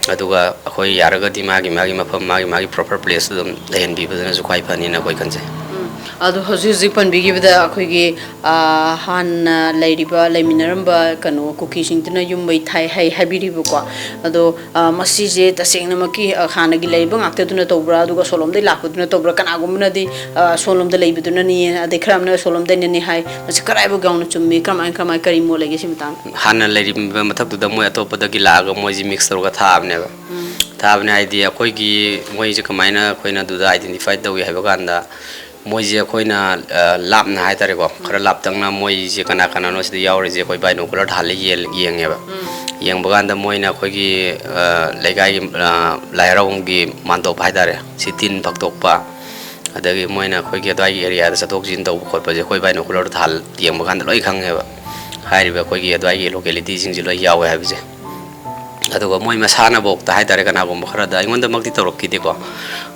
ꯑꯗꯨꯒ ꯑꯩꯈꯣꯏ ꯌꯥꯔꯒꯗꯤ ꯃꯥꯒꯤ, ꯃꯥꯒꯤ ꯃꯐꯝ, ꯃꯥꯒꯤ, ꯃꯥꯒꯤ proper placeꯇ ꯑꯗꯨꯝ ꯂꯩꯍꯟꯕꯤꯕꯗꯨꯅꯁꯨ ꯈ꯭ꯋꯥꯏ ꯐꯅꯤꯅ ꯑꯩꯈꯣꯏ ꯈꯟꯖꯩ꯫ ꯎꯝ꯫ ꯑꯗꯣ ꯍꯧꯖꯤꯛ ꯍꯧꯖꯤꯛ ꯄꯟꯕꯤꯈꯤꯕꯗ ꯑꯩꯈꯣꯏꯒꯤ, ꯑ, ꯍꯥꯟꯅ ꯂꯩꯔꯤꯕ, ꯂꯩꯃꯤꯟꯅꯔꯝꯕ ꯀꯩꯅꯣ ꯀꯨꯀꯤꯁꯤꯡꯗꯨꯅ ꯌꯨꯝ ꯃꯩ ꯊꯥꯏ ꯍꯥꯏ, ꯍꯥꯏꯕꯤꯔꯤꯕꯀꯣ꯫ ꯑꯗꯣ, ꯑ, ꯃꯁꯤꯁꯦ ꯇꯁꯦꯡꯅꯃꯛꯀꯤ, ꯑ, ꯍꯥꯟꯅꯒꯤ ꯂꯩꯔꯤꯕ ꯉꯥꯛꯇꯗꯨꯅ ꯇꯧꯕ꯭ꯔꯥ, ꯑꯗꯨꯒ ꯁꯣꯝꯂꯣꯝꯗꯩ ꯂꯥꯛꯄꯗꯨꯅ ꯇꯧꯕ꯭ꯔꯥ? ꯀꯅꯥꯒꯨꯝꯕꯅꯗꯤ, ꯑ, ꯁꯣꯝꯂꯣꯝꯗ ꯂꯩꯕꯗꯨꯅꯅꯤ, ꯑꯗꯩ ꯈꯔ ꯑꯃꯅ ꯁꯣꯝꯂꯣꯝꯗꯩꯅꯅꯤ ꯍꯥꯏ꯫ ꯃꯁꯤ ꯀꯗꯥꯏꯐꯥꯎ ꯌꯥꯎꯅ ꯆꯨꯝꯃꯤ? ꯀꯔꯝꯍꯥꯏꯅ, ꯀꯔꯝꯍꯥꯏꯅ, ꯀꯔꯤ ꯃꯣꯠ ꯂꯩꯒꯦ ꯁꯤ ꯃꯇꯥꯡꯗ? ꯍꯥꯟꯅ ꯂꯩꯔꯝꯕ ꯃꯊꯛꯇꯨꯗ ꯃꯣꯏ ꯑꯇꯣꯞꯄꯗꯒꯤ ꯂꯥꯛꯑꯒ ꯃꯣꯏꯁꯤ mix ꯇꯧꯔꯒ ꯊꯥꯕꯅꯦꯕ꯫ ꯎꯝ꯫ ꯊꯥꯕꯅꯦ ꯍꯥꯏꯗꯤ ꯑꯩꯈꯣꯏꯒꯤ ꯃꯣꯏꯁꯦ ꯀꯃꯥꯏꯅ ꯑꯩꯈꯣꯏꯅ ꯑꯗꯨꯗ identify ꯇꯧꯏ ꯍꯥꯏꯕ ꯀꯥꯟꯗ, ꯃꯣꯏꯁꯦ ꯑꯩꯈꯣꯏꯅ, ꯑ, ꯂꯥꯞꯅ ꯍꯥꯏꯇꯥꯔꯦꯀꯣ, ꯈꯔ ꯂꯥꯞꯇꯛꯅ ꯃꯣꯏꯁꯦ ꯀꯅꯥ ꯀꯅꯥꯅꯣ ꯁꯤꯗ ꯌꯥꯎꯔꯤꯁꯦ ꯑꯩꯈꯣꯏ binocular ꯊꯥꯜꯂ ꯌꯦꯜ-, ꯌꯦꯡꯉꯦꯕ꯫ ꯎꯝ꯫ ꯌꯦꯡꯕ ꯀꯥꯟꯗ ꯃꯣꯏꯅ ꯑꯩꯈꯣꯏꯒꯤ, ꯑ, ꯂꯩꯀꯥꯏꯒꯤ, ꯑ, ꯂꯥꯏ ꯍꯔꯥꯎꯐꯝꯒꯤ ꯃꯥꯟꯗꯣꯞ ꯍꯥꯏꯇꯥꯔꯦ, ꯁꯤ ꯇꯤꯟ ꯐꯛꯇꯣꯛꯄ, ꯑꯗꯒꯤ ꯃꯣꯏꯅ ꯑꯩꯈꯣꯏꯒꯤ ꯑꯗꯨꯋꯥꯏꯒꯤ areaꯗ ꯆꯠꯊꯣꯛ ꯆꯠꯁꯤꯟ ꯇꯧꯕ ꯈꯣꯠꯄꯁꯦ ꯑꯩꯈꯣꯏ binocular ꯊꯥꯜ ꯌꯦꯡꯕ ꯀꯥꯟꯗ ꯂꯣꯏ ꯈꯪꯉꯦꯕ, ꯍꯥꯏꯔꯤꯕ ꯑꯩꯈꯣꯏꯒꯤ ꯑꯗꯨꯋꯥꯏꯒꯤ localityꯁꯤꯡꯁꯦ ꯂꯣꯏ ꯌꯥꯎꯋꯦ ꯍꯥꯏꯕꯁꯦ꯫ ꯑꯗꯨꯒ ꯃꯣꯏ ꯃꯁꯥꯅꯐꯥꯎꯗ ꯍꯥꯏꯇꯥꯔꯦ, ꯀꯅꯥꯒꯨꯝꯕ ꯈꯔꯗ, ꯑꯩꯉꯣꯟꯗꯃꯛꯇꯤ ꯇꯧꯔꯛꯈꯤꯗꯦꯀꯣ,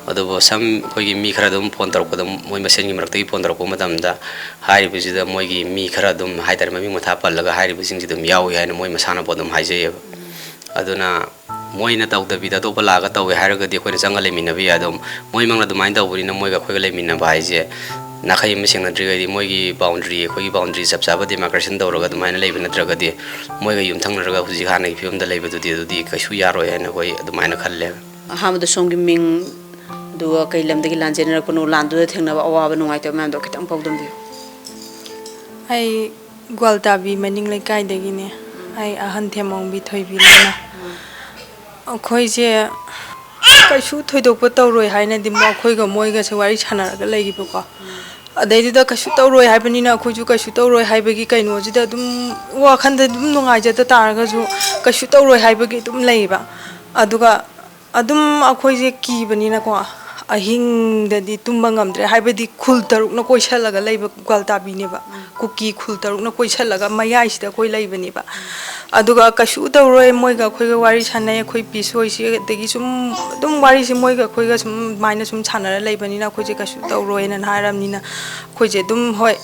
ꯑꯗꯨꯕꯨ ꯁꯝ ꯑꯩꯈꯣꯏꯒꯤ ꯃꯤ ꯈꯔ ꯑꯗꯨꯝ phone ꯇꯧꯔꯛꯄꯗ, ꯃꯣꯏ ꯃꯁꯦꯟꯒꯤ ꯃꯔꯛꯇꯒꯤ phone ꯇꯧꯔꯛꯄ ꯃꯇꯝꯗ ꯍꯥꯏꯔꯤꯕꯁꯤꯗ ꯃꯣꯏꯒꯤ ꯃꯤ ꯈꯔ ꯑꯗꯨꯝ ꯍꯥꯏꯇꯥꯔꯦ, ꯃꯃꯤꯡ ꯃꯊꯥ ꯄꯜꯂꯒ ꯍꯥꯏꯔꯤꯕꯁꯤꯡꯁꯤ ꯑꯗꯨꯝ ꯌꯥꯎꯏ ꯍꯥꯏꯅ ꯃꯣꯏ ꯃꯁꯥꯅꯐꯥꯎ ꯑꯗꯨꯝ ꯍꯥꯏꯖꯩꯌꯦꯕ꯫ ꯑꯗꯨꯅ ꯃꯣꯏꯅ ꯇꯧꯗꯕꯤꯗ ꯑꯇꯣꯞꯄ ꯂꯥꯛꯑꯒ ꯇꯧꯋꯦ ꯍꯥꯏꯔꯒꯗꯤ ꯑꯩꯈꯣꯏꯅ ꯆꯪꯉ ꯂꯩꯃꯤꯟꯅꯕ ꯌꯥꯏ꯫ ꯑꯗꯣ ꯃꯣꯏꯃꯛꯅ ꯑꯗꯨꯃꯥꯏꯅ ꯇꯧꯕꯅꯤꯅ ꯃꯣꯏꯒ ꯑꯩꯈꯣꯏꯒ ꯂꯩꯃꯤꯟꯅꯕ ꯍꯥꯏꯁꯦ ꯅꯥꯈꯩ ꯑꯃ ꯁꯦꯡꯅꯗ꯭ꯔꯤꯈꯩꯗꯤ ꯃꯣꯏꯒꯤ boundary, ꯑꯩꯈꯣꯏꯒꯤ boundary ꯆꯞ ꯆꯥꯕ demarcation ꯇꯧꯔꯒ ꯑꯗꯨꯃꯥꯏꯅ ꯂꯩꯕ ꯅꯠꯇ꯭ꯔꯒꯗꯤ ꯃꯣꯏꯒ ꯌꯨꯝꯊꯪꯅꯔꯒ ꯍꯧꯖꯤꯛ ꯍꯥꯟꯅꯒꯤ ꯐꯤꯕꯝꯗ ꯂꯩꯕꯗꯨꯗꯤ ꯑꯗꯨꯗꯤ ꯀꯩꯁꯨ ꯌꯥꯔꯣꯏ ꯍꯥꯏꯅ ꯑꯩꯈꯣꯏ ꯑꯗꯨꯃꯥꯏꯅ ꯈꯜꯂꯦ꯫ ꯑꯍꯥꯟꯕꯗ ꯁꯣꯝꯒꯤ ꯃꯤꯡ, ꯑꯗꯨꯒ ꯀꯩ ꯂꯝꯗꯒꯤ ꯂꯥꯟ ꯆꯦꯟꯅꯔꯛꯄꯅꯣ, ꯂꯥꯟꯗꯨꯗ ꯊꯦꯡꯅꯕ ꯑꯋꯥꯕ ꯅꯨꯡꯉꯥꯏꯇꯕ ꯃꯌꯥꯝꯗꯣ ꯈꯤꯇꯪ ꯐꯥꯎꯗꯝꯕꯤꯌꯨ꯫ ꯑꯩ ꯒ꯭ꯋꯥꯜꯇꯥꯕꯤ ꯃꯅꯤꯡ ꯂꯩꯀꯥꯏꯗꯒꯤꯅꯦ꯫ ꯑꯩ ꯑꯍꯟ ꯊꯦꯝꯃꯣꯡꯕꯤ ꯊꯣꯏꯕꯤꯅꯦꯅ꯫ ꯑꯩꯈꯣꯏꯁꯦ ꯀꯩꯁꯨ ꯊꯣꯏꯗꯣꯛꯄ ꯇꯧꯔꯣꯏ ꯍꯥꯏꯅꯗꯤ ꯃꯈꯣꯏꯒ ꯃꯣꯏꯒꯁꯦ ꯋꯥꯔꯤ ꯁꯥꯟꯅꯔꯒ ꯂꯩꯈꯤꯕꯀꯣ꯫ ꯑꯗꯩꯗꯨꯗ ꯀꯩꯁꯨ ꯇꯧꯔꯣꯏ ꯍꯥꯏꯕꯅꯤꯅ ꯑꯩꯈꯣꯏꯁꯨ ꯀꯩꯁꯨ ꯇꯧꯔꯣꯏ ꯍꯥꯏꯕꯒꯤ ꯀꯩꯅꯣꯁꯤꯗ ꯑꯗꯨꯝ ꯋꯥꯈꯜꯗ ꯑꯗꯨꯝ ꯅꯨꯡꯉꯥꯏꯖꯗ ꯇꯥꯔꯒꯁꯨ ꯀꯩꯁꯨ ꯇꯧꯔꯣꯏ ꯍꯥꯏꯕꯒꯤ ꯑꯗꯨꯝ ꯂꯩꯌꯦꯕ꯫ ꯑꯗꯨꯒ ꯑꯗꯨꯝ ꯑꯩꯈꯣꯏꯁꯦ ꯀꯤꯕꯅꯤꯅꯀꯣ, ꯑꯍꯤꯡꯗꯗꯤ ꯇꯨꯝꯕ ꯉꯝꯗ꯭ꯔꯦ꯫ ꯍꯥꯏꯕꯗꯤ ꯈꯨꯜ ꯇꯔꯨꯛꯅ ꯀꯣꯏꯁꯜꯂꯒ ꯂꯩꯕ ꯒ꯭ꯋꯥꯜꯇꯥꯕꯤꯅꯦꯕ꯫ ꯀꯨꯀꯤ ꯈꯨꯜ ꯇꯔꯨꯛꯅ ꯀꯣꯏꯁꯜꯂꯒ ꯃꯌꯥꯏꯁꯤꯗ ꯑꯩꯈꯣꯏ ꯂꯩꯕꯅꯦꯕ꯫ ꯑꯗꯨꯒ ꯀꯩꯁꯨ ꯇꯧꯔꯣꯏ, ꯃꯣꯏꯒ ꯑꯩꯈꯣꯏꯒ ꯋꯥꯔꯤ ꯁꯥꯟꯅꯩ, ꯑꯩꯈꯣꯏ ꯄꯤꯁ ꯑꯣꯏꯁꯤ, ꯑꯗꯒꯤ ꯁꯨꯝ ꯑꯗꯨꯝ ꯋꯥꯔꯤꯁꯤ ꯃꯣꯏꯒ ꯑꯩꯈꯣꯏꯒ ꯁꯨꯝ ꯑꯗꯨꯃꯥꯏꯅ ꯁꯨꯝ ꯁꯥꯟꯅꯔ ꯂꯩꯕꯅꯤꯅ ꯑꯩꯈꯣꯏꯁꯦ ꯀꯩꯁꯨ ꯇꯧꯔꯣꯏꯅ ꯍꯥꯏꯔꯕꯅꯤꯅ ꯑꯩꯈꯣꯏꯁꯦ ꯑꯗꯨꯝ, ꯍꯣꯏ,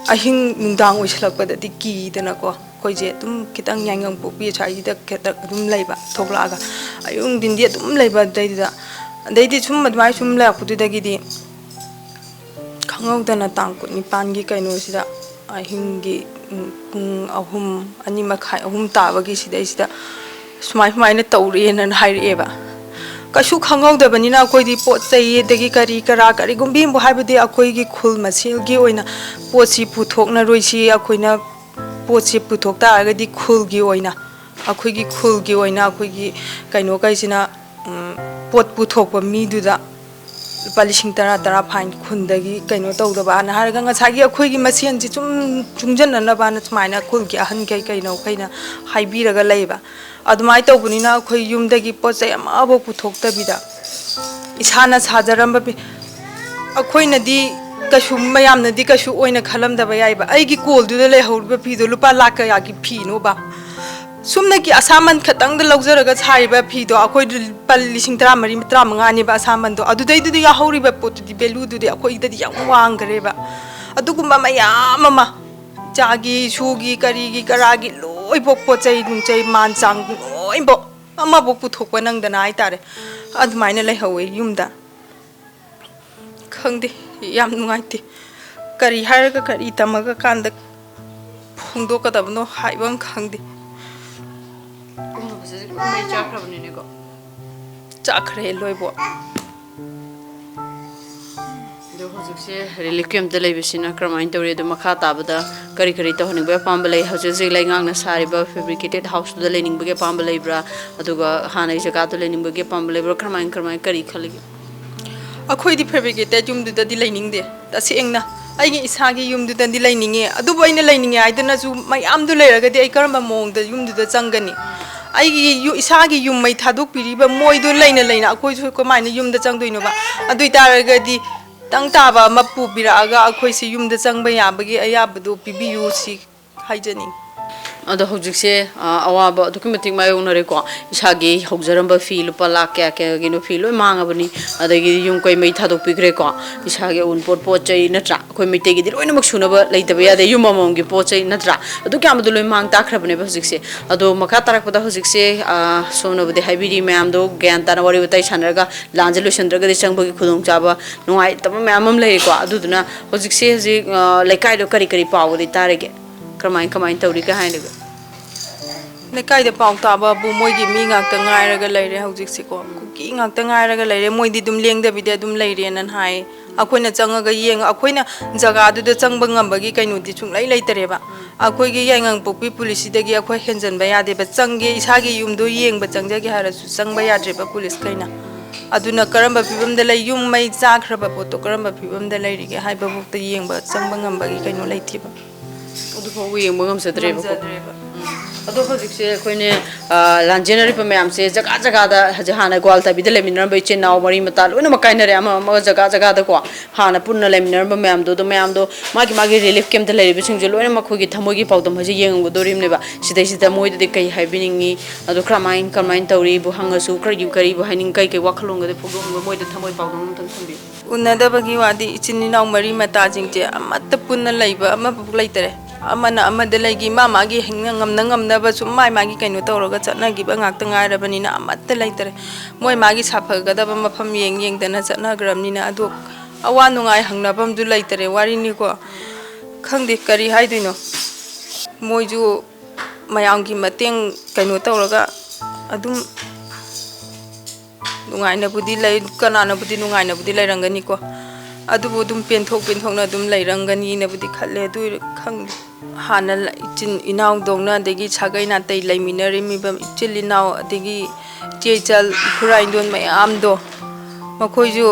ꯑꯍꯤꯡ ꯅꯨꯡꯗꯥꯡ ꯑꯣꯏꯁꯜꯂꯛꯄꯗꯗꯤ ꯀꯤꯗꯅꯀꯣ꯫ ꯑꯩꯈꯣꯏꯁꯦ ꯑꯗꯨꯝ ꯈꯤꯇꯪ ꯌꯥꯏꯉꯪꯄꯣꯛꯄꯤ ꯁ꯭ꯋꯥꯏꯁꯤꯗ ꯈꯤꯇꯪ ꯑꯗꯨꯝ ꯂꯩꯕ, ꯊꯣꯛꯂꯛꯑꯒ ꯑꯌꯨꯛ ꯅꯨꯡꯊꯤꯟꯗꯤ ꯑꯗꯨꯝ ꯂꯩꯕ꯫ ꯑꯗꯩꯗꯨꯗ, ꯑꯗꯩꯗꯤ ꯁꯨꯝ ꯑꯗꯨꯃꯥꯏꯅ ꯁꯨꯝ ꯂꯩꯔꯛꯄꯗꯨꯗꯒꯤꯗꯤ ꯈꯪꯍꯧꯗꯅ ꯇꯥꯡ ꯀꯨꯟꯅꯤꯄꯥꯟꯒꯤ ꯀꯩꯅꯣꯁꯤꯗ, ꯑꯍꯤꯡꯒꯤ, ꯎꯝ, ꯄꯨꯡ ꯑꯍꯨꯝ, ꯑꯅꯤ ꯃꯈꯥꯏ, ꯑꯍꯨꯝ ꯇꯥꯕꯒꯤ ꯁꯤꯗꯩꯁꯤꯗ ꯁꯨꯃꯥꯏ ꯁꯨꯃꯥꯏꯅ ꯇꯧꯔꯦꯅ ꯍꯥꯏꯔꯛꯑꯦꯕ꯫ ꯀꯩꯁꯨ ꯈꯪꯍꯧꯗꯕꯅꯤꯅ ꯑꯩꯈꯣꯏꯗꯤ ꯄꯣꯠ ꯆꯩ ꯑꯗꯒꯤ ꯀꯔꯤ ꯀꯔꯥ ꯀꯔꯤꯒꯨꯝꯕꯤ ꯑꯃꯕꯨ, ꯍꯥꯏꯕꯗꯤ ꯑꯩꯈꯣꯏꯒꯤ ꯈꯨꯜ ꯃꯁꯦꯜꯒꯤ ꯑꯣꯏꯅ ꯄꯣꯠꯁꯤ ꯄꯨꯊꯣꯛꯅꯔꯣꯏꯁꯤ, ꯑꯩꯈꯣꯏꯅ ꯄꯣꯠꯁꯤ ꯄꯨꯊꯣꯛ ꯇꯥꯔꯒꯗꯤ ꯈꯨꯜꯒꯤ ꯑꯣꯏꯅ, ꯑꯩꯈꯣꯏꯒꯤ ꯈꯨꯜꯒꯤ ꯑꯣꯏꯅ ꯑꯩꯈꯣꯏꯒꯤ ꯀꯩꯅꯣꯈꯩꯁꯤꯅ, ꯎꯝ, ꯄꯣꯠ ꯄꯨꯊꯣꯛꯄ ꯃꯤꯗꯨꯗ ꯂꯨꯄꯥ ꯂꯤꯁꯤꯡ ꯇꯔꯥ, ꯇꯔꯥ ꯐꯥꯏꯟ ꯈꯨꯟꯗꯒꯤ ꯀꯩꯅꯣ ꯇꯧꯗꯕꯅ ꯍꯥꯏꯔꯒ ꯉꯁꯥꯏꯒꯤ ꯑꯩꯈꯣꯏꯒꯤ ꯃꯁꯦꯟꯁꯤ ꯁꯨꯝ ꯆꯨꯡꯁꯤꯟꯅꯅꯕꯅ ꯁꯨꯃꯥꯏꯅ ꯈꯨꯜꯒꯤ ꯑꯍꯟꯈꯩ ꯀꯩꯅꯣꯈꯩꯅ ꯍꯥꯏꯕꯤꯔꯒ ꯂꯩꯌꯦꯕ꯫ ꯑꯗꯨꯃꯥꯏꯅ ꯇꯧꯕꯅꯤꯅ ꯑꯩꯈꯣꯏ ꯌꯨꯝꯗꯒꯤ ꯄꯣꯠ ꯆꯩ ꯑꯃꯐꯥꯎ ꯄꯨꯊꯣꯛꯇꯕꯤꯗ ꯏꯁꯥꯅ ꯁꯥꯖꯔꯝꯕ ꯐꯤ-, ꯑꯩꯈꯣꯏꯅꯗꯤ ꯀꯩꯁꯨ, ꯃꯌꯥꯝꯅꯗꯤ ꯀꯩꯁꯨ ꯑꯣꯏꯅ ꯈꯜꯂꯝꯗꯕ ꯌꯥꯏꯕ꯫ ꯑꯩꯒꯤ ꯀꯣꯜꯗꯨꯗ ꯂꯩꯍꯧꯔꯤꯕ ꯐꯤꯗꯣ ꯂꯨꯄꯥ ꯂꯥꯛ ꯀꯌꯥꯒꯤ ꯐꯤꯅꯣꯕ? ꯁꯨꯝꯅꯒꯤ ꯑꯁꯥꯃꯟ ꯈꯛꯇꯪꯗ ꯂꯧꯖꯔꯒ ꯁꯥꯔꯤꯕ ꯐꯤꯗꯣ ꯑꯩꯈꯣꯏꯗ ꯂꯨꯄꯥ ꯂꯤꯁꯤꯡ ꯇꯔꯥꯃꯔꯤ, ꯇꯔꯥꯃꯉꯥꯅꯦꯕ ꯑꯁꯥꯃꯟꯗꯣ꯫ ꯑꯗꯨꯗꯩꯗꯨꯗ ꯌꯥꯎꯍꯧꯔꯤꯕ ꯄꯣꯠꯇꯨꯗꯤ, ꯚꯦꯂꯨꯗꯨꯗꯤ ꯑꯩꯈꯣꯏꯗꯗꯤ ꯌꯥꯝ ꯋꯥꯡꯈ꯭ꯔꯦꯕ꯫ ꯑꯗꯨꯒꯨꯝꯕ ꯃꯌꯥꯝ ꯑꯃ, ꯏꯆꯥꯒꯤ, ꯏꯁꯨꯒꯤ, ꯀꯔꯤꯒꯤ, ꯀꯔꯥꯒꯤ ꯂꯣꯏ ꯄꯣꯛ-, ꯄꯣꯠ ꯆꯩ ꯅꯨꯡꯆꯩ ꯃꯥꯟ ꯆꯥꯡ ꯂꯣꯏꯕꯣ ꯑꯃꯕꯨ ꯄꯨꯊꯣꯛꯄ ꯅꯪꯗꯅ ꯍꯥꯏꯇꯥꯔꯦ꯫ ꯑꯗꯨꯃꯥꯏꯅ ꯂꯩꯍꯧꯋꯦ ꯌꯨꯝꯗ꯫ ꯈꯪꯗꯦ, ꯌꯥꯝ ꯅꯨꯡꯉꯥꯏꯇꯦ꯫ ꯀꯔꯤ ꯍꯥꯏꯔꯒ ꯀꯔꯤ ꯇꯝꯃꯒ ꯀꯥꯟꯗ ꯐꯣꯡꯗꯣꯛꯀꯗꯕꯅꯣ ꯍꯥꯏꯕ ꯑꯃ ꯈꯪꯗꯦ꯫ ꯄꯨꯝꯅꯃꯛꯁꯦ ꯃꯩ ꯆꯥꯛꯈ꯭ꯔꯕꯅꯤꯅꯦꯀꯣ꯫ ꯆꯥꯛꯈ꯭ꯔꯦ ꯂꯣꯏꯕꯣ꯫ ꯍꯧꯖꯤꯛꯁꯦ ꯔꯤꯂꯤꯐ ꯀꯦꯝꯞꯇ ꯂꯩꯕꯁꯤꯅ ꯀꯔꯝꯍꯥꯏꯅ ꯇꯧꯔꯤ? ꯑꯗꯨ ꯃꯈꯥ ꯇꯥꯕꯗ ꯀꯔꯤ ꯀꯔꯤ ꯇꯧꯍꯟꯅꯤꯡꯕꯒꯤ ꯑꯄꯥꯝꯕ ꯂꯩ? ꯍꯧꯖꯤꯛ ꯍꯧꯖꯤꯛ ꯂꯩꯉꯥꯛꯅ ꯁꯥꯔꯤꯕ ꯐꯦꯕ꯭ꯔꯤꯀꯦꯇꯦꯠ ꯍꯥꯎꯁꯇꯨꯗ ꯂꯩꯅꯤꯡꯕꯒꯤ ꯑꯄꯥꯝꯕ ꯂꯩꯕ꯭ꯔꯥ? ꯑꯗꯨꯒ ꯍꯥꯟꯅꯒꯤ ꯖꯒꯥꯗꯨ ꯂꯩꯅꯤꯡꯕꯒꯤ ꯑꯄꯥꯝꯕ ꯂꯩꯕ꯭ꯔꯥ? ꯀꯔꯝꯍꯥꯏꯅ ꯀꯔꯝꯍꯥꯏꯅ ꯀꯔꯤ ꯈꯜꯂꯤꯒꯦ? ꯑꯩꯈꯣꯏꯗꯤ ꯐꯦꯕ꯭ꯔꯤꯀꯦꯇꯦꯠ ꯌꯨꯝꯗꯨꯗꯗꯤ ꯂꯩꯅꯤꯡꯗꯦ꯫ ꯇꯁꯦꯡꯅ ꯑꯩꯒꯤ ꯏꯁꯥꯒꯤ ꯌꯨꯝꯗꯨꯗꯗꯤ ꯂꯩꯅꯤꯡꯉꯦ꯫ ꯑꯗꯨꯕꯨ ꯑꯩꯅ ꯂꯩꯅꯤꯡꯉꯦ ꯍꯥꯏꯗꯅꯁꯨ ꯃꯌꯥꯝꯗꯨ ꯂꯩꯔꯒꯗꯤ ꯑꯩ ꯀꯔꯝꯕ ꯃꯑꯣꯡꯗ ꯌꯨꯝꯗꯨꯗ ꯆꯪꯒꯅꯤ? ꯑꯩꯒꯤ ꯌꯨ-, ꯏꯁꯥꯒꯤ ꯌꯨꯝ ꯃꯩ ꯊꯥꯗꯣꯛꯄꯤꯔꯤꯕ ꯃꯣꯏꯗꯨ ꯂꯩꯅ ꯂꯩꯅ ꯑꯩꯈꯣꯏꯁꯨ ꯀꯃꯥꯏꯅ ꯌꯨꯝꯗ ꯆꯪꯗꯣꯏꯅꯣꯕ? ꯑꯗꯨ ꯑꯣꯏ ꯇꯥꯔꯒꯗꯤ ꯇꯪ ꯇꯥꯕ ꯑꯃ ꯄꯨꯕꯤꯔꯛꯑꯒ ꯑꯩꯈꯣꯏꯁꯤ ꯌꯨꯝꯗ ꯆꯪꯕ ꯌꯥꯕꯒꯤ ꯑꯌꯥꯕꯗꯨ ꯄꯤꯕꯤꯌꯨ, ꯁꯤ ꯍꯥꯏꯖꯅꯤꯡꯉꯤ꯫ ꯑꯗꯣ ꯍꯧꯖꯤꯛꯁꯦ, ꯑ, ꯑꯋꯥꯕ ꯑꯗꯨꯛꯀꯤ ꯃꯇꯤꯛ ꯃꯥꯌꯣꯛꯅꯔꯦꯀꯣ꯫ ꯏꯁꯥꯒꯤ ꯍꯧꯖꯔꯝꯕ ꯐꯤ ꯂꯨꯄꯥ ꯂꯥꯛ ꯀꯌꯥ ꯀꯌꯥꯒꯤꯅꯣ ꯐꯤ ꯂꯣꯏ ꯃꯥꯡꯉꯕꯅꯤ꯫ ꯑꯗꯒꯤ ꯌꯨꯝ ꯀꯩ ꯃꯩ ꯊꯥꯗꯣꯛꯄꯤꯈ꯭ꯔꯦꯀꯣ꯫ ꯏꯁꯥꯒꯤ ꯑꯎꯟꯄꯣꯠ ꯄꯣꯠ ꯆꯩ ꯅꯠꯇ꯭ꯔꯥ? ꯑꯩꯈꯣꯏ ꯃꯩꯇꯩꯒꯤꯗꯤ ꯂꯣꯏꯅꯃꯛ ꯁꯨꯅꯕ ꯂꯩꯇꯕ ꯌꯥꯗꯦ꯫ ꯌꯨꯝ ꯑꯃꯃꯝꯒꯤ ꯄꯣꯠ ꯆꯩ ꯅꯠꯇ꯭ꯔꯥ? ꯑꯗꯨ ꯀꯌꯥꯝꯗꯣ ꯂꯣꯏ ꯃꯥꯡ ꯇꯥꯛꯈ꯭ꯔꯕꯅꯦꯕ ꯍꯧꯖꯤꯛꯁꯦ꯫ ꯑꯗꯣ ꯃꯈꯥ ꯇꯥꯔꯛꯄꯗ ꯍꯧꯖꯤꯛꯁꯦ, ꯑ, ꯁꯣꯝꯅꯕꯨꯗꯤ ꯍꯥꯏꯕꯤꯔꯤ ꯃꯌꯥꯝꯗꯣ ꯒ꯭ꯌꯥꯟ ꯇꯥꯅ ꯋꯥꯔꯤ ꯋꯥꯇꯥꯏ ꯁꯥꯟꯅꯔꯒ ꯂꯥꯟꯁꯦ ꯂꯣꯏꯁꯤꯟꯗ꯭ꯔꯒꯗꯤ ꯆꯪꯕꯒꯤ ꯈꯨꯗꯣꯡꯆꯥꯕ ꯅꯨꯡꯉꯥꯏꯇꯕ ꯃꯌꯥꯝ ꯑꯃ ꯂꯩꯔꯦꯀꯣ꯫ ꯑꯗꯨꯗꯨꯅ ꯍꯧꯖꯤꯛꯁꯦ ꯍꯧꯖꯤꯛ, ꯑ, ꯂꯩꯀꯥꯏꯗꯣ ꯀꯔꯤ ꯀꯔꯤ ꯄꯥꯎꯒꯗꯤ ꯇꯥꯔꯤꯒꯦ? ꯀꯔꯝꯍꯥꯏ ꯀꯃꯥꯏꯅ ꯇꯧꯔꯤꯒꯦ ꯍꯥꯏꯅꯒ? ꯂꯩꯀꯥꯏꯗ ꯄꯥꯎ ꯇꯥꯕꯕꯨ ꯃꯣꯏꯒꯤ ꯃꯤ ꯉꯥꯛꯇ ꯉꯥꯏꯔꯒ ꯂꯩꯔꯦ ꯍꯧꯖꯤꯛꯁꯦꯀꯣ꯫ ꯀꯨꯀꯤ ꯉꯥꯛꯇ ꯉꯥꯏꯔꯒ ꯂꯩꯔꯦ꯫ ꯃꯣꯏꯗꯤ ꯑꯗꯨꯝ ꯂꯦꯡꯗꯕꯤꯗ ꯑꯗꯨꯝ ꯂꯩꯔꯦꯅ ꯍꯥꯏ꯫ ꯑꯩꯈꯣꯏꯅ ꯆꯪꯉꯒ ꯌꯦꯡꯉ-, ꯑꯩꯈꯣꯏꯅ ꯖꯒꯥꯗꯨꯗ ꯆꯪꯕ ꯉꯝꯕꯒꯤ ꯀꯩꯅꯣꯗꯤ ꯁꯨꯡꯂꯩ ꯂꯩꯇꯔꯦꯕ꯫ ꯑꯩꯈꯣꯏꯒꯤ ꯌꯥꯏꯉꯪꯄꯣꯛꯄꯤ ꯄꯨꯂꯤꯁꯁꯤꯗꯒꯤ ꯑꯩꯈꯣꯏ ꯍꯦꯟꯖꯟꯕ ꯌꯥꯗꯦꯕ꯫ ꯆꯪꯒꯦ, ꯏꯁꯥꯒꯤ ꯌꯨꯝꯗꯣ ꯌꯦꯡꯕ ꯆꯪꯖꯒꯦ ꯍꯥꯏꯔꯁꯨ ꯆꯪꯕ ꯌꯥꯗ꯭ꯔꯦꯕ ꯄꯨꯂꯤꯁꯈꯩꯅ꯫ ꯑꯗꯨꯅ ꯀꯔꯝꯕ ꯐꯤꯕꯝꯗ ꯂꯩ? ꯌꯨꯝ ꯃꯩ ꯆꯥꯈ꯭ꯔꯕ ꯄꯣꯠꯇꯣ ꯀꯔꯝꯕ ꯐꯤꯕꯝꯗ ꯂꯩꯔꯤꯒꯦ ꯍꯥꯏꯕꯐꯥꯎꯗ ꯌꯦꯡꯕ ꯆꯪꯕ ꯉꯝꯕꯒꯤ ꯀꯩꯅꯣ ꯂꯩꯇꯦꯕ꯫ ꯑꯗꯨ ꯐꯥꯎꯕ ꯌꯦꯡꯕ ꯉꯝꯖꯗ꯭ꯔꯦꯕꯀꯣ꯫ ꯉꯝꯖꯗ꯭ꯔꯦꯕ꯫ ꯎꯝ꯫ ꯑꯗꯣ ꯍꯧꯖꯤꯛꯁꯦ ꯑꯩꯈꯣꯏꯅ, ꯑ, ꯂꯥꯟꯖꯦꯟꯅꯔꯤꯕ ꯃꯌꯥꯝꯁꯦ ꯖꯒꯥ ꯖꯒꯥꯗ ꯍꯧꯖꯤꯛ ꯍꯥꯟꯅ ꯒ꯭ꯋꯥꯜꯇꯕꯤꯗ ꯂꯩꯃꯤꯟꯅꯔꯝꯕ ꯏꯆꯤꯟ ꯏꯅꯥꯎ ꯃꯔꯤ ꯃꯇꯥ ꯂꯣꯏꯅꯃꯛ ꯀꯥꯏꯅꯔꯦ꯫ ꯑꯃ ꯑꯃꯒ ꯖꯒꯥ ꯖꯒꯥꯗꯀꯣ ꯍꯥꯟꯅ ꯄꯨꯟꯅ ꯂꯩꯃꯤꯟꯅꯔꯝꯕ ꯃꯌꯥꯝꯗꯣ, ꯑꯗꯣ ꯃꯌꯥꯝꯗꯣ ꯃꯥꯒꯤ ꯃꯥꯒꯤ ꯔꯤꯂꯤꯐ ꯀꯦꯝꯞꯇ ꯂꯩꯔꯤꯕꯁꯤꯡꯁꯦ ꯂꯣꯏꯅꯃꯛ ꯑꯩꯈꯣꯏꯒꯤ ꯊꯃꯣꯏꯒꯤ ꯄꯥꯎꯗꯝ ꯍꯥꯏꯁꯦ ꯌꯦꯡꯉꯝꯒꯗꯣꯔꯤꯕꯅꯦꯕ꯫ ꯁꯤꯗꯩꯁꯤꯗ ꯃꯣꯏꯗꯗꯤ ꯀꯩ ꯍꯥꯏꯕꯤꯅꯤꯡꯉꯤ? ꯑꯗꯣ ꯀꯔꯝꯍꯥꯏꯅ, ꯀꯔꯝꯍꯥꯏꯅ ꯇꯧꯔꯤꯕꯨ ꯍꯪꯉꯁꯨ, ꯀꯔꯤ, ꯀꯔꯤꯕꯨ ꯍꯥꯏꯅꯤꯡ-, ꯀꯩ ꯀꯩ ꯋꯥꯈꯜꯂꯣꯟꯒꯗꯤ ꯐꯣꯡꯗꯣꯛꯅꯤꯡꯕ? ꯃꯣꯏꯗ ꯊꯃꯣꯏ ꯄꯥꯎꯗꯝ ꯑꯃꯇꯪ ꯊꯝꯕꯤꯌꯨ꯫ ꯎꯅꯗꯕꯒꯤ ꯋꯥꯗꯤ, ꯏꯆꯤꯟ ꯏꯅꯥꯎ ꯃꯔꯤ ꯃꯇꯥꯁꯤꯡꯁꯦ ꯑꯃꯠꯇ ꯄꯨꯟꯅ ꯂꯩꯕ ꯑꯃꯐꯥꯎ ꯂꯩꯇꯔꯦ꯫ ꯑꯃꯅ ꯑꯃꯗ ꯂꯩꯈꯤ, ꯃꯥ ꯃꯥꯒꯤ ꯍꯤꯡꯅ ꯉꯝꯅ ꯉꯝꯅꯕ ꯁꯨꯝ ꯃꯥꯏ ꯃꯥꯒꯤ ꯀꯩꯅꯣ ꯇꯧꯔꯒ ꯆꯠꯅꯈꯤꯕ ꯉꯥꯛꯇ ꯉꯥꯏꯔꯕꯅꯤꯅ ꯑꯃꯠꯇ ꯂꯩꯇꯔꯦ꯫ ꯃꯣꯏ ꯃꯥꯒꯤ ꯁꯥꯐꯒꯗꯕ ꯃꯐꯝ ꯌꯦꯡ ꯌꯦꯡꯗꯅ ꯆꯠꯅꯈ꯭ꯔꯕꯅꯤꯅ, ꯑꯗꯣ ꯑꯋꯥ ꯅꯨꯡꯉꯥꯏ ꯍꯪꯅꯐꯝꯗꯨ ꯂꯩꯇꯔꯦ꯫ ꯋꯥꯔꯤꯅꯤꯀꯣ, ꯈꯪꯗꯦ ꯀꯔꯤ ꯍꯥꯏꯗꯣꯏꯅꯣ꯫ ꯃꯣꯏꯁꯨ ꯃꯌꯥꯝꯒꯤ ꯃꯇꯦꯡ ꯀꯩꯅꯣ ꯇꯧꯔꯒ ꯑꯗꯨꯝ ꯅꯨꯡꯉꯥꯏꯅꯕꯨꯗꯤ ꯂꯩ, ꯀꯅꯥꯅꯕꯨꯗꯤ ꯅꯨꯡꯉꯥꯏꯅꯕꯨꯗꯤ ꯂꯩꯔꯝꯒꯅꯤꯀꯣ꯫ ꯑꯗꯨꯕꯨ ꯑꯗꯨꯝ ꯄꯦꯟꯊꯣꯛ ꯄꯦꯟꯊꯣꯛꯅ ꯑꯗꯨꯝ ꯂꯩꯔꯝꯒꯅꯤꯅꯕꯨꯗꯤ ꯈꯜꯂꯦ꯫ ꯑꯗꯨ ꯑꯣꯏꯔ-, ꯈꯪꯗꯦ꯫ ꯍꯥꯟꯅ ꯂ-, ꯏꯆꯤꯟ ꯏꯅꯥꯎꯗꯧꯅ, ꯑꯗꯒꯤ ꯁꯥꯒꯩ ꯅꯥꯇꯩ ꯂꯩꯃꯤꯟꯅꯔꯝꯃꯤꯕ ꯏꯆꯤꯜ ꯏꯅꯥꯎ, ꯑꯗꯒꯤ ꯏꯆꯦ ꯏꯆꯜ, ꯏꯈꯨꯔꯥ ꯏꯟꯗꯣꯟ ꯃꯌꯥꯝꯗꯣ, ꯃꯈꯣꯏꯁꯨ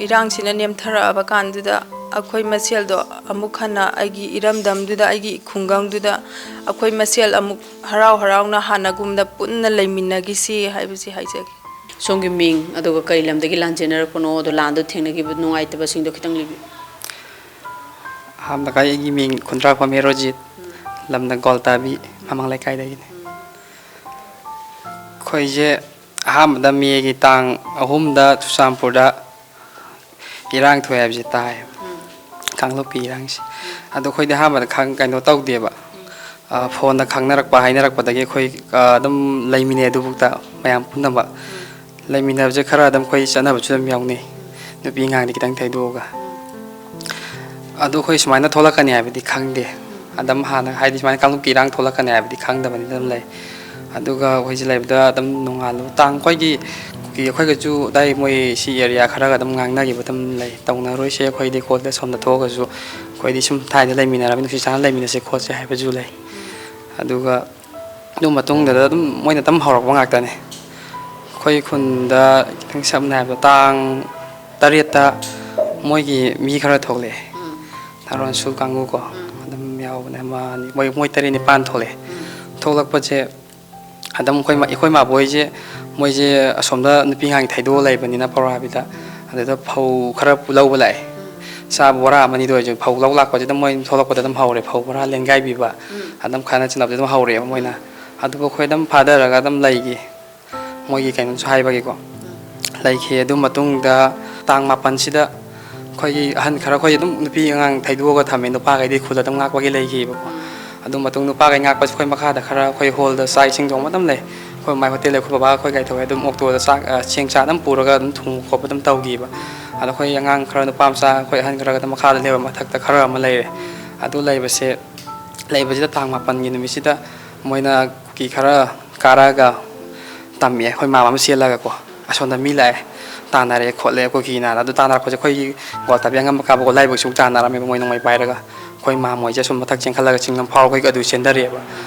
ꯏꯔꯥꯡꯁꯤꯅ ꯅꯦꯝꯊꯔꯛꯑꯕ ꯀꯥꯟꯗꯨꯗ ꯑꯩꯈꯣꯏ ꯃꯁꯦꯜꯗꯣ ꯑꯃꯨꯛ ꯍꯟꯅ ꯑꯩꯒꯤ ꯏꯔꯝꯗꯝꯗꯨꯗ, ꯑꯩꯒꯤ ꯈꯨꯡꯒꯪꯗꯨꯗ ꯑꯩꯈꯣꯏ ꯃꯁꯦꯜ ꯑꯃꯨꯛ ꯍꯔꯥꯎ ꯍꯔꯥꯎꯅ ꯍꯥꯟꯅꯒꯨꯝꯅ ꯄꯨꯟꯅ ꯂꯩꯃꯤꯟꯅꯈꯤꯁꯤ ꯍꯥꯏꯕꯁꯤ ꯍꯥꯏꯖꯒꯦ꯫ ꯁꯣꯝꯒꯤ ꯃꯤꯡ, ꯑꯗꯨꯒ ꯀꯔꯤ ꯂꯝꯗꯒꯤ ꯂꯥꯟꯖꯦꯟꯅꯔꯛꯄꯅꯣ, ꯑꯗꯣ ꯂꯥꯟꯗꯣ ꯊꯦꯡꯅꯈꯤꯕ ꯅꯨꯡꯉꯥꯏꯇꯕꯁꯤꯡꯗꯣ ꯈꯤꯇꯪ ꯂꯤꯕꯤꯌꯨ꯫ ꯑꯍꯥꯟꯕꯗ ꯑꯩꯒꯤ ꯃꯤꯡ ꯈꯨꯟꯗ꯭ꯔꯥꯛꯄꯝ ꯍꯦꯔꯣꯖꯤꯠ, ꯂꯝꯅ ꯒ꯭ꯋꯥꯜꯇꯥꯕꯤ, ꯃꯃꯥꯡ ꯂꯩꯀꯥꯏꯗꯒꯤꯅꯤ꯫ ꯑꯩꯈꯣꯏꯁꯦ ꯑꯍꯥꯟꯕꯗ ꯃꯦꯒꯤ ꯇꯥꯡ ꯑꯍꯨꯝꯗ ꯆꯨꯔꯆꯥꯟꯄꯨꯔꯗ ꯏꯔꯥꯡ ꯊꯣꯛꯑꯦ ꯍꯥꯏꯕꯁꯦ ꯇꯥꯏ, ꯀꯥꯡꯂꯨꯞꯀꯤ ꯏꯔꯥꯡꯁꯦ꯫ ꯑꯗꯣ ꯑꯩꯈꯣꯏꯗꯤ ꯑꯍꯥꯟꯕꯗ ꯈꯪ-, ꯀꯩꯅꯣ ꯇꯧꯗꯦꯕ, ꯑ, ꯐꯣꯟꯗ ꯈꯪꯅꯔꯛꯄ, ꯍꯥꯏꯅꯔꯛꯄꯗꯒꯤ ꯑꯩꯈꯣꯏ, ꯑ, ꯑꯗꯨꯝ ꯂꯩꯃꯤꯟꯅꯩ ꯑꯗꯨꯐꯥꯎꯗ ꯃꯌꯥꯝ ꯄꯨꯝꯅꯃꯛ꯫ ꯂꯩꯃꯤꯟꯅꯕꯁꯦ ꯈꯔ ꯑꯗꯨꯝ ꯑꯩꯈꯣꯏ ꯆꯠꯅꯕꯁꯨ ꯑꯗꯨꯝ ꯌꯥꯎꯅꯩ, ꯅꯨꯄꯤ ꯑꯉꯥꯡꯗꯤ ꯈꯤꯇꯪ ꯊꯩꯗꯣꯛꯑꯒ꯫ ꯑꯗꯣ ꯑꯩꯈꯣꯏ ꯁꯨꯃꯥꯏꯅ ꯊꯣꯛꯂꯛꯀꯅꯤ ꯍꯥꯏꯕꯗꯤ ꯈꯪꯗꯦ꯫ ꯑꯗꯨꯝ ꯍꯥꯟꯅ, ꯍꯥꯏꯗꯤ, ꯁꯨꯃꯥꯏꯅ ꯀꯥꯡꯂꯨꯞꯀꯤ ꯏꯔꯥꯡ ꯊꯣꯛꯂꯛꯀꯅꯤ ꯍꯥꯏꯕꯗꯤ ꯈꯪꯗꯕꯅꯤꯅ ꯑꯗꯨꯝ ꯂꯩ꯫ ꯑꯗꯨꯒ ꯑꯩꯈꯣꯏꯁꯦ ꯂꯩꯕꯗ ꯑꯗꯨꯝ ꯅꯣꯡꯉꯥꯜꯂꯨ ꯇꯥꯡ ꯑꯩꯈꯣꯏꯒꯤ ꯀꯨꯀꯤ ꯑꯩꯈꯣꯏꯒꯁꯨ ꯑꯗꯥꯏ ꯃꯣꯏ ꯁꯤ ꯑꯦꯔꯤꯌꯥ ꯈꯔꯒ ꯑꯗꯨꯝ ꯉꯥꯡꯅꯈꯤꯕ ꯑꯗꯨꯝ ꯂꯩ꯫ "ꯇꯧꯅꯔꯣꯏꯁꯦ, ꯑꯩꯈꯣꯏꯗꯤ ꯀꯣꯜꯗ ꯁꯣꯝꯗ ꯊꯣꯛꯑꯒꯁꯨ ꯑꯩꯈꯣꯏꯗꯤ ꯁꯨꯝ ꯊꯥꯏꯅ ꯂꯩꯃꯤꯟꯅꯔꯕꯅꯤ, ꯅꯨꯡꯁꯤ ꯆꯥꯟꯅ ꯂꯩꯃꯤꯟꯅꯁꯦ ꯈꯣꯠꯁꯦ" ꯍꯥꯏꯕꯁꯨ ꯂꯩ꯫ ꯑꯗꯨꯒ ꯑꯗꯨ ꯃꯇꯨꯡꯗ ꯑꯗꯨꯝ ꯃꯣꯏꯅ ꯑꯗꯨꯝ ꯍꯧꯔꯛꯄ ꯉꯥꯛꯇꯅꯦ꯫ ꯑꯩꯈꯣꯏ ꯈꯨꯟꯗ ꯈꯤꯇꯪ ꯁꯝꯅ ꯍꯥꯏꯔꯕꯗ ꯇꯥꯡ ꯇꯔꯦꯠꯇ ꯃꯣꯏꯒꯤ ꯃꯤ ꯈꯔ ꯊꯣꯛꯂꯛꯑꯦ, ꯊꯥꯔꯣꯟ ꯁꯨ ꯀꯥꯡꯕꯨꯀꯣ꯫ ꯑꯗꯨꯝ ꯌꯥꯎꯕꯅꯦ, ꯑꯃ ꯑꯅꯤ, ꯃꯣꯏ, ꯃꯣꯏ ꯇꯔꯦꯠ ꯅꯤꯄꯥꯟ ꯊꯣꯛꯂꯛꯑꯦ꯫ ꯊꯣꯛꯂꯛꯄꯁꯦ ꯑꯗꯨꯝ ꯑꯩꯈꯣꯏ ꯃꯥ-, ꯑꯩꯈꯣꯏ ꯃꯥꯕꯣꯏꯁꯦ ꯃꯣꯏꯁꯦ ꯑꯁꯣꯝꯗ ꯅꯨꯄꯤ ꯑꯉꯥꯡ ꯊꯩꯗꯣꯛꯑ ꯂꯩꯕꯅꯤꯅ ꯄꯧꯔꯥꯕꯤꯗ, ꯑꯗꯨꯗ ꯐꯧ ꯈꯔ ꯂꯧꯕ ꯂꯥꯛꯑꯦ꯫ ꯆꯥꯕ ꯕꯣꯔꯥ ꯑꯃ ꯑꯅꯤꯗ ꯑꯣꯏꯔꯁꯨ ꯐꯧ ꯂꯧ ꯂꯥꯛꯄꯁꯤꯗ ꯃꯣꯏ ꯊꯣꯛꯂꯛꯄꯗ ꯑꯗꯨꯝ ꯍꯧꯔꯦ, ꯐꯧ ꯕꯣꯔꯥ ꯂꯦꯡꯒꯥꯏꯕꯤꯕ꯫ ꯑꯗꯨꯝ ꯈꯠꯅ ꯆꯩꯅꯕꯁꯦ ꯑꯗꯨꯝ ꯍꯧꯔꯛꯑꯦꯕ ꯃꯣꯏꯅ꯫ ꯑꯗꯨꯕꯨ ꯑꯩꯈꯣꯏ ꯑꯗꯨꯝ ꯐꯥꯊꯔꯒ ꯑꯗꯨꯝ ꯂꯩꯈꯤ, ꯃꯣꯏꯒꯤ ꯀꯩꯅꯣꯁꯨ ꯍꯥꯏꯕꯒꯤꯀꯣ꯫ ꯂꯩꯈꯤ꯫ ꯑꯗꯨ ꯃꯇꯨꯡꯗ ꯇꯥꯡ ꯃꯥꯄꯟꯁꯤꯗ ꯑꯩꯈꯣꯏꯒꯤ ꯑꯍꯟ ꯈꯔ, ꯑꯩꯈꯣꯏ ꯑꯗꯨꯝ ꯅꯨꯄꯤ ꯑꯉꯥꯡ ꯊꯩꯗꯣꯛꯑꯒ ꯊꯝꯃꯦ, ꯅꯨꯄꯥꯈꯩꯗꯤ ꯈꯨꯜꯗ ꯑꯗꯨꯝ ꯉꯥꯛꯄꯒꯤ ꯂꯩꯈꯤꯕꯀꯣ꯫ ꯑꯗꯨ ꯃꯇꯨꯡ ꯅꯨꯄꯥꯈꯩ ꯉꯥꯛꯄꯁꯦ ꯑꯩꯈꯣꯏ ꯃꯈꯥꯗ ꯈꯔ, ꯑꯩꯈꯣꯏ ꯍꯣꯜꯗ ꯆꯥꯛ ꯏꯁꯤꯡ ꯊꯣꯡꯕ ꯑꯗꯨꯝ ꯂꯩ, ꯑꯩꯈꯣꯏ ꯃꯥꯏ ꯍꯣꯇꯦꯜ ꯂꯩ, ꯑꯩꯈꯣꯏ ꯕꯕꯥ ꯑꯩꯈꯣꯏ ꯀꯩꯊꯧꯋꯦ ꯑꯗꯨꯝ ꯑꯣꯛꯇꯣꯗ ꯆꯥꯛ, ꯑ, ꯆꯦꯡ ꯆꯥꯛ ꯑꯗꯨꯝ ꯄꯨꯔꯒ ꯑꯗꯨꯝ ꯊꯣꯡꯕ ꯈꯣꯠꯄ ꯑꯗꯨꯝ ꯇꯧꯈꯤꯕ꯫ ꯑꯗꯣ ꯑꯩꯈꯣꯏ ꯑꯉꯥꯡ ꯈꯔ, ꯅꯨꯄꯥ ꯃꯆꯥ ꯑꯩꯈꯣꯏ ꯑꯍꯟ ꯈꯔꯒ ꯑꯗꯨꯝ ꯃꯈꯥꯗ ꯂꯩꯕ, ꯃꯊꯛꯇ ꯈꯔ ꯑꯃ ꯂꯩꯔꯦ꯫ ꯑꯗꯨ ꯂꯩꯕꯁꯦ, ꯂꯩꯕꯁꯤꯗ ꯇꯥꯡ ꯃꯥꯄꯟꯒꯤ ꯅꯨꯃꯤꯠꯁꯤꯗ ꯃꯣꯏꯅ ꯀꯨꯀꯤ ꯈꯔ ꯀꯥꯔꯛꯑꯒ ꯇꯝꯃꯛꯑꯦ, ꯑꯩꯈꯣꯏ ꯃꯥꯝꯃ ꯑꯃ ꯆꯦꯜꯂꯒꯀꯣ꯫ ꯑꯁꯣꯝꯗ ꯃꯤ ꯂꯥꯛꯑꯦ, ꯇꯥꯟꯅꯔꯦ ꯈꯣꯠꯂꯦ, ꯑꯩꯈꯣꯏ ꯀꯨꯀꯤ ꯅꯥꯔ ꯑꯗꯨ ꯇꯥꯟꯅꯔꯛꯄꯁꯦ, ꯑꯩꯈꯣꯏꯒꯤ ꯒ꯭ꯋꯥꯜꯇꯥꯕꯤ ꯑꯉꯝꯕ ꯀꯥꯕ ꯒꯣꯂꯥꯏꯕꯒꯤꯁꯨ ꯇꯥꯟꯅꯔꯝꯃꯦꯕ, ꯃꯣꯏ ꯅꯣꯡꯃꯩ ꯄꯥꯏꯔꯒ꯫ ꯑꯩꯈꯣꯏ ꯃꯥꯝ ꯍꯣꯏꯁꯦ ꯑꯁꯨꯝ ꯃꯊꯛ ꯆꯦꯟꯈꯠꯂꯒ ꯆꯤꯡ ꯂꯝꯐꯥꯎ ꯑꯩꯈꯣꯏꯒꯤ ꯑꯗꯨ ꯆꯦꯟꯊꯔꯛꯑꯦꯕ꯫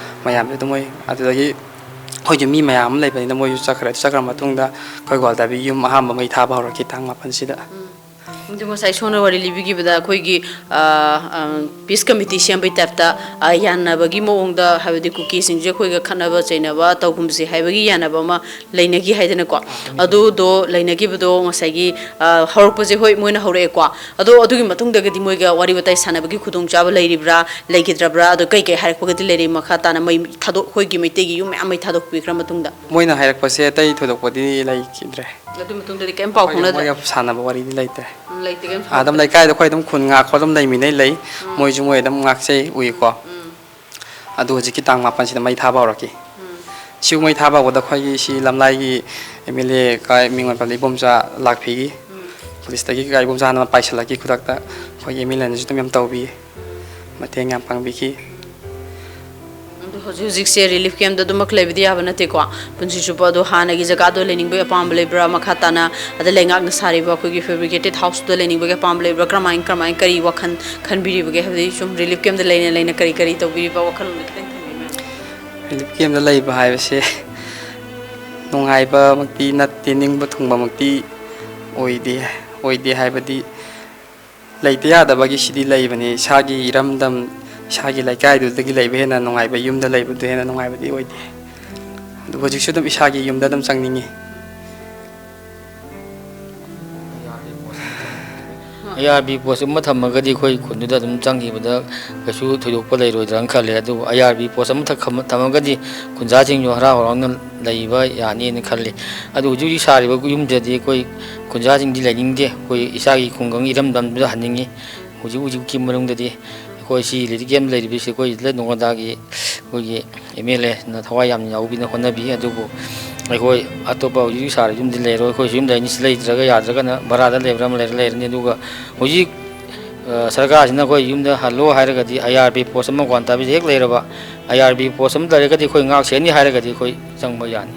ꯃꯌꯥꯝꯁꯦ ꯑꯗꯨꯝ ꯃꯣꯏ ꯑꯗꯨꯗꯒꯤ ꯑꯩꯈꯣꯏꯁꯨ ꯃꯤ ꯃꯌꯥꯝ ꯑꯃ ꯂꯩꯕꯅꯤꯅ ꯃꯣꯏꯁꯨ ꯆꯠꯈ꯭ꯔꯦ꯫ ꯆꯠꯈ꯭ꯔ ꯃꯇꯨꯡꯗ ꯑꯩꯈꯣꯏ ꯒ꯭ꯋꯥꯜꯇꯥꯕꯤ ꯌꯨꯝ ꯑꯍꯥꯟꯕ ꯃꯩ ꯊꯥꯕ ꯍꯧꯔꯛꯈꯤ ꯇꯥꯡ ꯃꯥꯄꯟꯁꯤꯗ꯫ ꯑꯗꯨ ꯉꯁꯥꯏ ꯁꯣꯝꯅ ꯋꯥꯔꯤ ꯂꯤꯕꯤꯈꯤꯕꯗ ꯑꯩꯈꯣꯏꯒꯤ, ꯑ, ꯑ, ꯄꯤꯁ ꯀꯃꯤꯇꯤ ꯁꯦꯝꯕꯩ ꯇꯥꯏꯞꯇ, ꯑ, ꯌꯥꯅꯕꯒꯤ ꯃꯑꯣꯡꯗ, ꯍꯥꯏꯕꯗꯤ ꯀꯨꯀꯤꯁꯤꯡꯁꯦ ꯑꯩꯈꯣꯏꯒ ꯈꯠꯅꯕ ꯆꯩꯅꯕ ꯇꯧꯒꯨꯝꯁꯦ ꯍꯥꯏꯕꯒꯤ ꯌꯥꯅꯕ ꯑꯃ ꯂꯩꯅꯈꯤ ꯍꯥꯏꯗꯅꯀꯣ꯫ ꯑꯗꯨꯗꯣ ꯂꯩꯅꯈꯤꯕꯗꯣ ꯉꯁꯥꯏꯒꯤ, ꯑ, ꯍꯧꯔꯛꯄꯁꯦ, ꯍꯣꯏ, ꯃꯣꯏꯅ ꯍꯧꯔꯛꯑꯦꯀꯣ꯫ ꯑꯗꯣ ꯑꯗꯨꯒꯤ ꯃꯇꯨꯡꯗꯒꯗꯤ ꯃꯣꯏꯒ ꯋꯥꯔꯤ ꯋꯥꯇꯥꯏ ꯁꯥꯟꯅꯕꯒꯤ ꯈꯨꯗꯣꯡꯆꯥꯕ ꯂꯩꯔꯤꯕ꯭ꯔꯥ, ꯂꯩꯈꯤꯗ꯭ꯔꯕ꯭ꯔꯥ? ꯑꯗꯣ ꯀꯩ ꯀꯩ ꯍꯥꯏꯔꯛꯄꯒꯗꯤ ꯂꯩꯔꯤ? ꯃꯈꯥ ꯇꯥꯅ ꯃꯩ ꯊꯥꯗꯣꯛ-, ꯑꯩꯈꯣꯏꯒꯤ ꯃꯩꯇꯩꯒꯤ ꯌꯨꯝ ꯃꯌꯥꯝ ꯃꯩ ꯊꯥꯗꯣꯛꯄꯤꯈ꯭ꯔ ꯃꯇꯨꯡꯗ? ꯃꯣꯏꯅ ꯍꯥꯏꯔꯛꯄꯁꯦ ꯑꯇꯩ ꯊꯣꯏꯗꯣꯛꯄꯗꯤ ꯂꯩꯈꯤꯗ꯭ꯔꯦ꯫ ꯑꯗꯨ ꯃꯇꯨꯡꯗꯗꯤ ꯀꯩꯝ ꯄꯥꯎ ꯐꯥꯎꯅꯗ꯭ꯔꯦ? ꯃꯣꯏꯒ ꯁꯥꯟꯅꯕ ꯋꯥꯔꯤꯗꯤ ꯂꯩꯇ꯭ꯔꯦ꯫ ꯎꯝ, ꯂꯩꯇꯦ, ꯀꯩꯝ ꯑꯗꯨꯝ ꯁꯥꯎꯅꯗ꯭ꯔꯦ? ꯂꯩꯀꯥꯏꯗ ꯑꯩꯈꯣꯏ ꯑꯗꯨꯝ ꯈꯨꯟ ꯉꯥꯛꯄ ꯑꯗꯨꯝ ꯂꯩꯃꯤꯟꯅꯩ ꯂꯩ꯫ ꯃꯣꯏꯁꯨ ꯃꯣꯏ ꯑꯗꯨꯝ ꯉꯥꯛꯆꯩ ꯎꯏꯀꯣ꯫ ꯎꯝ, ꯑꯗꯨ ꯍꯧꯖꯤꯛꯀꯤ ꯇꯥꯡ ꯃꯥꯄꯟꯁꯤꯗ ꯃꯩ ꯊꯥꯕ ꯍꯧꯔꯛꯈꯤ꯫ ꯎꯝ, ꯁꯤꯕꯨ ꯃꯩ ꯊꯥꯕ ꯍꯧꯕꯗ ꯑꯩꯈꯣꯏꯒꯤ ꯁꯤ ꯂꯝꯂꯥꯏꯒꯤ ꯑꯦꯝ ꯑꯦꯜ ꯑꯦ ꯀ-, ꯃꯤꯡ ꯑꯣꯏ ꯄꯜꯂꯤ ꯏꯕꯣꯝꯆꯥ ꯂꯥꯛꯄꯤꯈꯤ꯫ ꯎꯝ꯫ ꯄꯨꯂꯤꯁꯇꯒꯤ ꯀꯩꯀꯥ ꯏꯕꯣꯝꯆꯥꯅ ꯄꯥꯏꯁꯤꯜꯂꯛꯈꯤ ꯈꯨꯗꯛꯇ꯫ ꯑꯩꯈꯣꯏꯒꯤ ꯑꯦꯝ ꯑꯦꯜ ꯑꯦꯅꯁꯨ ꯑꯗꯨꯝ ꯌꯥꯝ ꯇꯧꯕꯤ, ꯃꯇꯦꯡ ꯌꯥꯝ ꯄꯥꯡꯕꯤꯈꯤ꯫ ꯑꯗꯣ ꯍꯧꯖꯤꯛ ꯍꯧꯖꯤꯛꯁꯦ ꯔꯤꯂꯤꯐ ꯀꯦꯝꯞꯇ ꯑꯗꯨꯃꯛ ꯂꯩꯕꯗꯤ ꯌꯥꯕ ꯅꯠꯇꯦꯀꯣ꯫ ꯄꯨꯟꯁꯤ ꯆꯨꯞꯄ ꯑꯗꯣ ꯍꯥꯟꯅꯒꯤ ꯖꯒꯥꯗꯣ ꯂꯩꯅꯤꯡꯕꯒꯤ ꯑꯄꯥꯝꯕ ꯂꯩꯕ꯭ꯔꯥ? ꯃꯈꯥ ꯇꯥꯅ ꯑꯗ ꯂꯩꯉꯥꯛꯅ ꯁꯥꯔꯤꯕ ꯑꯩꯈꯣꯏꯒꯤ ꯐꯦꯕ꯭ꯔꯤꯀꯦꯇꯦꯠ ꯍꯥꯎꯁꯇꯨꯗ ꯂꯩꯅꯤꯡꯕꯒꯤ ꯑꯄꯥꯝꯕ ꯂꯩꯕ꯭ꯔꯥ? ꯀꯔꯝꯍꯥꯏꯅ, ꯀꯔꯝꯍꯥꯏꯅ, ꯀꯔꯤ ꯋꯥꯈꯜ ꯈꯟꯕꯤꯔꯤꯕꯒꯦ? ꯍꯥꯏꯕꯗꯤ ꯁꯨꯝ ꯔꯤꯂꯤꯐ ꯀꯦꯝꯞꯇ ꯂꯩꯅ ꯂꯩꯅ ꯀꯔꯤ ꯀꯔꯤ ꯇꯧꯕꯤꯔꯤꯕ ꯋꯥꯈꯜꯂꯣꯟꯗ ꯈꯤꯇꯪ ꯊꯝꯕꯤꯌꯨ, ꯃꯦꯝ꯫ ꯔꯤꯂꯤꯐ ꯀꯦꯝꯞꯇ ꯂꯩꯕ ꯍꯥꯏꯕꯁꯦ ꯅꯨꯡꯉꯥꯏꯕꯃꯛꯇꯤ ꯅꯠꯇꯦ, ꯅꯤꯡꯕ ꯊꯨꯡꯕꯃꯛꯇꯤ ꯑꯣꯏꯗꯦ꯫ ꯑꯣꯏꯗꯦ ꯍꯥꯏꯕꯗꯤ ꯂꯩꯇ ꯌꯥꯗꯕꯒꯤ ꯁꯤꯗꯤ ꯂꯩꯕꯅꯤ꯫ ꯏꯁꯥꯒꯤ ꯏꯔꯝꯗꯝ, ꯏꯁꯥꯒꯤ ꯂꯩꯀꯥꯏꯗꯨꯗꯒꯤ ꯂꯩꯕ ꯍꯦꯟꯅ ꯅꯨꯡꯉꯥꯏꯕ, ꯌꯨꯝꯗ ꯂꯩꯕꯗꯨ ꯍꯦꯟꯅ ꯅꯨꯡꯉꯥꯏꯕꯗꯤ ꯑꯣꯏꯗꯦ꯫ ꯑꯗꯨ ꯍꯧꯖꯤꯛꯁꯨ ꯑꯗꯨꯝ ꯏꯁꯥꯒꯤ ꯌꯨꯝꯗ ꯑꯗꯨꯝ ꯆꯪꯅꯤꯡꯉꯤ꯫ ꯑꯥꯏ ꯑꯥꯔ ꯕꯤ ꯄꯣꯁ ꯑꯃ ꯊꯝꯃꯒꯗꯤ ꯑꯩꯈꯣꯏ ꯈꯨꯟꯗꯨꯗ ꯑꯗꯨꯝ ꯆꯪꯈꯤꯕꯗ ꯀꯩꯁꯨ ꯊꯣꯏꯗꯣꯛꯄ ꯂꯩꯔꯣꯏꯗ꯭ꯔꯅ ꯈꯜꯂꯦ꯫ ꯑꯗꯨꯕꯨ ꯑꯥꯏ ꯑꯥꯔ ꯕꯤ ꯄꯣꯁ ꯑꯃꯊꯛ ꯈꯝ-, ꯊꯝꯃꯒꯗꯤ ꯈꯨꯟꯖꯥꯁꯤꯡꯁꯨ ꯍꯔꯥꯎ ꯍꯔꯥꯎꯅ ꯂꯩꯕ ꯌꯥꯅꯤꯅ ꯈꯜꯂꯤ꯫ ꯑꯗꯨ ꯍꯧꯖꯤꯛ ꯍꯧꯖꯤꯛ ꯁꯥꯔꯤꯕ ꯌꯨꯝꯗꯗꯤ ꯑꯩꯈꯣꯏ ꯈꯨꯟꯖꯥꯁꯤꯡꯗꯤ ꯂꯩꯅꯤꯡꯗꯦ꯫ ꯑꯩꯈꯣꯏ ꯏꯁꯥꯒꯤ ꯈꯨꯡꯒꯪ ꯏꯔꯝꯗꯝꯗꯨꯗ ꯍꯟꯅꯤꯡꯉꯤ꯫ ꯍꯧꯖꯤꯛ ꯍꯧꯖꯤꯛꯀꯤ ꯃꯅꯨꯡꯗꯗꯤ ꯑꯩꯈꯣꯏ ꯁꯤ ꯔꯤꯂꯤꯐ ꯀꯦꯝꯞ ꯂꯩꯔꯤꯕꯁꯤ ꯑꯩꯈꯣꯏ ꯅꯣꯡꯉꯣꯟꯗꯥꯒꯤ ꯑꯩꯈꯣꯏꯒꯤ ꯑꯦꯝ ꯑꯦꯜ ꯑꯦꯅ ꯊꯋꯥꯏ ꯌꯥꯝꯅ ꯌꯥꯎꯕꯤꯅ ꯍꯣꯠꯅꯕꯤ꯫ ꯑꯗꯨꯕꯨ ꯑꯩꯈꯣꯏ ꯑꯇꯣꯞꯄ ꯍꯧꯖꯤꯛ ꯍꯧꯖꯤꯛ ꯁꯥꯔꯤꯕ ꯌꯨꯝꯗꯤ ꯂꯩꯔꯣꯏ꯫ ꯑꯩꯈꯣꯏꯁꯨ ꯌꯨꯝ ꯂꯩꯅꯤ, ꯁꯤ ꯂꯩꯇ꯭ꯔꯒ ꯌꯥꯗ꯭ꯔꯒꯅ ꯚꯔꯥꯗ ꯂꯩꯕ꯭ꯔꯥ ꯑꯃ ꯂꯩꯔ ꯂꯩꯔꯅꯤ꯫ ꯑꯗꯨꯒ ꯍꯧꯖꯤꯛ, ꯑ, ꯁꯔꯀꯥꯔꯁꯤꯅ ꯑꯩꯈꯣꯏ ꯌꯨꯝꯗ ꯍꯜꯂꯣ ꯍꯥꯏꯔꯒꯗꯤ ꯑꯥꯏ ꯑꯥꯔ ꯕꯤ ꯄꯣꯁ ꯑꯃ ꯒ꯭ꯋꯥꯟꯇꯥꯕꯤꯗ ꯍꯦꯛ ꯂꯩꯔꯕ, ꯑꯥꯏ ꯑꯥꯔ ꯕꯤ ꯄꯣꯁ ꯑꯃ ꯂꯩꯔꯒꯗꯤ ꯑꯩꯈꯣꯏ ꯉꯥꯛ ꯁꯦꯟꯅꯤ ꯍꯥꯏꯔꯒꯗꯤ ꯑꯩꯈꯣꯏ ꯆꯪꯕ ꯌꯥꯅꯤ,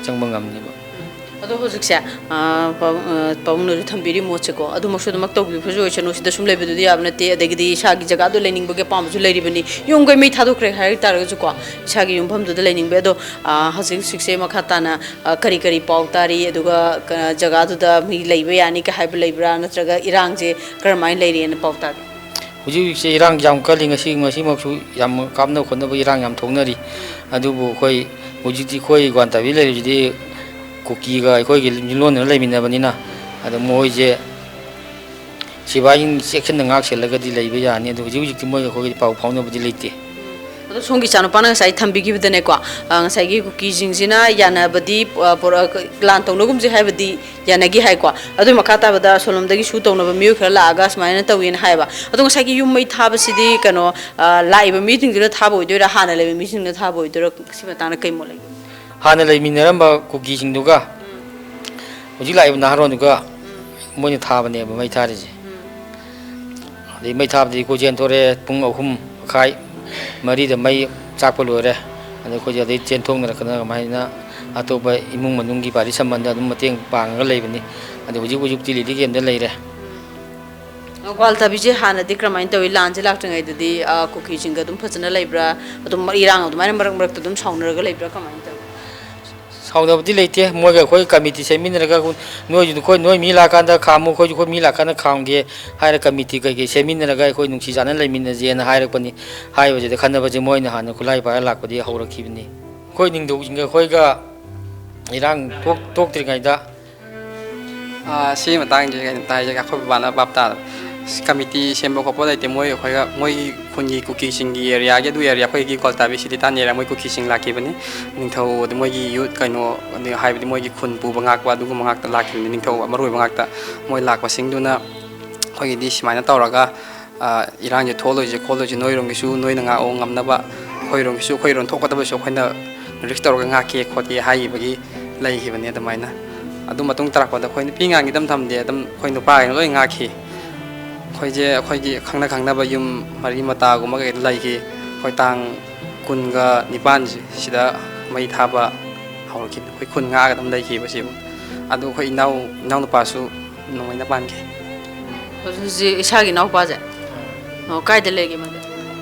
ꯆꯪꯕ ꯉꯝꯅꯤꯕ꯫ ꯑꯗꯣ ꯍꯧꯖꯤꯛꯁꯦ, ꯑ, ꯄꯥꯕꯨꯡ-, ꯑ, ꯄꯥꯕꯨꯡꯅꯁꯨ ꯊꯝꯕꯤꯔꯤ ꯃꯣꯠꯁꯦꯀꯣ, ꯑꯗꯨꯃꯛꯁꯨ ꯑꯗꯨꯃꯛ ꯇꯧꯕꯤꯕꯁꯨ ꯑꯣꯏꯁꯅꯨ, ꯁꯤꯗ ꯁꯨꯝ ꯂꯩꯕꯗꯨꯗꯤ ꯌꯥꯕ ꯅꯠꯇꯦ꯫ ꯑꯗꯒꯤꯗꯤ ꯏꯁꯥꯒꯤ ꯖꯒꯥꯗꯣ ꯂꯩꯅꯤꯡꯕꯒꯤ ꯑꯄꯥꯝꯕꯁꯨ ꯂꯩꯔꯤꯕꯅꯤ꯫ ꯌꯨꯝ ꯀꯩ ꯃꯩ ꯊꯥꯗꯣꯛꯈ꯭ꯔꯦ ꯍꯥꯏ ꯇꯥꯔꯒꯁꯨꯀꯣ, ꯏꯁꯥꯒꯤ ꯌꯨꯝꯐꯝꯗꯨꯗ ꯂꯩꯅꯤꯡꯕ꯫ ꯑꯗꯣ, ꯑ, ꯍꯧꯖꯤꯛ ꯍꯧꯖꯤꯛꯁꯦ ꯃꯈꯥ ꯇꯥꯅ, ꯑ, ꯀꯔꯤ ꯀꯔꯤ ꯄꯥꯎ ꯇꯥꯔꯤ? ꯑꯗꯨꯒ ꯀ-, ꯖꯒꯥꯗꯨꯗ ꯃꯤ ꯂꯩꯕ ꯌꯥꯅꯤ ꯀ ꯍꯥꯏꯕ ꯂꯩꯕ꯭ꯔꯥ? ꯅꯠꯇ꯭ꯔꯒ ꯏꯔꯥꯡꯁꯦ ꯀꯔꯝꯍꯥꯏꯅ ꯂꯩꯔꯤꯅ ꯄꯥꯎ ꯇꯥꯒꯦ? ꯍꯧꯖꯤꯛ ꯍꯧꯖꯤꯛꯁꯦ ꯏꯔꯥꯡ ꯌꯥꯝ ꯀꯜꯂꯤ꯫ ꯉꯁꯤ, ꯉꯁꯤꯃꯛꯁꯨ ꯌꯥꯝ ꯀꯥꯞꯅ ꯈꯣꯠꯅꯕ ꯏꯔꯥꯡ ꯌꯥꯝ ꯊꯣꯛꯅꯔꯤ꯫ ꯑꯗꯨꯕꯨ ꯑꯩꯈꯣꯏ ꯍꯧꯖꯤꯛꯇꯤ ꯑꯩꯈꯣꯏ ꯒ꯭ꯋꯥꯟꯇꯥꯕꯤ ꯂꯩꯔꯤꯁꯤꯗꯤ ꯀꯨꯀꯤꯒ ꯑꯩꯈꯣꯏꯒꯤ ꯌꯨꯝꯂꯣꯟꯅꯅ ꯂꯩꯃꯤꯟꯅꯕꯅꯤꯅ, ꯑꯗꯣ ꯃꯣꯏꯁꯦ ꯁꯤꯕꯥꯏꯁꯤꯡ ꯆꯦꯛꯁꯤꯟꯅ ꯉꯥꯛ ꯁꯦꯜꯂꯒꯗꯤ ꯂꯩꯕ ꯌꯥꯅꯤ꯫ ꯑꯗꯣ ꯍꯧꯖꯤꯛ ꯍꯧꯖꯤꯛꯇꯤ ꯃꯣꯏꯒ ꯑꯩꯈꯣꯏꯒꯗꯤ ꯄꯥꯎ ꯐꯥꯎꯅꯕꯗꯤ ꯂꯩꯇꯦ꯫ ꯑꯗꯣ ꯁꯣꯝꯒꯤ ꯏꯆꯥꯅꯨꯄꯥꯅ ꯉꯁꯥꯏ ꯊꯝꯕꯤꯈꯤꯕꯗꯅꯦꯀꯣ, ꯑ, ꯉꯁꯥꯏꯒꯤ ꯀꯨꯀꯤꯁꯤꯡꯁꯤꯅ ꯌꯥꯅꯕꯗꯤ, ꯑ, ꯄꯨꯔꯛ-, ꯂꯥꯟ ꯇꯧꯅꯒꯨꯝꯁꯦ ꯍꯥꯏꯕꯗꯤ ꯌꯥꯅꯈꯤ ꯍꯥꯏꯀꯣ꯫ ꯑꯗꯨꯒꯤ ꯃꯈꯥ ꯇꯥꯕꯗ ꯑꯁꯣꯝꯂꯣꯝꯗꯒꯤꯁꯨ ꯇꯧꯅꯕ ꯃꯤꯑꯣꯏ ꯈꯔ ꯂꯥꯛꯑꯒ ꯁꯨꯃꯥꯏꯅ ꯇꯧꯋꯦꯅ ꯍꯥꯏꯌꯦꯕ꯫ ꯑꯗꯣ ꯉꯁꯥꯏꯒꯤ ꯌꯨꯝ ꯃꯩ ꯊꯥꯕꯁꯤꯗꯤ ꯀꯩꯅꯣ, ꯑ, ꯂꯥꯛꯏꯕ ꯃꯤꯁꯤꯡꯗꯨꯅ ꯊꯥꯕ ꯑꯣꯏꯗꯣꯏꯔꯥ, ꯍꯥꯟꯅ ꯂꯩꯕ ꯃꯤꯁꯤꯡꯗꯨꯅ ꯊꯥꯕ ꯑꯣꯏꯗꯣꯏꯔꯥ? ꯁꯤ ꯃꯇꯥꯡꯗ ꯀꯩ ꯃꯣꯠ ꯂꯩꯒꯦ? ꯍꯥꯟꯅ ꯂꯩꯃꯤꯟꯅꯔꯝꯕ ꯀꯨꯀꯤꯁꯤꯡꯗꯨꯒ ꯍꯧꯖꯤꯛ ꯂꯥꯛꯏꯕ ꯅꯍꯥꯔꯣꯟꯗꯨꯒ ꯃꯣꯏꯅ ꯊꯥꯕꯅꯦꯕ ꯃꯩ ꯊꯥꯔꯤꯁꯦ꯫ ꯑꯗꯩ ꯃꯩ ꯊꯥꯕꯗꯤ ꯑꯩꯈꯣꯏ ꯆꯦꯟꯊꯣꯔꯛꯑꯦ, ꯄꯨꯡ ꯑꯍꯨꯝ ꯃꯈꯥꯏ, ꯃꯔꯤꯗ ꯃꯩ ꯆꯥꯛꯄ ꯂꯣꯏꯔꯦ꯫ ꯑꯗ ꯑꯩꯈꯣꯏꯁꯦ ꯑꯗꯩ ꯆꯦꯟꯊꯣꯛꯅꯔꯛꯇꯅ ꯀꯃꯥꯏꯅ ꯑꯇꯣꯞꯄ ꯏꯃꯨꯡ ꯃꯅꯨꯡꯒꯤ ꯄꯥꯔꯇꯤ ꯁꯝꯕꯟꯗ ꯑꯗꯨꯝ ꯃꯇꯦꯡ ꯄꯥꯡꯉꯒ ꯂꯩꯕꯅꯤ꯫ ꯑꯗꯣ ꯍꯧꯖꯤꯛ ꯍꯧꯖꯤꯛꯇꯤ ꯔꯤꯂꯤꯐ ꯀꯦꯝꯗ ꯂꯩꯔꯦ꯫ ꯒ꯭ꯋꯥꯜꯇꯥꯕꯤꯁꯦ ꯍꯥꯟꯅꯗꯤ ꯀꯔꯝꯍꯥꯏꯅ ꯇꯧꯏ? ꯂꯥꯟꯁꯦ ꯂꯥꯛꯇ꯭ꯔꯤꯉꯩꯗꯗꯤ, ꯑ, ꯀꯨꯀꯤꯁꯤꯡꯒ ꯑꯗꯨꯝ ꯐꯖꯅ ꯂꯩꯕ꯭ꯔꯥ? ꯑꯗꯨꯝ ꯏꯔꯥꯡ ꯑꯗꯨꯃꯥꯏꯅ ꯃꯔꯛ ꯃꯔꯛꯇ ꯑꯗꯨꯝ ꯁꯥꯎꯅꯔꯒ ꯂꯩꯕ꯭ꯔꯥ? ꯀꯃꯥꯏꯅ ꯇꯧꯏ? ꯁꯥꯎꯅꯕꯗꯤ ꯂꯩꯇꯦ꯫ ꯃꯣꯏꯒ ꯑꯩꯈꯣꯏ ꯀꯃꯤꯇꯤ ꯁꯦꯝꯃꯤꯟꯅꯔꯒ, "ꯅꯣꯏꯁꯨ ꯅꯈꯣꯏ, ꯅꯣꯏ ꯃꯤ ꯂꯥꯛꯀꯥꯟꯗ ꯈꯥꯝꯃꯨ, ꯑꯩꯈꯣꯏꯁꯨ ꯑꯩꯈꯣꯏ ꯃꯤ ꯂꯥꯛꯀꯥꯟꯗ ꯈꯥꯝꯒꯦ" ꯍꯥꯏꯔ ꯀꯃꯤꯇꯤ ꯀꯩꯀꯩ ꯁꯦꯝꯃꯤꯟꯅꯔꯒ ꯑꯩꯈꯣꯏ ꯅꯨꯡꯁꯤ ꯆꯥꯟꯅꯅ ꯂꯩꯃꯤꯟꯅꯁꯦꯅ ꯍꯥꯏꯔꯛꯄꯅꯤ꯫ ꯍꯥꯏꯕꯁꯤꯗ ꯈꯟꯅꯕꯁꯦ ꯃꯣꯏꯅ ꯍꯥꯟꯅ ꯈꯨꯠꯂꯥꯏ ꯄꯥꯏꯔ ꯂꯥꯛꯄꯗꯤ ꯍꯧꯔꯛꯈꯤꯕꯅꯤ꯫ ꯑꯩꯈꯣꯏ ꯅꯤꯡꯊꯧꯁꯤꯡꯒ ꯑꯩꯈꯣꯏꯒ ꯏꯔꯥꯡ ꯊꯣꯛ-, ꯊꯣꯛꯇ꯭ꯔꯤꯉꯩꯗ ꯑꯥ, ꯁꯤꯒꯤ ꯃꯇꯥꯡꯁꯦ ꯀꯩꯅꯣ ꯇꯥꯏꯁꯦ, ꯑꯩꯈꯣꯏ ꯕꯕꯥꯅ ꯚꯥꯞ ꯇꯥꯗꯕ꯫ ꯀꯃꯤꯇꯤ ꯁꯦꯝꯕ ꯈꯣꯠꯄ ꯂꯩꯇꯦ꯫ ꯃꯣꯏ ꯑꯩꯈꯣꯏꯒ, ꯃꯣꯏꯒꯤ ꯈꯨꯟꯒꯤ ꯀꯨꯀꯤꯁꯤꯡꯒꯤ ꯑꯦꯔꯤꯌꯥꯒꯤ, ꯑꯗꯨ ꯑꯦꯔꯤꯌꯥ ꯑꯩꯈꯣꯏꯒꯤ ꯀ꯭ꯋꯥꯜꯇꯥꯕꯤ ꯁꯤꯗꯤ ꯇꯥꯟꯅ ꯑꯦꯔꯤꯌꯥ ꯃꯣꯏ ꯀꯨꯀꯤꯁꯤꯡ ꯂꯥꯛꯈꯤꯕꯅꯤ꯫ ꯅꯤꯡꯊꯧ, ꯑꯗꯨ ꯃꯣꯏꯒꯤ ꯌꯨꯠ ꯀꯩꯅꯣ, ꯑꯗꯨ ꯍꯥꯏꯕꯗꯤ ꯃꯣꯏꯒꯤ ꯈꯨꯟ ꯄꯨꯕ ꯉꯥꯛꯄ ꯑꯗꯨꯒꯨꯝꯕ ꯉꯥꯛꯇ ꯂꯥꯛꯈꯤꯕꯅꯤ꯫ ꯅꯤꯡꯊꯧ ꯃꯔꯨ ꯑꯣꯏꯕ ꯉꯥꯛꯇ ꯃꯣꯏ ꯂꯥꯛꯄꯁꯤꯡꯗꯨꯅ ꯑꯩꯈꯣꯏꯒꯤꯗꯤ ꯁꯨꯃꯥꯏꯅ ꯇꯧꯔꯒ ꯑ, ꯏꯔꯥꯡꯁꯦ ꯊꯣꯛꯍꯜꯂꯣꯏꯁꯦ ꯈꯣꯠꯂꯣꯏꯁꯦ, ꯅꯣꯏꯔꯣꯝꯒꯤꯁꯨ ꯅꯣꯏꯅ ꯉꯥꯛꯑꯣ ꯉꯝꯅꯕ, ꯑꯩꯈꯣꯏꯔꯣꯝꯒꯤꯁꯨ ꯑꯩꯈꯣꯏꯔꯣꯝ ꯊꯣꯛꯀꯗꯕꯁꯨ ꯑꯩꯈꯣꯏꯅ ꯔꯤꯛꯁ ꯇꯧꯔꯒ ꯉꯥꯛꯀꯦ ꯈꯣꯠꯀꯦ ꯍꯥꯏꯈꯤꯕꯒꯤ ꯂꯩꯈꯤꯕꯅꯤ ꯑꯗꯨꯃꯥꯏꯅ꯫ ꯑꯗꯨ ꯃꯇꯨꯡ ꯇꯥꯔꯛꯄꯗ ꯑꯩꯈꯣꯏ ꯅꯨꯄꯤ ꯑꯉꯥꯡꯒꯤꯗꯤ ꯑꯝ ꯊꯝꯗꯦ, ꯑꯗꯨꯝ ꯑꯩꯈꯣꯏ ꯅꯨꯄꯥꯈꯩꯅ ꯂꯣꯏ ꯉꯥꯛꯈꯤ꯫ ꯑꯩꯈꯣꯏꯁꯦ ꯑꯩꯈꯣꯏꯒꯤ ꯈꯪꯅ ꯈꯪꯅꯕ ꯌꯨꯝ ꯃꯔꯤ ꯃꯇꯥꯒꯨꯝꯕ ꯀꯩꯗ ꯂꯩꯈꯤ꯫ ꯑꯩꯈꯣꯏ ꯇꯥꯡ ꯀꯨꯟꯒ ꯅꯤꯄꯥꯟꯁꯤꯗ ꯃꯩ ꯊꯥꯕ ꯍꯧꯔꯛꯈꯤꯕꯅꯤ꯫ ꯑꯩꯈꯣꯏ ꯈꯨꯟ ꯉꯥꯛꯑꯒ ꯑꯗꯨꯝ ꯂꯩꯈꯤꯕ ꯁꯤꯕꯨ꯫ ꯑꯗꯣ ꯑꯩꯈꯣꯏ ꯏꯅꯥꯎ, ꯏꯅꯥꯎꯅꯨꯄꯥꯁꯨ ꯅꯣꯡꯃꯩꯅ ꯄꯥꯟꯈꯤ꯫ ꯍꯧꯖꯤꯛ, ꯍꯧꯖꯤꯛ ꯏꯁꯥꯒꯤ ꯏꯅꯥꯎꯄꯥꯁꯦ? ꯑꯣ, ꯀꯥꯏꯗ ꯂꯩꯒꯦ ꯃꯥꯗꯤ?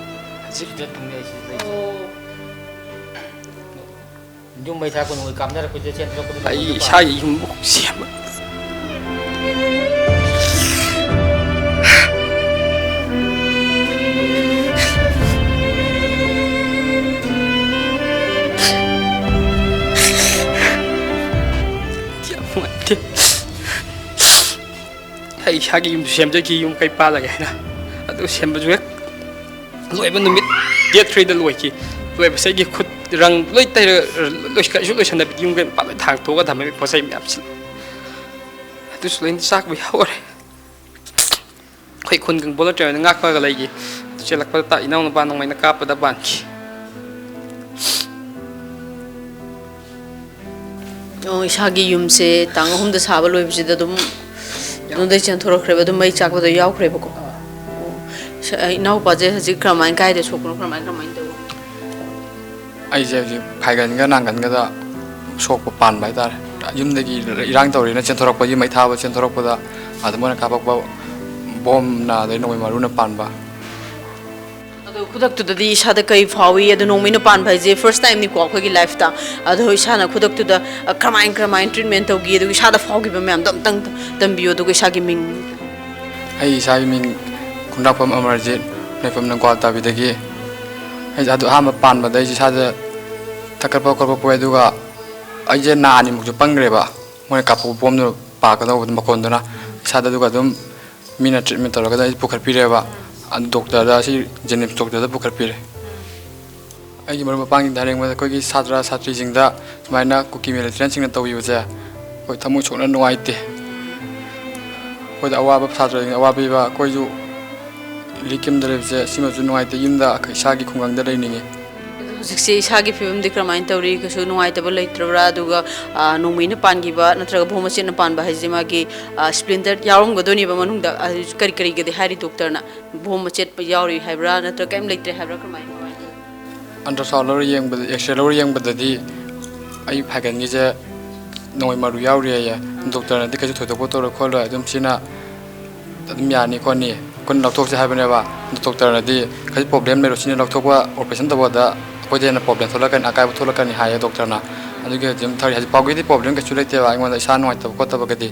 ꯍꯧꯖꯤꯛ ꯁꯤꯗ ꯊꯨꯡꯅꯩ, ꯁꯤꯗ ꯂꯩ꯫ ꯑꯣ꯫ ꯌꯨꯝ ꯃꯩ ꯊꯥꯔꯛꯄ ꯅꯣꯡꯃꯩ ꯀꯥꯞꯅꯔꯛꯄꯁꯤꯗ ꯆꯦꯟꯊꯣꯔꯛꯄꯗꯨꯗ ꯑꯩ ꯅꯣꯡꯃꯩꯗꯣ ꯏꯁꯥꯒꯤ ꯌꯨꯝ ꯁꯦꯝꯕ꯫ ꯌꯥꯝ ꯅꯨꯡꯉꯥꯏꯇꯦ꯫ ꯑꯩ ꯏꯁꯥꯒꯤ ꯌꯨꯝꯁꯨ ꯁꯦꯝꯖꯈꯤ, ꯌꯨꯝ ꯀꯩ ꯄꯥꯜꯂꯒꯦ ꯍꯥꯏꯅ꯫ ꯑꯗꯨ ꯁꯦꯝꯕꯁꯨ ꯍꯦꯛ ꯂꯣꯏꯕ ꯅꯨꯃꯤꯠ, date three ꯗ ꯂꯣꯏꯈꯤ꯫ ꯂꯣꯏꯕꯁꯦ ꯑꯩꯒꯤ ꯈꯨꯠ ꯔꯪ ꯂꯣꯏ ꯇꯩꯔꯒ, ꯂꯣꯏ-, ꯀꯩꯁꯨ ꯂꯣꯏꯁꯟꯗꯕꯤꯗ ꯌꯨꯝꯒ ꯄꯥꯛ ꯂꯣꯏ ꯊꯥꯡ ꯊꯣꯛꯑꯒ ꯊꯝꯃꯦ, ꯄꯣꯠ ꯆꯩ ꯃꯌꯥꯝꯁꯤ꯫ ꯑꯗꯨꯁꯨ ꯂꯣꯏꯅ ꯆꯥꯛꯄ ꯌꯥꯎꯔꯦ꯫ ꯑꯩꯈꯣꯏ ꯈꯨꯟꯒꯤ volunteer ꯑꯣꯏꯅ ꯉꯥꯛꯄꯒ ꯂꯩꯈꯤ꯫ ꯆꯦꯜꯂꯛꯄꯗ ꯏꯅꯥꯎꯅꯨꯄꯥ ꯅꯣꯡꯃꯩꯅ ꯀꯥꯞꯄꯗ ꯄꯥꯟꯈꯤ꯫ ꯑꯣ, ꯏꯁꯥꯒꯤ ꯌꯨꯝꯁꯦ ꯇꯥꯡ ꯑꯍꯨꯝꯗ ꯁꯥꯕ ꯂꯣꯏꯕꯁꯤꯗ ꯑꯗꯨꯝ ꯑꯗꯨꯗꯩ ꯆꯦꯟꯊꯣꯔꯛꯈ꯭ꯔꯦꯕ, ꯑꯗꯨꯝ ꯃꯩ ꯆꯥꯛꯄꯗ ꯌꯥꯎꯈ꯭ꯔꯦꯕꯀꯣ꯫ ꯑꯣ, ꯏꯁꯥ-, ꯏꯅꯥꯎꯄꯥꯁꯦ ꯍꯧꯖꯤꯛ ꯀꯔꯝꯍꯥꯏꯅ, ꯀꯥꯏꯗ ꯁꯣꯛꯄꯅꯣ, ꯀꯔꯝꯍꯥꯏꯅ, ꯀꯔꯝꯍꯥꯏꯅ ꯇꯧꯕꯅꯣ? ꯑꯩꯁꯦ ꯍꯧꯖꯤꯛ ꯐꯥꯏꯒꯟꯒ ꯅꯥꯡꯒꯟꯒꯗ ꯁꯣꯛꯄ ꯄꯥꯟꯕ ꯍꯥꯏꯇꯥꯔꯦ꯫ ꯌꯨꯝꯗꯒꯤ ꯏꯔꯥꯡ ꯇꯧꯔꯦꯅ ꯆꯦꯟꯊꯣꯔꯛꯄꯒꯤ, ꯃꯩ ꯊꯥꯕ ꯆꯦꯟꯊꯣꯔꯛꯄꯗ ꯑꯗ ꯃꯣꯏꯅ ꯀꯥꯞꯄꯛꯄ ꯕꯣꯝꯅ ꯑꯗꯩ ꯅꯣꯡꯃꯩ ꯃꯔꯨꯅ ꯄꯥꯟꯕ꯫ ꯑꯗꯣ ꯈꯨꯗꯛꯇꯨꯗꯗꯤ ꯏꯁꯥꯗ ꯀꯔꯤ ꯐꯥꯎꯏ? ꯑꯗꯣ ꯅꯣꯡꯃꯩꯅ ꯄꯥꯟꯕ ꯍꯥꯏꯁꯦ first time ꯅꯤꯀꯣ ꯑꯩꯈꯣꯏꯒꯤ life ꯇ꯫ ꯑꯗꯣ ꯏꯁꯥꯅ ꯈꯨꯗꯛꯇꯨꯗ, ꯑ, ꯀꯔꯝꯍꯥꯏ, ꯀꯔꯝꯍꯥꯏꯅ treatment ꯇꯧꯈꯤ? ꯑꯗꯨꯒ ꯏꯁꯥꯗ ꯐꯥꯎꯈꯤꯕ ꯃꯌꯥꯝꯗꯣ ꯑꯝꯇꯪ ꯇꯝꯕꯤꯌꯣ꯫ ꯑꯗꯨꯒ ꯏꯁꯥꯒꯤ ꯃꯤꯡ꯫ ꯑꯩ ꯏꯁꯥꯒꯤ ꯃꯤꯡ ꯈꯨꯟꯗ꯭ꯔꯥꯛꯄꯝ ꯑꯃꯔꯖꯤꯠ, ꯂꯩꯐꯝꯅ ꯒ꯭ꯋꯥꯜꯇꯥꯕꯤꯗꯒꯤ꯫ ꯑꯩꯁꯦ ꯑꯗꯨ ꯑꯍꯥꯟꯕ ꯄꯥꯟꯕꯗ ꯑꯩꯁꯦ ꯏꯁꯥꯗ ꯊꯛꯀꯠꯄ ꯈꯣꯠꯄ ꯄꯣꯛꯑꯦ, ꯑꯗꯨꯒ ꯑꯩꯁꯦ ꯅꯥ ꯑꯅꯤꯃꯨꯛꯁꯨ ꯄꯪꯈ꯭ꯔꯦꯕ, ꯃꯣꯏꯅ ꯀꯥꯞꯄꯛꯄ ꯕꯣꯝꯗꯨꯅ ꯄꯥꯛꯀꯗꯧꯕꯗ ꯃꯈꯣꯟꯗꯨꯅ꯫ ꯏꯁꯥꯗ ꯑꯗꯨꯒ ꯑꯗꯨꯝ ꯃꯤꯅ treatment ꯇꯧꯔꯒ ꯑꯩ ꯄꯨꯈꯠꯄꯤꯔꯦꯕ꯫ ꯑꯗꯨ doctor ꯗ, ꯑꯁꯤ JNIMS doctor ꯗ ꯄꯨꯈꯠꯄꯤꯔꯦ꯫ ꯑꯩꯒꯤ ꯃꯔꯨꯞ ꯃꯄꯥꯡꯁꯤꯡꯗ ꯍꯥꯏꯅꯤꯡꯕꯗ, ꯑꯩꯈꯣꯏꯒꯤ ꯁꯥꯇ꯭ꯔ ꯁꯥꯇ꯭ꯔꯤꯁꯤꯡꯗ ꯁꯨꯃꯥꯏꯅ ꯀꯨꯀꯤ military ꯁꯤꯡꯅ ꯇꯧꯕꯤꯕꯁꯦ ꯑꯩꯈꯣꯏ ꯊꯃꯣꯏ ꯁꯣꯛꯅ ꯅꯨꯡꯉꯥꯏꯇꯦ꯫ ꯑꯩꯈꯣꯏꯗ ꯑꯋꯥꯕ, ꯁꯥꯇ꯭ꯔꯁꯤꯡꯗ ꯑꯋꯥꯕ ꯄꯤꯕ, ꯑꯩꯈꯣꯏꯁꯨ relief camp ꯇ ꯂꯩꯕꯁꯦ ꯁꯤꯃꯁꯨ ꯅꯨꯡꯉꯥꯏꯇꯦ꯫ ꯌꯨꯝꯗ ꯏꯁꯥꯒꯤ ꯈꯨꯡꯒꯪꯗ ꯂꯩꯅꯤꯡꯉꯤ꯫ ꯑꯗꯣ ꯍꯧꯖꯤꯛꯁꯦ ꯏꯁꯥꯒꯤ ꯐꯤꯕꯝꯗꯤ ꯀꯔꯝꯍꯥꯏꯅ ꯇꯧꯔꯤ? ꯀꯩꯁꯨ ꯅꯨꯡꯉꯥꯏꯇꯕ ꯂꯩꯇ꯭ꯔꯕ꯭ꯔꯥ? ꯑꯗꯨꯒ, ꯑ, ꯅꯣꯡꯃꯩꯅ ꯄꯥꯟꯈꯤꯕ ꯅꯠꯇ꯭ꯔꯒ ꯕꯣꯝ ꯃꯆꯦꯠꯅ ꯄꯥꯟꯕ ꯍꯥꯏꯁꯦ ꯃꯥꯒꯤ, ꯑ, splinter ꯌꯥꯎꯔꯝꯒꯗꯣꯏꯅꯦꯕ ꯃꯅꯨꯡꯗ꯫ ꯑꯗꯨ ꯀꯔꯤ ꯀꯔꯤꯒꯗꯤ ꯍꯥꯏꯔꯤ doctor ꯅ? ꯕꯣꯝ ꯃꯆꯦꯠ ꯌꯥꯎꯔꯤ ꯍꯥꯏꯕ꯭ꯔꯥ, ꯅꯠꯇ꯭ꯔꯒ ꯀꯔꯤꯝ ꯂꯩꯇ꯭ꯔꯦ ꯍꯥꯏꯕ꯭ꯔꯥ? ꯀꯃꯥꯏꯅ, ꯀꯃꯥꯏꯅ ꯇꯧꯋꯤ? Ultrasound ꯂꯧꯔ ꯌꯦꯡꯕꯗ, X-ray ꯂꯧꯔ ꯌꯦꯡꯕꯗꯗꯤ ꯑꯩ ꯐꯥꯏꯒꯟꯒꯤꯁꯦ ꯅꯣꯡꯃꯩ ꯃꯔꯨ ꯌꯥꯎꯔꯤ ꯍꯥꯏꯌꯦ꯫ ꯗꯣꯛꯇꯔꯅꯗꯤ ꯀꯩꯁꯨ ꯊꯣꯏꯗꯣꯛꯄ ꯇꯧꯔꯣꯏ ꯈꯣꯠꯂꯣꯏ, ꯑꯗꯨꯝ ꯁꯤꯅ ꯑꯗꯨꯝ ꯌꯥꯅꯤ ꯈꯣꯠꯅꯤ, ꯑꯩꯈꯣꯏꯅ ꯂꯧꯊꯣꯛꯁꯦ ꯍꯥꯏꯕꯅꯦꯕ꯫ ꯑꯗꯣ ꯗꯣꯛꯇꯔꯅꯗꯤ ꯀꯩꯁꯨ ꯄ꯭ꯔꯣꯕ꯭ꯂꯦꯝ ꯂꯩꯔꯣꯏ, ꯁꯤꯅ ꯂꯧꯊꯣꯛꯄ, ꯑꯣꯄꯔꯦꯁꯟ ꯇꯧꯕꯗ ꯑꯩꯈꯣꯏꯗ ꯍꯦꯟꯅ ꯄ꯭ꯔꯣꯕ꯭ꯂꯦꯝ ꯊꯣꯛꯂꯛꯀꯅꯤ, ꯑꯀꯥꯏꯕ ꯊꯣꯛꯂꯛꯀꯅꯤ ꯍꯥꯏꯌꯦ ꯗꯣꯛꯇꯔꯅ꯫ ꯑꯗꯨꯒꯤ ꯑꯗꯨꯝ ꯊꯧꯔꯤ꯫ ꯍꯧꯖꯤꯛ ꯐꯥꯎꯒꯤꯗꯤ ꯄ꯭ꯔꯣꯕ꯭ꯂꯦꯝ ꯀꯩꯁꯨ ꯂꯩꯇꯦꯕ ꯑꯩꯉꯣꯟꯗ, ꯏꯁꯥ ꯅꯨꯡꯉꯥꯏꯇꯕ ꯈꯣꯠꯇꯕꯒꯗꯤ꯫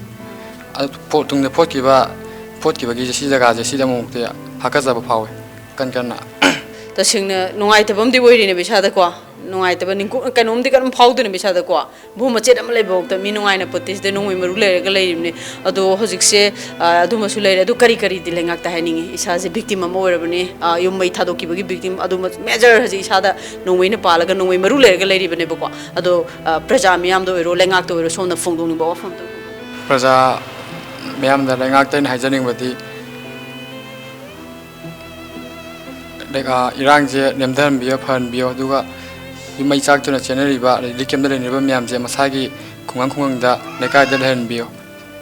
ꯑꯗꯨ ꯐꯣ-, ꯇꯨꯡꯗ ꯐꯣꯠꯈꯤꯕ, ꯐꯣꯠꯈꯤꯕꯒꯤꯁꯦ, ꯁꯤ ꯖꯒꯥꯁꯦ, ꯁꯤꯗꯤ ꯑꯃꯨꯛꯃꯨꯛꯇꯤ ꯍꯥꯀꯠꯆꯕ ꯐꯥꯎꯋꯦ ꯀꯟ ꯀꯟꯅ꯫ ꯇꯁꯦꯡꯅ ꯅꯨꯡꯉꯥꯏꯇꯕ ꯑꯃꯗꯤ ꯑꯣꯏꯔꯤꯅꯦꯕ ꯏꯁꯥꯗꯀꯣ꯫ ꯅꯨꯡꯉꯥꯏꯇꯕ, ꯅꯤꯡꯀꯨ-, ꯀꯩꯅꯣꯝꯗꯤ ꯀꯩꯅꯣꯝ ꯐꯥꯎꯗꯣꯏꯅꯦꯕ ꯏꯁꯥꯗꯀꯣ꯫ ꯚꯨ ꯃꯆꯦꯠ ꯑꯃ ꯂꯩꯕꯐꯥꯎꯗ ꯃꯤ ꯅꯨꯡꯉꯥꯏꯅ ꯄꯣꯠꯇꯦ, ꯁꯤꯗ ꯅꯣꯡꯃꯩ ꯃꯔꯨ ꯂꯩꯔꯒ ꯂꯩꯔꯤꯕꯅꯤ꯫ ꯑꯗꯣ ꯍꯧꯖꯤꯛꯁꯦ, ꯑ, ꯑꯗꯨꯃꯁꯨ ꯂꯩꯔꯦ꯫ ꯑꯗꯨ ꯀꯔꯤ ꯀꯔꯤꯗꯤ ꯂꯩꯉꯥꯛꯇ ꯍꯥꯏꯅꯤꯡꯉꯤ? ꯏꯁꯥꯁꯦ ꯚꯤꯛꯇꯤꯝ ꯑꯃ ꯑꯣꯏꯔꯕꯅꯤ꯫ ꯑ, ꯌꯨꯝ ꯃꯩ ꯊꯥꯗꯣꯛꯈꯤꯕꯒꯤ ꯚꯤꯛꯇꯤꯝ, ꯑꯗꯨꯃ ꯃꯦꯖꯔ ꯍꯧꯖꯤꯛ ꯏꯁꯥꯗ ꯅꯣꯡꯃꯩꯅ ꯄꯥꯜꯂꯒ ꯅꯣꯡꯃꯩ ꯃꯔꯨ ꯂꯩꯔꯒ ꯂꯩꯔꯤꯕꯅꯦꯕꯀꯣ꯫ ꯑꯗꯣ, ꯑ, ꯄ꯭ꯔꯖꯥ ꯃꯤꯌꯥꯝꯗ ꯑꯣꯏꯔꯣ, ꯂꯩꯉꯥꯛꯇ ꯑꯣꯏꯔꯣ, ꯁꯣꯝꯅ ꯐꯣꯡꯗꯣꯛꯅꯤꯡꯕ ꯋꯥꯐꯝ ꯑꯗꯨ꯫ ꯄ꯭ꯔꯖꯥ ꯃꯤꯌꯥꯝꯗ, ꯂꯩꯉꯥꯛꯇ ꯑꯩꯅ ꯍꯥꯏꯖꯅꯤꯡꯕꯗꯤ, ꯂꯩ-, ꯑ, ꯏꯔꯥꯡꯁꯦ ꯅꯦꯝꯊꯍꯟꯕꯤꯌꯣ, ꯐꯍꯟꯕꯤꯌꯣ, ꯑꯗꯨꯒ ꯌꯨꯝ ꯃꯩ ꯆꯥꯛꯇꯨꯅ ꯆꯦꯟꯅꯔꯤꯕ, ꯑꯗꯩ ꯔꯤꯂꯤꯐ ꯀꯦꯝꯞꯇ ꯂꯩꯅꯔꯤꯕ ꯃꯌꯥꯝꯁꯦ ꯃꯁꯥꯒꯤ ꯈꯨꯡꯒꯪ ꯈꯨꯡꯒꯪꯗ, ꯂꯩꯀꯥꯏꯗ ꯂꯩꯍꯟꯕꯤꯌꯣ꯫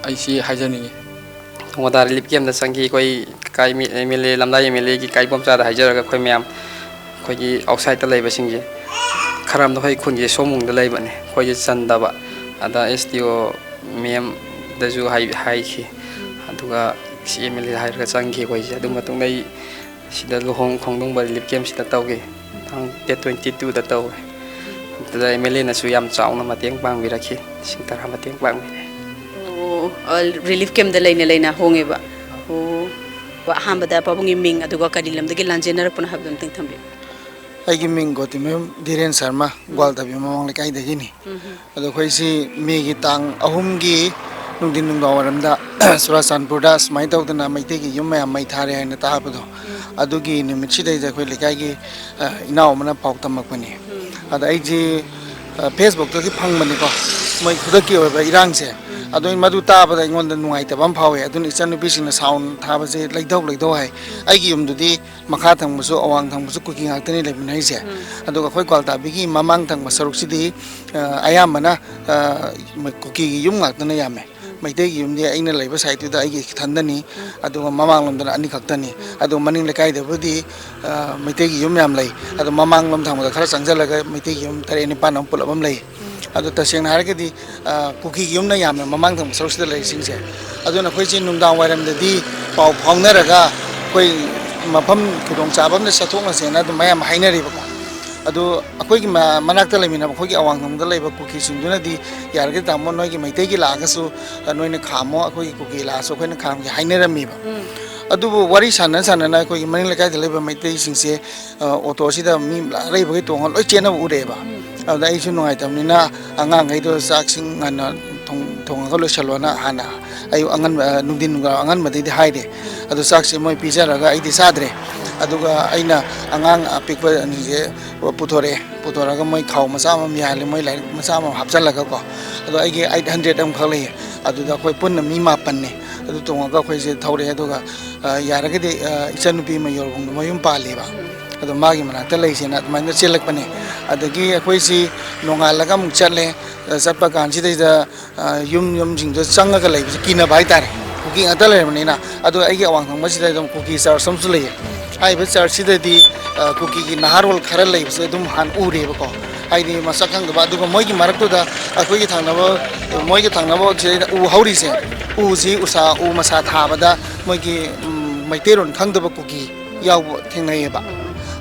ꯑꯩ ꯁꯤ ꯍꯥꯏꯖꯅꯤꯡꯉꯤ꯫ ꯅꯣꯡꯃꯗꯥ ꯔꯤꯂꯤꯐ ꯀꯦꯝꯞꯇ ꯆꯪꯈꯤ꯫ ꯑꯩꯈꯣꯏ ꯀꯥꯏ-, M L A, Lamlai M L ꯑꯦꯒꯤ ꯀꯥ ꯏꯕꯣꯝꯆꯥꯗ ꯍꯥꯏꯖꯔꯒ ꯑꯩꯈꯣꯏ ꯃꯌꯥꯝ ꯑꯩꯈꯣꯏꯒꯤ ꯑꯥꯎꯠꯁꯥꯏꯠꯇ ꯂꯩꯕꯁꯤꯡꯁꯦ, ꯈꯔ ꯑꯃꯅ ꯑꯩꯈꯣꯏ ꯈꯨꯟꯁꯦ ꯁꯣꯝꯕꯨꯡꯗ ꯂꯩꯕꯅꯦ, ꯑꯩꯈꯣꯏꯁꯦ ꯆꯟꯗꯕ꯫ ꯑꯗ ꯑꯦꯁ ꯗꯤ ꯑꯣ ꯃꯦꯝꯗꯁꯨ ꯍꯥꯏ-, ꯍꯥꯏꯈꯤ, ꯑꯗꯨꯒ ꯁꯤ ꯑꯦꯝ ꯑꯦꯜ ꯑꯦꯗ ꯍꯥꯏꯔꯒ ꯆꯪꯈꯤ ꯑꯩꯈꯣꯏꯁꯦ꯫ ꯑꯗꯨ ꯃꯇꯨꯡꯗ ꯑꯩ ꯁꯤꯗ ꯂꯨꯍꯣꯡ ꯈꯣꯡꯗꯣꯡꯕ ꯔꯤꯂꯤꯐ ꯀꯦꯝꯞꯁꯤꯗ ꯇꯧꯈꯤ, ꯇꯥꯡ ꯗꯦꯠ ꯇ꯭ꯋꯦꯟꯇꯤ ꯇꯨꯗ ꯇꯧꯋꯦ꯫ ꯑꯗꯨꯗ ꯑꯦꯝ ꯑꯦꯜ ꯑꯦꯅꯁꯨ ꯌꯥꯝ ꯆꯥꯎꯅ ꯃꯇꯦꯡ ꯄꯥꯡꯕꯤꯔꯛꯈꯤ, ꯂꯤꯁꯤꯡ ꯇꯔꯥ ꯃꯇꯦꯡ ꯄꯥꯡꯕꯤꯔꯦ꯫ ꯑꯣ, ꯑ, ꯔꯤꯂꯤꯐ ꯀꯦꯝꯞꯇ ꯂꯩꯅ ꯂꯩꯅ ꯍꯣꯡꯉꯦꯕ꯫ ꯑꯣ, ꯑꯍꯥꯟꯕꯗ ꯄꯥꯕꯨꯡꯒꯤ ꯃꯤꯡ, ꯑꯗꯨꯒ ꯀꯔꯤ ꯂꯝꯗꯒꯤ ꯂꯥꯟꯖꯦꯟꯅꯔꯛꯄꯅꯣ ꯍꯥꯏꯕꯗꯣ ꯑꯝꯇꯪ ꯊꯝꯕꯤꯌꯨ꯫ ꯑꯩꯒꯤ ꯃꯤꯡ ꯒꯣꯇꯤꯃꯌꯨꯝ ꯙꯤꯔꯦꯟ ꯁꯔꯃ, ꯒ꯭ꯋꯥꯜꯇꯥꯕꯤ ꯃꯃꯥꯡ ꯂꯩꯀꯥꯏꯗꯒꯤꯅꯤ꯫ ꯎꯝ꯫ ꯑꯗꯣ ꯑꯩꯈꯣꯏꯁꯤ ꯃꯦꯒꯤ ꯇꯥꯡ ꯑꯍꯨꯝꯒꯤ ꯅꯨꯡꯊꯤꯟ ꯅꯨꯡꯗꯥꯡ ꯋꯥꯏꯔꯝꯗ ꯆꯨꯔꯥꯆꯥꯟꯄꯨꯔꯗ ꯁꯨꯃꯥꯏꯅ ꯇꯧꯗꯅ ꯃꯩꯇꯩꯒꯤ ꯌꯨꯝ ꯃꯌꯥꯝ ꯃꯩ ꯊꯥꯔꯦ ꯍꯥꯏꯅ ꯇꯥꯕꯗꯣ, ꯎꯝ꯫ ꯑꯗꯨꯒꯤ ꯅꯨꯃꯤꯠꯁꯤꯗꯩꯗ ꯑꯩꯈꯣꯏ ꯂꯩꯀꯥꯏꯒꯤ, ꯑ, ꯏꯅꯥꯎ ꯑꯃꯅ ꯄꯥꯎ ꯇꯝꯃꯛꯄꯅꯤ꯫ ꯎꯝ꯫ ꯑꯗ ꯑꯩꯁꯤ, ꯑ, ꯐꯦꯁꯕꯨꯛꯇꯒꯤ ꯐꯪꯕꯅꯤꯀꯣ, ꯃꯣꯏ ꯈꯨꯗꯛꯀꯤ ꯑꯣꯏꯕ ꯏꯔꯥꯡꯁꯦ꯫ ꯎꯝ꯫ ꯑꯗꯨ ꯃꯗꯨ ꯇꯥꯕꯗ ꯑꯩꯉꯣꯟꯗ ꯅꯨꯡꯉꯥꯏꯇꯕ ꯑꯃ ꯐꯥꯎꯋꯦ꯫ ꯑꯗꯨꯅ ꯏꯆꯟꯅꯨꯄꯤꯁꯤꯡꯅ ꯁꯥꯎꯟ ꯊꯥꯕꯁꯦ ꯂꯩꯊꯧ ꯂꯩꯊꯧ ꯍꯥꯏ꯫ ꯎꯝ꯫ ꯑꯩꯒꯤ ꯌꯨꯝꯗꯨꯗꯤ ꯃꯈꯥ ꯊꯪꯕꯁꯨ ꯑꯋꯥꯡ ꯊꯪꯕꯁꯨ ꯀꯨꯀꯤ ꯉꯥꯛꯇꯅꯤ ꯂꯩꯃꯤꯟꯅꯔꯤꯁꯦ꯫ ꯎꯝ꯫ ꯑꯗꯨꯒ ꯑꯩꯈꯣꯏ ꯒ꯭ꯋꯥꯜꯇꯥꯕꯤꯒꯤ ꯃꯃꯥꯡ ꯊꯪꯕ ꯁꯔꯨꯛꯁꯤꯗꯤ, ꯑ, ꯑꯌꯥꯝꯕꯅ, ꯑ, ꯀꯨꯀꯤꯒꯤ ꯌꯨꯝ ꯉꯥꯛꯇꯅ ꯌꯥꯝꯃꯦ꯫ ꯎꯝ꯫ ꯃꯩꯇꯩꯒꯤ ꯌꯨꯝꯗꯤ ꯑꯩꯅ ꯂꯩꯕ ꯁꯥꯏꯠꯇꯨꯗ ꯑꯩꯒꯤ ꯏꯊꯟꯗꯅꯤ꯫ ꯎꯝ꯫ ꯑꯗꯨꯒ ꯃꯃꯥꯡꯂꯣꯝꯗꯅ ꯑꯅꯤꯈꯛꯇꯅꯤ꯫ ꯎꯝ꯫ ꯑꯗꯨꯒ ꯃꯅꯤꯡ ꯂꯩꯀꯥꯏꯗꯕꯨꯗꯤ, ꯑ, ꯃꯩꯇꯩꯒꯤ ꯌꯨꯝ ꯌꯥꯝ ꯂꯩ꯫ ꯎꯝ꯫ ꯑꯗꯣ ꯃꯃꯥꯡꯂꯣꯝ ꯊꯪꯕꯗ ꯈꯔ ꯆꯪꯁꯤꯜꯂꯒ ꯃꯩꯇꯩꯒꯤ ꯌꯨꯝ ꯇꯔꯦꯠ ꯅꯤꯄꯥꯟ ꯑꯃ ꯄꯨꯂꯞ ꯑꯃ ꯂꯩ꯫ ꯎꯝ꯫ ꯑꯗꯣ ꯇꯁꯦꯡꯅ ꯍꯥꯏꯔꯒꯗꯤ, ꯑ, ꯀꯨꯀꯤꯒꯤ ꯌꯨꯝꯅ ꯌꯥꯝꯃꯦ ꯃꯃꯥꯡ ꯊꯪꯕ ꯁꯔꯨꯛꯁꯤꯗ ꯂꯩꯔꯤꯁꯤꯡꯁꯦ꯫ ꯑꯗꯨꯅ ꯑꯩꯈꯣꯏꯁꯦ ꯅꯨꯡꯗꯥꯡ ꯋꯥꯏꯔꯝꯗꯗꯤ ꯄꯥꯎ ꯐꯥꯎꯅꯔꯒ ꯑꯩꯈꯣꯏ ꯃꯐꯝ ꯈꯨꯗꯣꯡꯆꯥꯕ ꯑꯃꯗ ꯆꯠꯊꯣꯛꯅꯁꯦꯅ ꯑꯗꯨꯝ ꯃꯌꯥꯝ ꯍꯥꯏꯅꯔꯤꯕꯀꯣ꯫ ꯑꯗꯣ ꯑꯩꯈꯣꯏꯒꯤ ꯃ-, ꯃꯅꯥꯛꯇ ꯂꯩꯃꯤꯟꯅꯕ ꯑꯩꯈꯣꯏꯒꯤ ꯑꯋꯥꯡ ꯊꯪꯕꯗ ꯂꯩꯕ ꯀꯨꯀꯤꯁꯤꯡꯗꯨꯅꯗꯤ, "ꯌꯥꯔꯒꯗꯤ ꯇꯥꯃꯣ, ꯅꯣꯏꯒꯤ ꯃꯩꯇꯩꯒꯤ ꯂꯥꯛꯑꯒꯁꯨ, ꯑ, ꯅꯣꯏꯅ ꯈꯥꯝꯃꯣ, ꯑꯩꯈꯣꯏꯒꯤ ꯀꯨꯀꯤ ꯂꯥꯛꯑꯁꯨ ꯑꯩꯈꯣꯏꯅ ꯈꯥꯝꯒꯦ" ꯍꯥꯏꯅꯔꯝꯃꯤꯕ꯫ ꯎꯝ꯫ ꯑꯗꯨꯕꯨ ꯋꯥꯔꯤ ꯁꯥꯟꯅ ꯁꯥꯟꯅꯅ ꯑꯩꯈꯣꯏꯒꯤ ꯃꯅꯤꯡ ꯂꯩꯀꯥꯏꯗ ꯂꯩꯕ ꯃꯩꯇꯩꯁꯤꯡꯁꯦ, ꯑ, ꯑꯣꯇꯣꯁꯤꯗ ꯃꯤ ꯑꯔꯩꯕꯒꯩ ꯇꯣꯡꯉ ꯂꯣꯏ ꯆꯦꯟꯅꯕ ꯎꯔꯛꯑꯦꯕ꯫ ꯎꯝ꯫ ꯑꯗꯨꯗ ꯑꯩꯁꯨ ꯅꯨꯡꯉꯥꯏꯇꯕꯅꯤꯅ ꯑꯉꯥꯡꯈꯩꯗꯣ ꯆꯥꯛꯁꯤꯡ ꯉꯟꯅ ꯊꯣꯡ-, ꯊꯣꯡꯉꯒ ꯂꯣꯏꯁꯜꯂꯣꯅ ꯍꯥꯟꯅ ꯑꯌꯨꯛ ꯑꯉꯟꯕ, ꯑ, ꯅꯨꯡꯊꯤꯟ ꯅꯨꯡꯗꯥꯡ ꯑꯉꯟꯕꯗꯩꯗꯤ ꯍꯥꯏꯔꯦ꯫ ꯑꯗꯨ ꯆꯥꯛꯁꯦ ꯃꯣꯏ ꯄꯤꯖꯔꯒ ꯑꯩꯗꯤ ꯆꯥꯗ꯭ꯔꯦ꯫ ꯑꯗꯨꯒ ꯑꯩꯅ ꯑꯉꯥꯡ ꯑꯄꯤꯛꯄ ꯑꯅꯤꯁꯦ ꯄꯨꯊꯣꯔꯛꯑꯦ꯫ ꯄꯨꯊꯣꯔꯛꯑꯒ ꯃꯣꯏ ꯈꯥꯎ ꯃꯆꯥ ꯑꯃꯃꯝ ꯌꯥꯍꯜꯂꯦ, ꯃꯣꯏ ꯂꯥꯏꯔꯤꯛ ꯃꯆꯥ ꯑꯃꯃꯝ ꯍꯥꯞꯆꯜꯂꯒꯀꯣ꯫ ꯑꯗꯣ ꯑꯩꯒꯤ ꯑꯩꯠ ꯍꯟꯗ꯭ꯔꯦꯗ ꯑꯃꯈꯛ ꯂꯩꯌꯦ꯫ ꯑꯗꯨꯗ ꯑꯩꯈꯣꯏ ꯄꯨꯟꯅ ꯃꯤ ꯃꯥꯄꯟꯅꯦ꯫ ꯑꯗꯨ ꯇꯣꯡꯉꯒ ꯑꯩꯈꯣꯏꯁꯦ ꯊꯧꯔꯛꯑꯦ꯫ ꯑꯗꯨꯒ, ꯑ, ꯌꯥꯔꯒꯗꯤ, ꯑ, ꯏꯆꯟꯅꯨꯄꯤ ꯑꯃ ꯌꯧꯔꯕꯨꯡꯗ ꯃꯌꯨꯝ ꯄꯥꯜꯂꯦꯕ꯫ ꯑꯗꯣ ꯃꯥꯒꯤ ꯃꯅꯥꯛꯇ ꯂꯩꯁꯦꯅ ꯑꯗꯨꯃꯥꯏꯅ ꯆꯦꯜꯂꯛꯄꯅꯦ꯫ ꯑꯗꯒꯤ ꯑꯩꯈꯣꯏꯁꯤ ꯅꯣꯡꯉꯥꯜꯂꯒ ꯑꯃꯨꯛ ꯆꯠꯂꯦ꯫ ꯑ, ꯆꯠꯄ ꯀꯥꯟꯁꯤꯗꯩꯗ, ꯑ, ꯌꯨꯝ ꯌꯨꯝꯁꯤꯡꯗ ꯆꯪꯉꯒ ꯂꯩꯕꯁꯦ ꯀꯤꯅꯕ ꯍꯥꯏꯇꯥꯔꯦ, ꯀꯨꯀꯤ ꯉꯥꯛꯇ ꯂꯩꯔꯕꯅꯤꯅ꯫ ꯑꯗꯣ ꯑꯩꯒꯤ ꯑꯋꯥꯡ ꯊꯪꯕꯁꯤꯗ ꯑꯗꯨꯝ ꯀꯨꯀꯤ ꯆꯔꯆ ꯑꯃꯁꯨ ꯂꯩꯌꯦ꯫ ꯍꯥꯏꯔꯤꯕ ꯆꯔꯆꯁꯤꯗꯗꯤ, ꯑ, ꯀꯨꯀꯤꯒꯤ ꯅꯍꯥꯔꯣꯜ ꯈꯔ ꯂꯩꯕꯁꯦ ꯑꯗꯨꯝ ꯍꯥꯟꯅ ꯎꯔꯦꯕꯀꯣ, ꯍꯥꯏꯗꯤ ꯃꯁꯛ ꯈꯪꯗꯕ꯫ ꯑꯗꯨꯒ ꯃꯣꯏꯒꯤ ꯃꯔꯛꯇꯨꯗ ꯑꯩꯈꯣꯏꯒꯤ ꯊꯪꯅꯕ, ꯃꯣꯏꯒꯤ ꯊꯪꯅꯕ ꯁꯤꯗꯩꯗ ꯎ ꯍꯧꯔꯤꯁꯦ, ꯎꯁꯤ ꯎꯁꯥ, ꯎ ꯃꯁꯥ ꯊꯥꯕꯗ ꯃꯣꯏꯒꯤ, ꯎꯝ, ꯃꯩꯇꯩꯔꯣꯟ ꯈꯪꯗꯕ ꯀꯨꯀꯤ ꯌꯥꯎꯕ ꯊꯦꯡꯅꯩꯌꯦꯕ꯫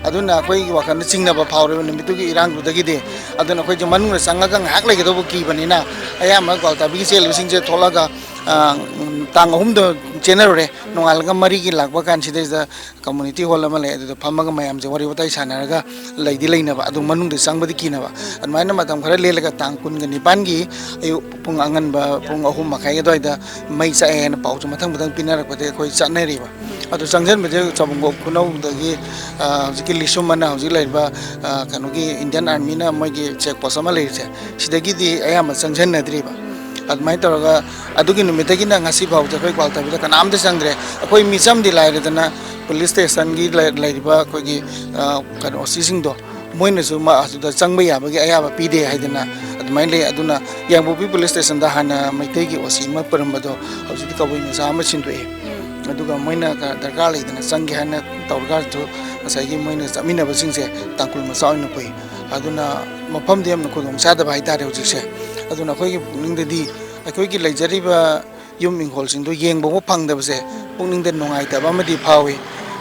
ꯑꯗꯨꯅ ꯑꯩꯈꯣꯏꯒꯤ ꯋꯥꯈꯜꯗ ꯆꯤꯡꯅꯕ ꯐꯥꯎꯔꯦꯕ ꯅꯨꯃꯤꯠꯇꯨꯒꯤ ꯏꯔꯥꯡꯗꯨꯗꯒꯤꯗꯤ꯫ ꯑꯗꯨꯅ ꯑꯩꯈꯣꯏꯁꯦ ꯃꯅꯨꯡꯗ ꯆꯪꯉꯒ ꯉꯥꯏꯍꯥꯛ ꯂꯩꯒꯗꯧꯕ ꯀꯤꯕꯅꯤꯅ, ꯑꯌꯥꯝꯕ ꯒ꯭ꯋꯥꯜꯇꯥꯕꯤꯒꯤ ꯆꯦꯜꯂꯤꯕꯁꯤꯡꯁꯦ ꯊꯣꯛꯂꯒ, ꯑ, ꯎꯝ, ꯇꯥꯡ ꯑꯍꯨꯝꯗ ꯆꯦꯟꯅꯔꯨꯔꯦ꯫ ꯅꯣꯡꯉꯥꯜꯂꯒ ꯃꯔꯤꯒꯤ ꯂꯥꯛꯄ ꯀꯥꯟꯁꯤꯗꯩꯗ community hall ꯑꯃ ꯂꯩ, ꯑꯗꯨꯗ ꯐꯝꯃꯒ ꯃꯌꯥꯝꯁꯦ ꯋꯥꯔꯤ ꯋꯥꯇꯥꯏ ꯁꯥꯟꯅꯔꯒ ꯂꯩꯗꯤ ꯂꯩꯅꯕ, ꯑꯗꯨ ꯃꯅꯨꯡꯗ ꯆꯪꯕꯗꯤ ꯀꯤꯅꯕ꯫ ꯑꯗꯨꯃꯥꯏꯅ ꯃꯇꯝ ꯈꯔ ꯂꯦꯜꯂꯒ ꯇꯥꯡ ꯀꯨꯟꯒ ꯅꯤꯄꯥꯟꯒꯤ ꯑꯌꯨꯛ ꯄꯨꯡ ꯑꯉꯟꯕ ꯄꯨꯡ ꯑꯍꯨꯝ ꯃꯈꯥꯏ ꯑꯗꯨꯋꯥꯏꯗ ꯃꯩ ꯆꯥꯛꯑꯦ ꯍꯥꯏꯅ ꯄꯥꯎꯁꯨ ꯃꯊꯪ ꯃꯊꯪ ꯄꯤꯅꯔꯛꯄꯗꯒꯤ ꯑꯩꯈꯣꯏ ꯆꯠꯅꯔꯤꯕ꯫ ꯑꯗꯨ ꯆꯪꯁꯤꯟꯕꯁꯦ ꯆꯥꯎꯕꯝꯈꯣꯛ ꯈꯨꯅꯧꯗꯒꯤ, ꯑ, ꯍꯧꯖꯤꯛꯀꯤ ꯂꯤꯁꯨꯝ ꯑꯅ ꯍꯧꯖꯤꯛ ꯂꯩꯔꯤꯕ, ꯑ, ꯀꯩꯅꯣꯒꯤ Indian Armyꯅ ꯃꯣꯏꯒꯤ check post ꯑꯃ ꯂꯩꯔꯤꯁꯦ, ꯁꯤꯗꯒꯤꯗꯤ ꯑꯌꯥꯝꯕ ꯆꯪꯁꯤꯟꯅꯗ꯭ꯔꯤꯕ꯫ ꯑꯗꯨꯃꯥꯏꯅ ꯇꯧꯔꯒ ꯑꯗꯨꯒꯤ ꯅꯨꯃꯤꯠꯇꯒꯤꯅ ꯉꯁꯤ ꯐꯥꯎꯕꯗ ꯑꯩꯈꯣꯏ ꯒ꯭ꯋꯥꯜꯇꯕꯤꯗ ꯀꯅꯥꯝꯇ ꯆꯪꯗ꯭ꯔꯦ꯫ ꯑꯩꯈꯣꯏ ꯃꯤꯆꯝꯗꯤ ꯂꯥꯏꯔꯗꯅ police stationꯒꯤ ꯂꯩ-, ꯂꯩꯔꯤꯕ ꯑꯩꯈꯣꯏꯒꯤ, ꯑ, ꯀꯩꯅꯣ, ꯑꯣ ꯁꯤꯁꯤꯡꯗꯣ, ꯃꯣꯏꯅꯁꯨ ꯃꯥ ꯑꯗꯨꯗ ꯆꯪꯕ ꯌꯥꯕꯒꯤ ꯑꯌꯥꯕ ꯄꯤꯗꯦ ꯍꯥꯏꯗꯅ ꯑꯗꯨꯃꯥꯏꯅ ꯂꯩ꯫ ꯑꯗꯨꯅ ꯌꯥꯡꯕꯨꯄꯤ police stationꯗ ꯍꯥꯟꯅ ꯃꯩꯇꯩꯒꯤ ꯑꯣ ꯁꯤ ꯑꯃ ꯄꯨꯔꯝꯕꯗꯣ ꯍꯧꯖꯤꯛꯇꯤ ꯀꯕꯨꯏ ꯃꯆꯥ ꯑꯃ ꯁꯤꯟꯗꯣꯛꯑꯦ꯫ ꯑꯗꯨꯒ ꯃꯣꯏꯅ ꯀ-, ꯗꯔꯀꯥꯔ ꯂꯩꯗꯅ ꯆꯪꯒꯦ ꯍꯥꯏꯅ ꯇꯧꯔꯒꯁꯨ ꯉꯁꯥꯏꯒꯤ ꯃꯣꯏꯅ ꯆꯠꯃꯤꯟꯅꯕꯁꯤꯡꯁꯦ ꯇꯥꯡꯈꯨꯜ ꯃꯆꯥ ꯑꯣꯏꯅ ꯄꯨꯏ꯫ ꯑꯗꯨꯅ ꯃꯐꯝꯗꯨ ꯌꯥꯝꯅ ꯈꯨꯗꯣꯡ ꯆꯥꯗꯕ ꯍꯥꯏꯇꯥꯔꯦ ꯍꯧꯖꯤꯛꯁꯦ꯫ ꯑꯗꯨꯅ ꯑꯩꯈꯣꯏꯒꯤ ꯄꯨꯛꯅꯤꯡꯗꯗꯤ ꯑꯩꯈꯣꯏꯒꯤ ꯂꯩꯖꯔꯤꯕ ꯌꯨꯝ ꯏꯪꯈꯣꯜꯁꯤꯡꯗꯣ ꯌꯦꯡꯕꯕꯨ ꯐꯪꯗꯕꯁꯦ ꯄꯨꯛꯅꯤꯡꯗ ꯅꯨꯡꯉꯥꯏꯇꯕ ꯑꯃꯗꯤ ꯐꯥꯎꯏ꯫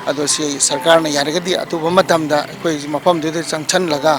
ꯑꯗꯣ ꯁꯤ ꯁꯔꯀꯥꯔꯅ ꯌꯥꯔꯒꯗꯤ ꯑꯊꯨꯕ ꯃꯇꯝꯗ ꯑꯩꯈꯣꯏ ꯃꯐꯝꯗꯨꯗ ꯆꯪꯁꯤꯜꯂꯒ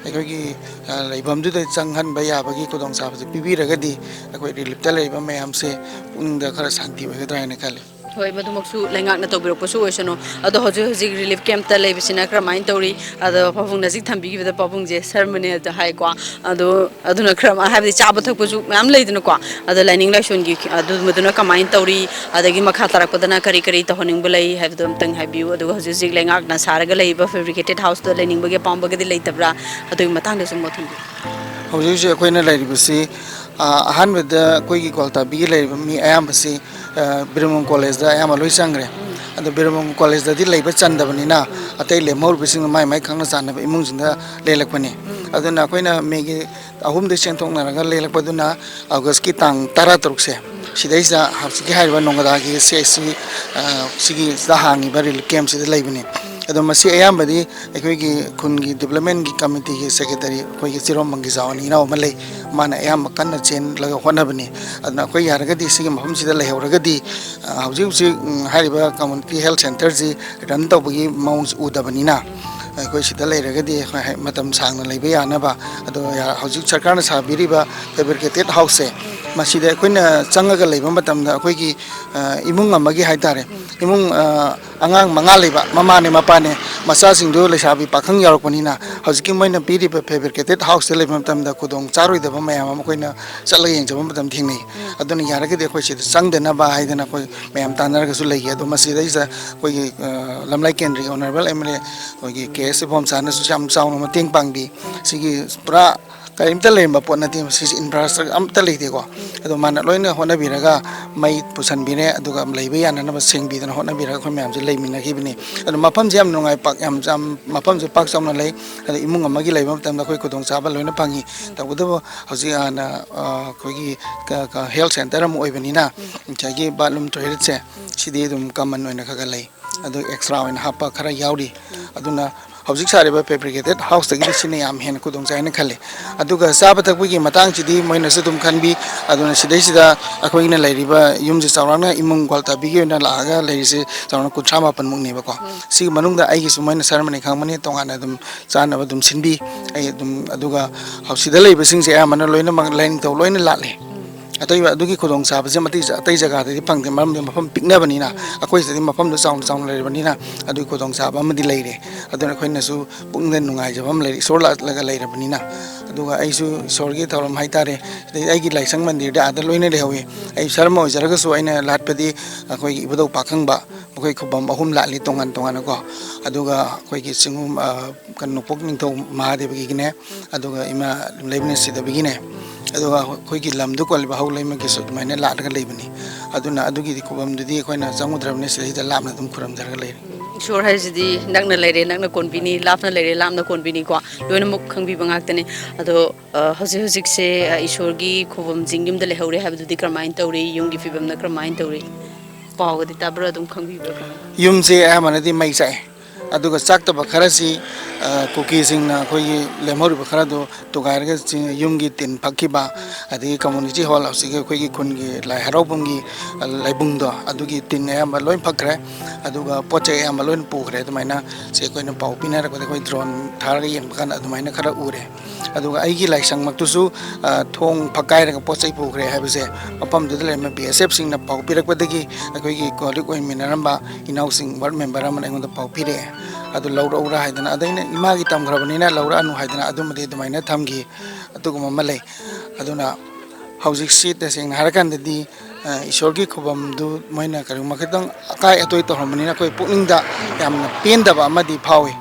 ꯑꯩꯈꯣꯏꯒꯤ, ꯑ, ꯂꯩꯐꯝꯗꯨꯗ ꯆꯪꯍꯟꯕ ꯌꯥꯕꯒꯤ ꯈꯨꯗꯣꯡꯆꯥꯕꯁꯦ ꯄꯤꯕꯤꯔꯒꯗꯤ ꯑꯩꯈꯣꯏ ꯔꯤꯂꯤꯐꯇ ꯂꯩꯔꯤꯕ ꯃꯌꯥꯝꯁꯦ ꯄꯨꯛꯅꯤꯡꯗ ꯈꯔ ꯁꯥꯟꯇꯤ ꯑꯣꯏꯒꯗ꯭ꯔꯥ ꯍꯥꯏꯅ ꯈꯜꯂꯤ꯫ ꯍꯣꯏ, ꯃꯗꯨꯃꯛꯁꯨ ꯂꯩꯉꯥꯛꯅ ꯇꯧꯕꯤꯔꯛꯄꯁꯨ ꯑꯣꯏꯁꯅꯨ꯫ ꯑꯗꯣ ꯍꯧꯖꯤꯛ ꯍꯧꯖꯤꯛ ꯔꯤꯂꯤꯐ ꯀꯦꯝꯞꯇ ꯂꯩꯕꯁꯤꯅ ꯀꯔꯝꯍꯥꯏꯅ ꯇꯧꯔꯤ? ꯑꯗꯣ ꯄꯥꯕꯨꯡꯅ ꯍꯧꯖꯤꯛ ꯊꯝꯕꯤꯈꯤꯕꯗ ꯄꯥꯕꯨꯡꯁꯦ ꯁꯔꯃꯅꯦ ꯑꯗ ꯍꯥꯏꯀꯣ꯫ ꯑꯗꯣ ꯑꯗꯨꯅ ꯈꯔ, ꯍꯥꯏꯕꯗꯤ ꯆꯥꯕ ꯊꯛꯄꯁꯨ ꯃꯌꯥꯝ ꯂꯩꯗꯅꯀꯣ꯫ ꯑꯗꯣ ꯂꯥꯏꯅꯤꯡ ꯂꯥꯏꯁꯣꯟꯒꯤ ꯑꯗꯨ, ꯃꯗꯨꯅ ꯀꯃꯥꯏꯅ ꯇꯧꯔꯤ? ꯑꯗꯒꯤ ꯃꯈꯥ ꯇꯥꯔꯛꯄꯗꯅ ꯀꯔꯤ ꯀꯔꯤ ꯇꯧꯍꯟꯅꯤꯡꯕ ꯂꯩ ꯍꯥꯏꯕꯗꯣ ꯑꯝꯇꯪ ꯍꯥꯏꯕꯤꯌꯨ꯫ ꯑꯗꯨꯒ ꯍꯧꯖꯤꯛ ꯍꯧꯖꯤꯛ ꯂꯩꯉꯥꯛꯅ ꯁꯥꯔꯒ ꯂꯩꯔꯤꯕ ꯐꯦꯕ꯭ꯔꯤꯀꯦꯇꯦꯠ ꯍꯥꯎꯁꯇꯨꯗ ꯂꯩꯅꯤꯡꯕꯒꯤ ꯑꯄꯥꯝꯕꯒꯗꯤ ꯂꯩꯇꯕ꯭ꯔꯥ? ꯑꯗꯨꯒꯤ ꯃꯇꯥꯡꯗꯁꯨ ꯃꯣꯠ ꯊꯝꯕꯤꯌꯨ꯫ ꯍꯧꯖꯤꯛ ꯍꯧꯖꯤꯛ ꯑꯩꯈꯣꯏꯅ ꯂꯩꯔꯤꯕꯁꯤ, ꯑ, ꯑꯍꯥꯟꯕꯗ ꯑꯩꯈꯣꯏꯒꯤ ꯀ꯭ꯋꯥꯀꯩꯊꯦꯜꯒꯤ ꯂꯩꯔꯤꯕ ꯃꯤ ꯑꯌꯥꯝꯕꯁꯤ, ꯑ, ꯕꯤꯔꯃꯒꯣꯟ ꯀꯣꯂꯦꯖꯇ ꯑꯌꯥꯝꯕ ꯂꯣꯏ ꯆꯪꯈ꯭ꯔꯦ꯫ ꯑꯗꯣ ꯕꯤꯔꯃꯒꯣꯟ ꯀꯣꯂꯦꯖꯇꯗꯤ ꯂꯩꯕ ꯆꯟꯗꯕꯅꯤꯅ ꯑꯇꯩ ꯂꯦꯝꯍꯧꯔꯤꯕꯁꯤꯡꯅ ꯃꯥꯏ ꯃꯥꯏ ꯈꯪꯅ ꯆꯥꯟꯅꯕ ꯏꯃꯨꯡꯁꯤꯡꯗ ꯂꯦꯜꯂꯛꯄꯅꯤ꯫ ꯑꯗꯨꯅ ꯑꯩꯈꯣꯏꯅ ꯃꯦꯒꯤ ꯑꯍꯨꯝꯗꯒꯤ ꯆꯦꯟꯊꯣꯛꯅꯔꯒ ꯂꯦꯜꯂꯛꯄꯗꯨꯅ ꯑꯣꯒꯁꯀꯤ ꯇꯥꯡ ꯇꯔꯥ ꯇꯔꯨꯛꯁꯦ, ꯁꯤꯗꯩꯁꯤꯗ ꯍꯧꯖꯤꯛꯀꯤ ꯍꯥꯏꯔꯤꯕ ꯅꯣꯡꯒꯗꯥꯒꯤ ꯁꯤ ꯑꯩꯆ ꯁꯤ, ꯑ, ꯁꯤꯒꯤꯁꯤꯗ ꯍꯥꯡꯉꯤꯕ ꯔꯤꯂꯤꯐ ꯀꯦꯝꯞꯁꯤꯗ ꯂꯩꯕꯅꯤ꯫ ꯑꯗꯣ ꯃꯁꯤ ꯑꯌꯥꯝꯕꯗꯤ ꯑꯩꯈꯣꯏꯒꯤ ꯈꯨꯟꯒꯤ ꯗꯤꯕ꯭ꯂꯞꯃꯦꯟꯒꯤ ꯀꯃꯤꯇꯤꯒꯤ ꯁꯦꯀ꯭ꯔꯦꯇꯔꯤ ꯑꯩꯈꯣꯏꯒꯤ ꯆꯤꯔꯣꯝ ꯃꯪꯒꯤꯖꯥ ꯑꯅ ꯏꯅꯥꯎ ꯑꯃ ꯂꯩ꯫ ꯃꯥꯅ ꯑꯌꯥꯝꯕ ꯀꯟꯅ ꯆꯦꯜꯂꯒ ꯍꯣꯠꯅꯕꯅꯤ꯫ ꯑꯗꯨꯅ ꯑꯩꯈꯣꯏ ꯌꯥꯔꯒꯗꯤ ꯁꯤꯒꯤ ꯃꯐꯝꯁꯤꯗ ꯂꯩꯍꯧꯔꯒꯗꯤ, ꯑ, ꯍꯧꯖꯤꯛ ꯍꯧꯖꯤꯛ, ꯎꯝ, ꯍꯥꯏꯔꯤꯕ ꯀꯝꯃ꯭ꯌꯨꯅꯤꯇꯤ ꯍꯦꯜꯊ ꯁꯦꯟꯇꯔꯁꯤ ꯔꯟ ꯇꯧꯕꯒꯤ ꯃꯑꯣꯡꯁꯤ ꯎꯗꯕꯅꯤꯅ, ꯑꯩꯈꯣꯏ ꯁꯤꯗ ꯂꯩꯔꯒꯗꯤ ꯑꯩꯈꯣꯏ ꯍꯥꯏ-, ꯃꯇꯝ ꯁꯥꯡꯅ ꯂꯩꯕ ꯌꯥꯅꯕ꯫ ꯑꯗꯣ ꯌꯥ-, ꯍꯧꯖꯤꯛ ꯁꯔꯀꯥꯔꯅ ꯁꯥꯕꯤꯔꯤꯕ ꯐꯦꯕ꯭ꯔꯤꯀꯦꯇꯦꯠ ꯍꯥꯎꯁꯁꯦ, ꯃꯁꯤꯗ ꯑꯩꯈꯣꯏꯅ ꯆꯪꯉꯒ ꯂꯩꯕ ꯃꯇꯝꯗ ꯑꯩꯈꯣꯏꯒꯤ, ꯑ, ꯏꯃꯨꯡ ꯑꯃꯒꯤ ꯍꯥꯏꯇꯥꯔꯦ, ꯏꯃꯨꯡ, ꯑ, ꯑꯉꯥꯡ ꯃꯉꯥ ꯂꯩꯕ, ꯃꯃꯥꯅꯦ ꯃꯄꯥꯅꯦ, ꯃꯆꯥꯁꯤꯡꯗꯨ ꯂꯩꯁꯥꯕꯤ ꯄꯥꯈꯪ ꯌꯥꯎꯔꯛꯄꯅꯤꯅ, ꯍꯧꯖꯤꯛꯀꯤ ꯃꯣꯏꯅ ꯄꯤꯔꯤꯕ ꯐꯦꯕ꯭ꯔꯤꯀꯦꯇꯦꯠ ꯍꯥꯎꯁꯇ ꯂꯩꯕ ꯃꯇꯝꯗ ꯈꯨꯗꯣꯡ ꯆꯥꯔꯣꯏꯗꯕ ꯃꯌꯥꯝ ꯑꯃ ꯑꯩꯈꯣꯏꯅ ꯆꯠꯂꯒ ꯌꯦꯡꯖꯕ ꯃꯇꯝꯗ ꯊꯦꯡꯅꯩ꯫ ꯑꯗꯨꯅ ꯌꯥꯔꯒꯗꯤ ꯑꯩꯈꯣꯏ ꯁꯤꯗ ꯆꯪꯗꯅꯕ ꯍꯥꯏꯗꯅ ꯑꯩꯈꯣꯏ ꯃꯌꯥꯝ ꯇꯥꯟꯅꯔꯒꯁꯨ ꯂꯩꯈꯤ꯫ ꯑꯗꯣ ꯃꯁꯤꯗꯩꯁꯤꯗ ꯑꯩꯈꯣꯏꯒꯤ, ꯑ, ꯂꯝꯂꯥꯏ ꯀꯦꯟꯗ꯭ꯔꯒꯤ ꯑꯣꯅꯔꯦꯕꯜ ꯑꯦꯝ ꯑꯦꯜ ꯑꯦ ꯑꯩꯈꯣꯏꯒꯤ ꯀꯦ ꯑꯦꯁ ꯏꯕꯣꯝꯆꯥꯅꯁꯨ ꯌꯥꯝ ꯆꯥꯎꯅ ꯃꯇꯦꯡ ꯄꯥꯡꯕꯤ꯫ ꯁꯤꯒꯤ ꯄꯨꯔꯥ ꯀꯔꯤꯝꯇ ꯂꯩꯔꯝꯕ ꯄꯣꯠ ꯅꯠꯇꯦ, ꯃꯁꯤꯁꯦ ꯏꯟꯐ꯭ꯔꯥꯁ꯭ꯇ꯭ꯔꯛꯆꯔ ꯑꯝꯇ ꯂꯩꯇꯦꯀꯣ꯫ ꯑꯗꯣ ꯃꯥꯅ ꯂꯣꯏꯅ ꯍꯣꯠꯅꯕꯤꯔꯒ ꯃꯩ ꯄꯨꯁꯟꯕꯤꯔꯦ, ꯑꯗꯨꯒ ꯂꯩꯕ ꯌꯥꯅꯅꯕ ꯁꯦꯡꯕꯤꯗꯅ ꯍꯣꯠꯅꯕꯤꯔꯒ ꯑꯩꯈꯣꯏ ꯃꯌꯥꯝꯁꯦ ꯂꯩꯃꯤꯟꯅꯈꯤꯕꯅꯤ꯫ ꯑꯗꯣ ꯃꯐꯝꯁꯦ ꯌꯥꯝ ꯅꯨꯡꯉꯥꯏ, ꯄꯥꯛ ꯌꯥꯝ ꯆꯥꯝ-, ꯃꯐꯝꯁꯦ ꯄꯥꯛ ꯆꯥꯎꯅ ꯂꯩ꯫ ꯑꯗꯣ ꯏꯃꯨꯡ ꯑꯃꯒꯤ ꯂꯩꯕ ꯃꯇꯝꯗ ꯑꯩꯈꯣꯏ ꯈꯨꯗꯣꯡꯆꯥꯕ ꯂꯣꯏꯅ ꯐꯪꯉꯤ꯫ ꯇꯧꯕꯇꯕꯨ ꯍꯧꯖꯤꯛ ꯍꯥꯟꯅ, ꯑ, ꯑꯩꯈꯣꯏꯒꯤ ꯀ-, ꯀ-, ꯍꯦꯜꯊ ꯁꯦꯟꯇꯔ ꯑꯃ ꯑꯣꯏꯕꯅꯤꯅ ꯉꯁꯥꯏꯒꯤ ꯕꯥꯠꯔꯨꯝ ꯇꯣꯏꯂꯦꯠꯁꯦ ꯁꯤꯗꯤ ꯑꯗꯨꯝ ꯀꯃꯟ ꯑꯣꯏꯅ ꯈꯔ ꯈꯔ ꯂꯩ꯫ ꯑꯗꯨ ꯑꯦꯛꯁꯇ꯭ꯔꯥ ꯑꯣꯏꯅ ꯍꯥꯞꯄ ꯈꯔ ꯌꯥꯎꯔꯤ꯫ ꯑꯗꯨꯅ ꯍꯧꯖꯤꯛ ꯁꯥꯔꯤꯕ ꯐꯦꯕ꯭ꯔꯤꯀꯦꯇꯦꯠ ꯍꯥꯎꯁꯇꯒꯤꯗꯤ ꯁꯤꯅ ꯌꯥꯝ ꯍꯦꯟꯅ ꯈꯨꯗꯣꯡ ꯆꯥꯏ ꯍꯥꯏꯅ ꯈꯜꯂꯤ꯫ ꯑꯗꯨꯒ ꯆꯥꯕ ꯊꯛꯄꯒꯤ ꯃꯇꯥꯡꯁꯤꯗꯤ ꯃꯣꯏꯅꯁꯨ ꯑꯗꯨꯝ ꯈꯟꯕꯤ꯫ ꯑꯗꯨꯅ ꯁꯤꯗꯩꯁꯤꯗ ꯑꯩꯈꯣꯏꯅ ꯂꯩꯔꯤꯕ ꯌꯨꯝꯁꯤ ꯆꯥꯎꯔꯥꯛꯅ ꯏꯃꯨꯡ ꯒ꯭ꯋꯥꯜꯇꯥꯕꯤꯒꯤ ꯑꯣꯏꯅ ꯂꯥꯛꯑꯒ ꯂꯩꯔꯤꯁꯦ ꯆꯥꯎꯔꯥꯛꯅ ꯀꯨꯟꯊ꯭ꯔꯥ ꯃꯥꯄꯟꯃꯨꯛꯅꯦꯕꯀꯣ꯫ ꯁꯤꯒꯤ ꯃꯅꯨꯡꯗ ꯑꯩꯒꯤꯁꯨ ꯃꯣꯏꯅ ꯁꯔꯃꯅꯤ ꯈꯪꯕꯅꯤ ꯇꯣꯉꯥꯟꯅ ꯑꯗꯨꯝ ꯆꯥꯅꯕ ꯑꯗꯨꯝ ꯁꯤꯟꯕꯤ꯫ ꯑꯩ ꯑꯗꯨꯝ, ꯑꯗꯨꯒ ꯍꯧ-, ꯁꯤꯗ ꯂꯩꯕꯁꯤꯡꯁꯦ ꯑꯌꯥꯝꯕꯅ ꯂꯣꯏꯅꯃꯛ ꯂꯥꯏꯅꯤꯡꯊꯧ ꯂꯣꯏꯅ ꯂꯥꯠꯂꯤ꯫ ꯑꯇꯩ ꯑꯗꯨꯒꯤ ꯈꯨꯗꯣꯡꯆꯥꯕꯁꯦ ꯑꯇꯩ ꯖ-, ꯑꯇꯩ ꯖꯒꯥꯗꯗꯤ ꯐꯪꯗꯦ, ꯃꯔꯝꯗꯤ ꯃꯐꯝ ꯄꯤꯛꯅꯕꯅꯤꯅ꯫ ꯑꯩꯈꯣꯏ ꯁꯤꯗꯗꯤ ꯃꯐꯝꯗꯣ ꯆꯥꯎꯅ ꯆꯥꯎꯅ ꯂꯩꯔꯕꯅꯤꯅ ꯑꯗꯨꯒꯤ ꯈꯨꯗꯣꯡꯆꯥꯕ ꯑꯃꯗꯤ ꯂꯩꯔꯦ꯫ ꯑꯗꯨꯅ ꯑꯩꯈꯣꯏꯅꯁꯨ ꯄꯨꯛꯅꯤꯡꯗ ꯅꯨꯡꯉꯥꯏꯖꯕ ꯑꯃ ꯂꯩꯔꯦ, ꯏꯁꯣꯔ ꯂꯥꯠꯂꯒ ꯂꯩꯔꯕꯅꯤꯅ꯫ ꯑꯗꯨꯒ ꯑꯩꯁꯨ ꯏꯁꯣꯔꯒꯤ ꯊꯧꯔꯝ ꯍꯥꯏꯇꯥꯔꯦ, ꯁꯤꯗꯩ ꯑꯩꯒꯤ ꯂꯥꯏꯁꯪ ꯃꯟꯗꯤꯔꯗ ꯑꯥꯗ ꯂꯣꯏꯅ ꯂꯩꯍꯧꯋꯤ꯫ ꯑꯩ ꯁꯔꯃ ꯑꯣꯏꯖꯔꯒꯁꯨ ꯑꯩꯅ ꯂꯥꯠꯄꯗꯤ ꯑꯩꯈꯣꯏꯒꯤ ꯏꯕꯨꯙꯧ ꯄꯥꯈꯪꯕ, ꯃꯈꯣꯏ ꯈꯨꯕꯝ ꯑꯍꯨꯝ ꯂꯥꯠꯂꯤ ꯇꯣꯉꯥꯟ ꯇꯣꯉꯥꯟꯅꯀꯣ꯫ ꯑꯗꯨꯒ ꯑꯩꯈꯣꯏꯒꯤ ꯆꯤꯡꯉꯨꯝ, ꯑ, ꯀꯩꯅꯣ, ꯅꯣꯡꯄꯣꯛ ꯅꯤꯡꯊꯧ ꯃꯍꯥꯗꯦꯕꯒꯤꯅꯦ, ꯑꯗꯨꯒ ꯏꯃꯥ ꯂꯩꯃꯔꯦꯟ ꯁꯤꯗꯕꯒꯤꯅꯦ, ꯑꯗꯨꯒ ꯑꯩꯈꯣꯏꯒꯤ ꯂꯝꯗꯨ ꯀꯣꯜꯂꯤꯕ ꯍꯧ ꯂꯩꯃꯒꯤꯁꯨ ꯑꯗꯨꯃꯥꯏꯅ ꯂꯥꯠꯂꯒ ꯂꯩꯕꯅꯤ꯫ ꯑꯗꯨꯅ ꯑꯗꯨꯒꯤꯗꯤ ꯈꯨꯕꯝꯗꯨꯗꯤ ꯑꯩꯈꯣꯏꯅ ꯆꯪꯉꯨꯗ꯭ꯔꯕꯅꯤꯅ ꯁꯤꯗꯩꯗ ꯂꯥꯞꯅ ꯑꯗꯨꯝ ꯈꯨꯔꯨꯝꯖꯔꯒ ꯂꯩꯔꯦ꯫ ꯏꯁꯣꯔ ꯍꯥꯏꯁꯤꯗꯤ ꯅꯛꯅ ꯂꯩꯔꯦ, ꯅꯛꯅ ꯀꯣꯟꯕꯤꯅꯤ, ꯂꯥꯞꯅ ꯂꯩꯔꯦ, ꯂꯥꯞꯅ ꯀꯣꯟꯕꯤꯅꯤꯀꯣ, ꯂꯣꯏꯅꯃꯛ ꯈꯪꯕꯤꯕ ꯉꯥꯛꯇꯅꯤ꯫ ꯑꯗꯣ, ꯑ, ꯍꯧꯖꯤꯛ ꯍꯧꯖꯤꯛꯁꯦ, ꯑ, ꯏꯁꯣꯔꯒꯤ ꯈꯨꯕꯝꯁꯤꯡ ꯌꯨꯝꯗ ꯂꯩꯍꯧꯔꯦ ꯍꯥꯏꯕꯗꯨꯗꯤ ꯀꯔꯝꯍꯥꯏꯅ ꯇꯧꯔꯤ? ꯌꯨꯝꯒꯤ ꯐꯤꯕꯝꯅ ꯀꯔꯝꯍꯥꯏꯅ ꯇꯧꯔꯤ? ꯄꯥꯎꯒꯗꯤ ꯇꯥꯕ꯭ꯔꯥ? ꯑꯗꯨꯝ ꯈꯪꯕꯤꯕ꯭ꯔꯥ ꯀꯃꯥꯏꯅ? ꯌꯨꯝꯁꯦ ꯑꯌꯥꯝꯕꯅꯗꯤ ꯃꯩ ꯆꯥꯛꯑꯦ꯫ ꯑꯗꯨꯒ ꯆꯥꯛꯇꯕ ꯈꯔꯁꯤ, ꯑ, ꯀꯨꯀꯤꯁꯤꯡꯅ ꯑꯩꯈꯣꯏꯒꯤ ꯂꯦꯝꯍꯧꯔꯤꯕ ꯈꯔꯗꯣ ꯇꯨꯒꯥꯏꯔꯒ ꯆꯤꯡ-, ꯌꯨꯝꯒꯤ ꯇꯤꯟ ꯐꯛꯈꯤꯕ, ꯑꯗꯒꯤ ꯀꯝꯃꯨꯅꯤꯇꯤ ꯍꯣꯜ ꯍꯧꯖꯤꯛꯀꯤ ꯑꯩꯈꯣꯏꯒꯤ ꯈꯨꯟꯒꯤ ꯂꯥꯏ ꯍꯔꯥꯎꯐꯝꯒꯤ, ꯑ, ꯂꯥꯏꯕꯨꯡꯗꯣ, ꯑꯗꯨꯒꯤ ꯇꯤꯟ ꯑꯌꯥꯝꯕ ꯂꯣꯏ ꯐꯛꯈ꯭ꯔꯦ꯫ ꯑꯗꯨꯒ ꯄꯣꯠ ꯆꯩ ꯑꯌꯥꯝꯕ ꯂꯣꯏꯅ ꯄꯨꯈ꯭ꯔꯦ꯫ ꯑꯗꯨꯃꯥꯏꯅ ꯁꯤ ꯑꯩꯈꯣꯏꯅ ꯄꯥꯎ ꯄꯤꯅꯔꯛꯄꯗ ꯑꯩꯈꯣꯏ ꯗ꯭ꯔꯣꯟ ꯊꯥꯔꯒ ꯌꯦꯡꯕ ꯀꯥꯟꯗ ꯑꯗꯨꯃꯥꯏꯅ ꯈꯔ ꯎꯔꯦ꯫ ꯑꯗꯨꯒ ꯑꯩꯒꯤ ꯂꯥꯏꯁꯪꯃꯛꯇꯨꯁꯨ, ꯑ, ꯊꯣꯡ ꯐꯛꯀꯥꯏꯔꯒ ꯄꯣꯠ ꯆꯩ ꯄꯨꯈ꯭ꯔꯦ ꯍꯥꯏꯕꯁꯦ ꯃꯐꯝꯗꯨꯗ ꯂꯩꯔꯝꯕ ꯕꯤ ꯑꯦꯁ ꯑꯦꯐꯁꯤꯡꯅ ꯄꯥꯎ ꯄꯤꯔꯛꯄꯗꯒꯤ ꯑꯩꯈꯣꯏꯒꯤ ꯀꯣꯂꯤꯛ ꯑꯣꯏꯃꯤꯟꯅꯔꯝꯕ ꯏꯅꯥꯎꯁꯤꯡ, ꯋꯥꯔꯗ ꯃꯦꯝꯕꯔ ꯑꯃꯅ ꯑꯩꯉꯣꯟꯗ ꯄꯥꯎ ꯄꯤꯔꯛꯑꯦ꯫ ꯑꯗꯨ ꯂꯧꯔꯛꯎꯔꯥ ꯍꯥꯏꯗꯅ, ꯑꯗ ꯑꯩꯅ ꯏꯃꯥꯒꯤ ꯇꯝꯈ꯭ꯔꯕꯅꯤꯅ ꯂꯧꯔꯛꯑꯅꯨ ꯍꯥꯏꯗꯅ ꯑꯗꯨꯃꯗꯤ ꯑꯗꯨꯃꯥꯏꯅ ꯊꯝꯈꯤ꯫ ꯑꯗꯨꯒꯨꯝꯕ ꯑꯃ ꯂꯩ꯫ ꯑꯗꯨꯅ ꯍꯧꯖꯤꯛꯁꯤ ꯇꯁꯦꯡꯅ ꯍꯥꯏꯔꯀꯥꯟꯗꯗꯤ, ꯑ, ꯏꯁꯣꯔꯒꯤ ꯈꯨꯕꯝꯗꯨ ꯃꯣꯏꯅ ꯀꯔꯤꯒꯨꯝꯕ ꯈꯤꯇꯪ ꯑꯀꯥꯏ ꯑꯇꯣꯏ ꯇꯧꯔꯝꯕꯅꯤꯅ ꯑꯩꯈꯣꯏ ꯄꯨꯛꯅꯤꯡꯗ ꯌꯥꯝꯅ ꯄꯦꯟꯗꯕ ꯑꯃꯗꯤ ꯐꯥꯎꯏ꯫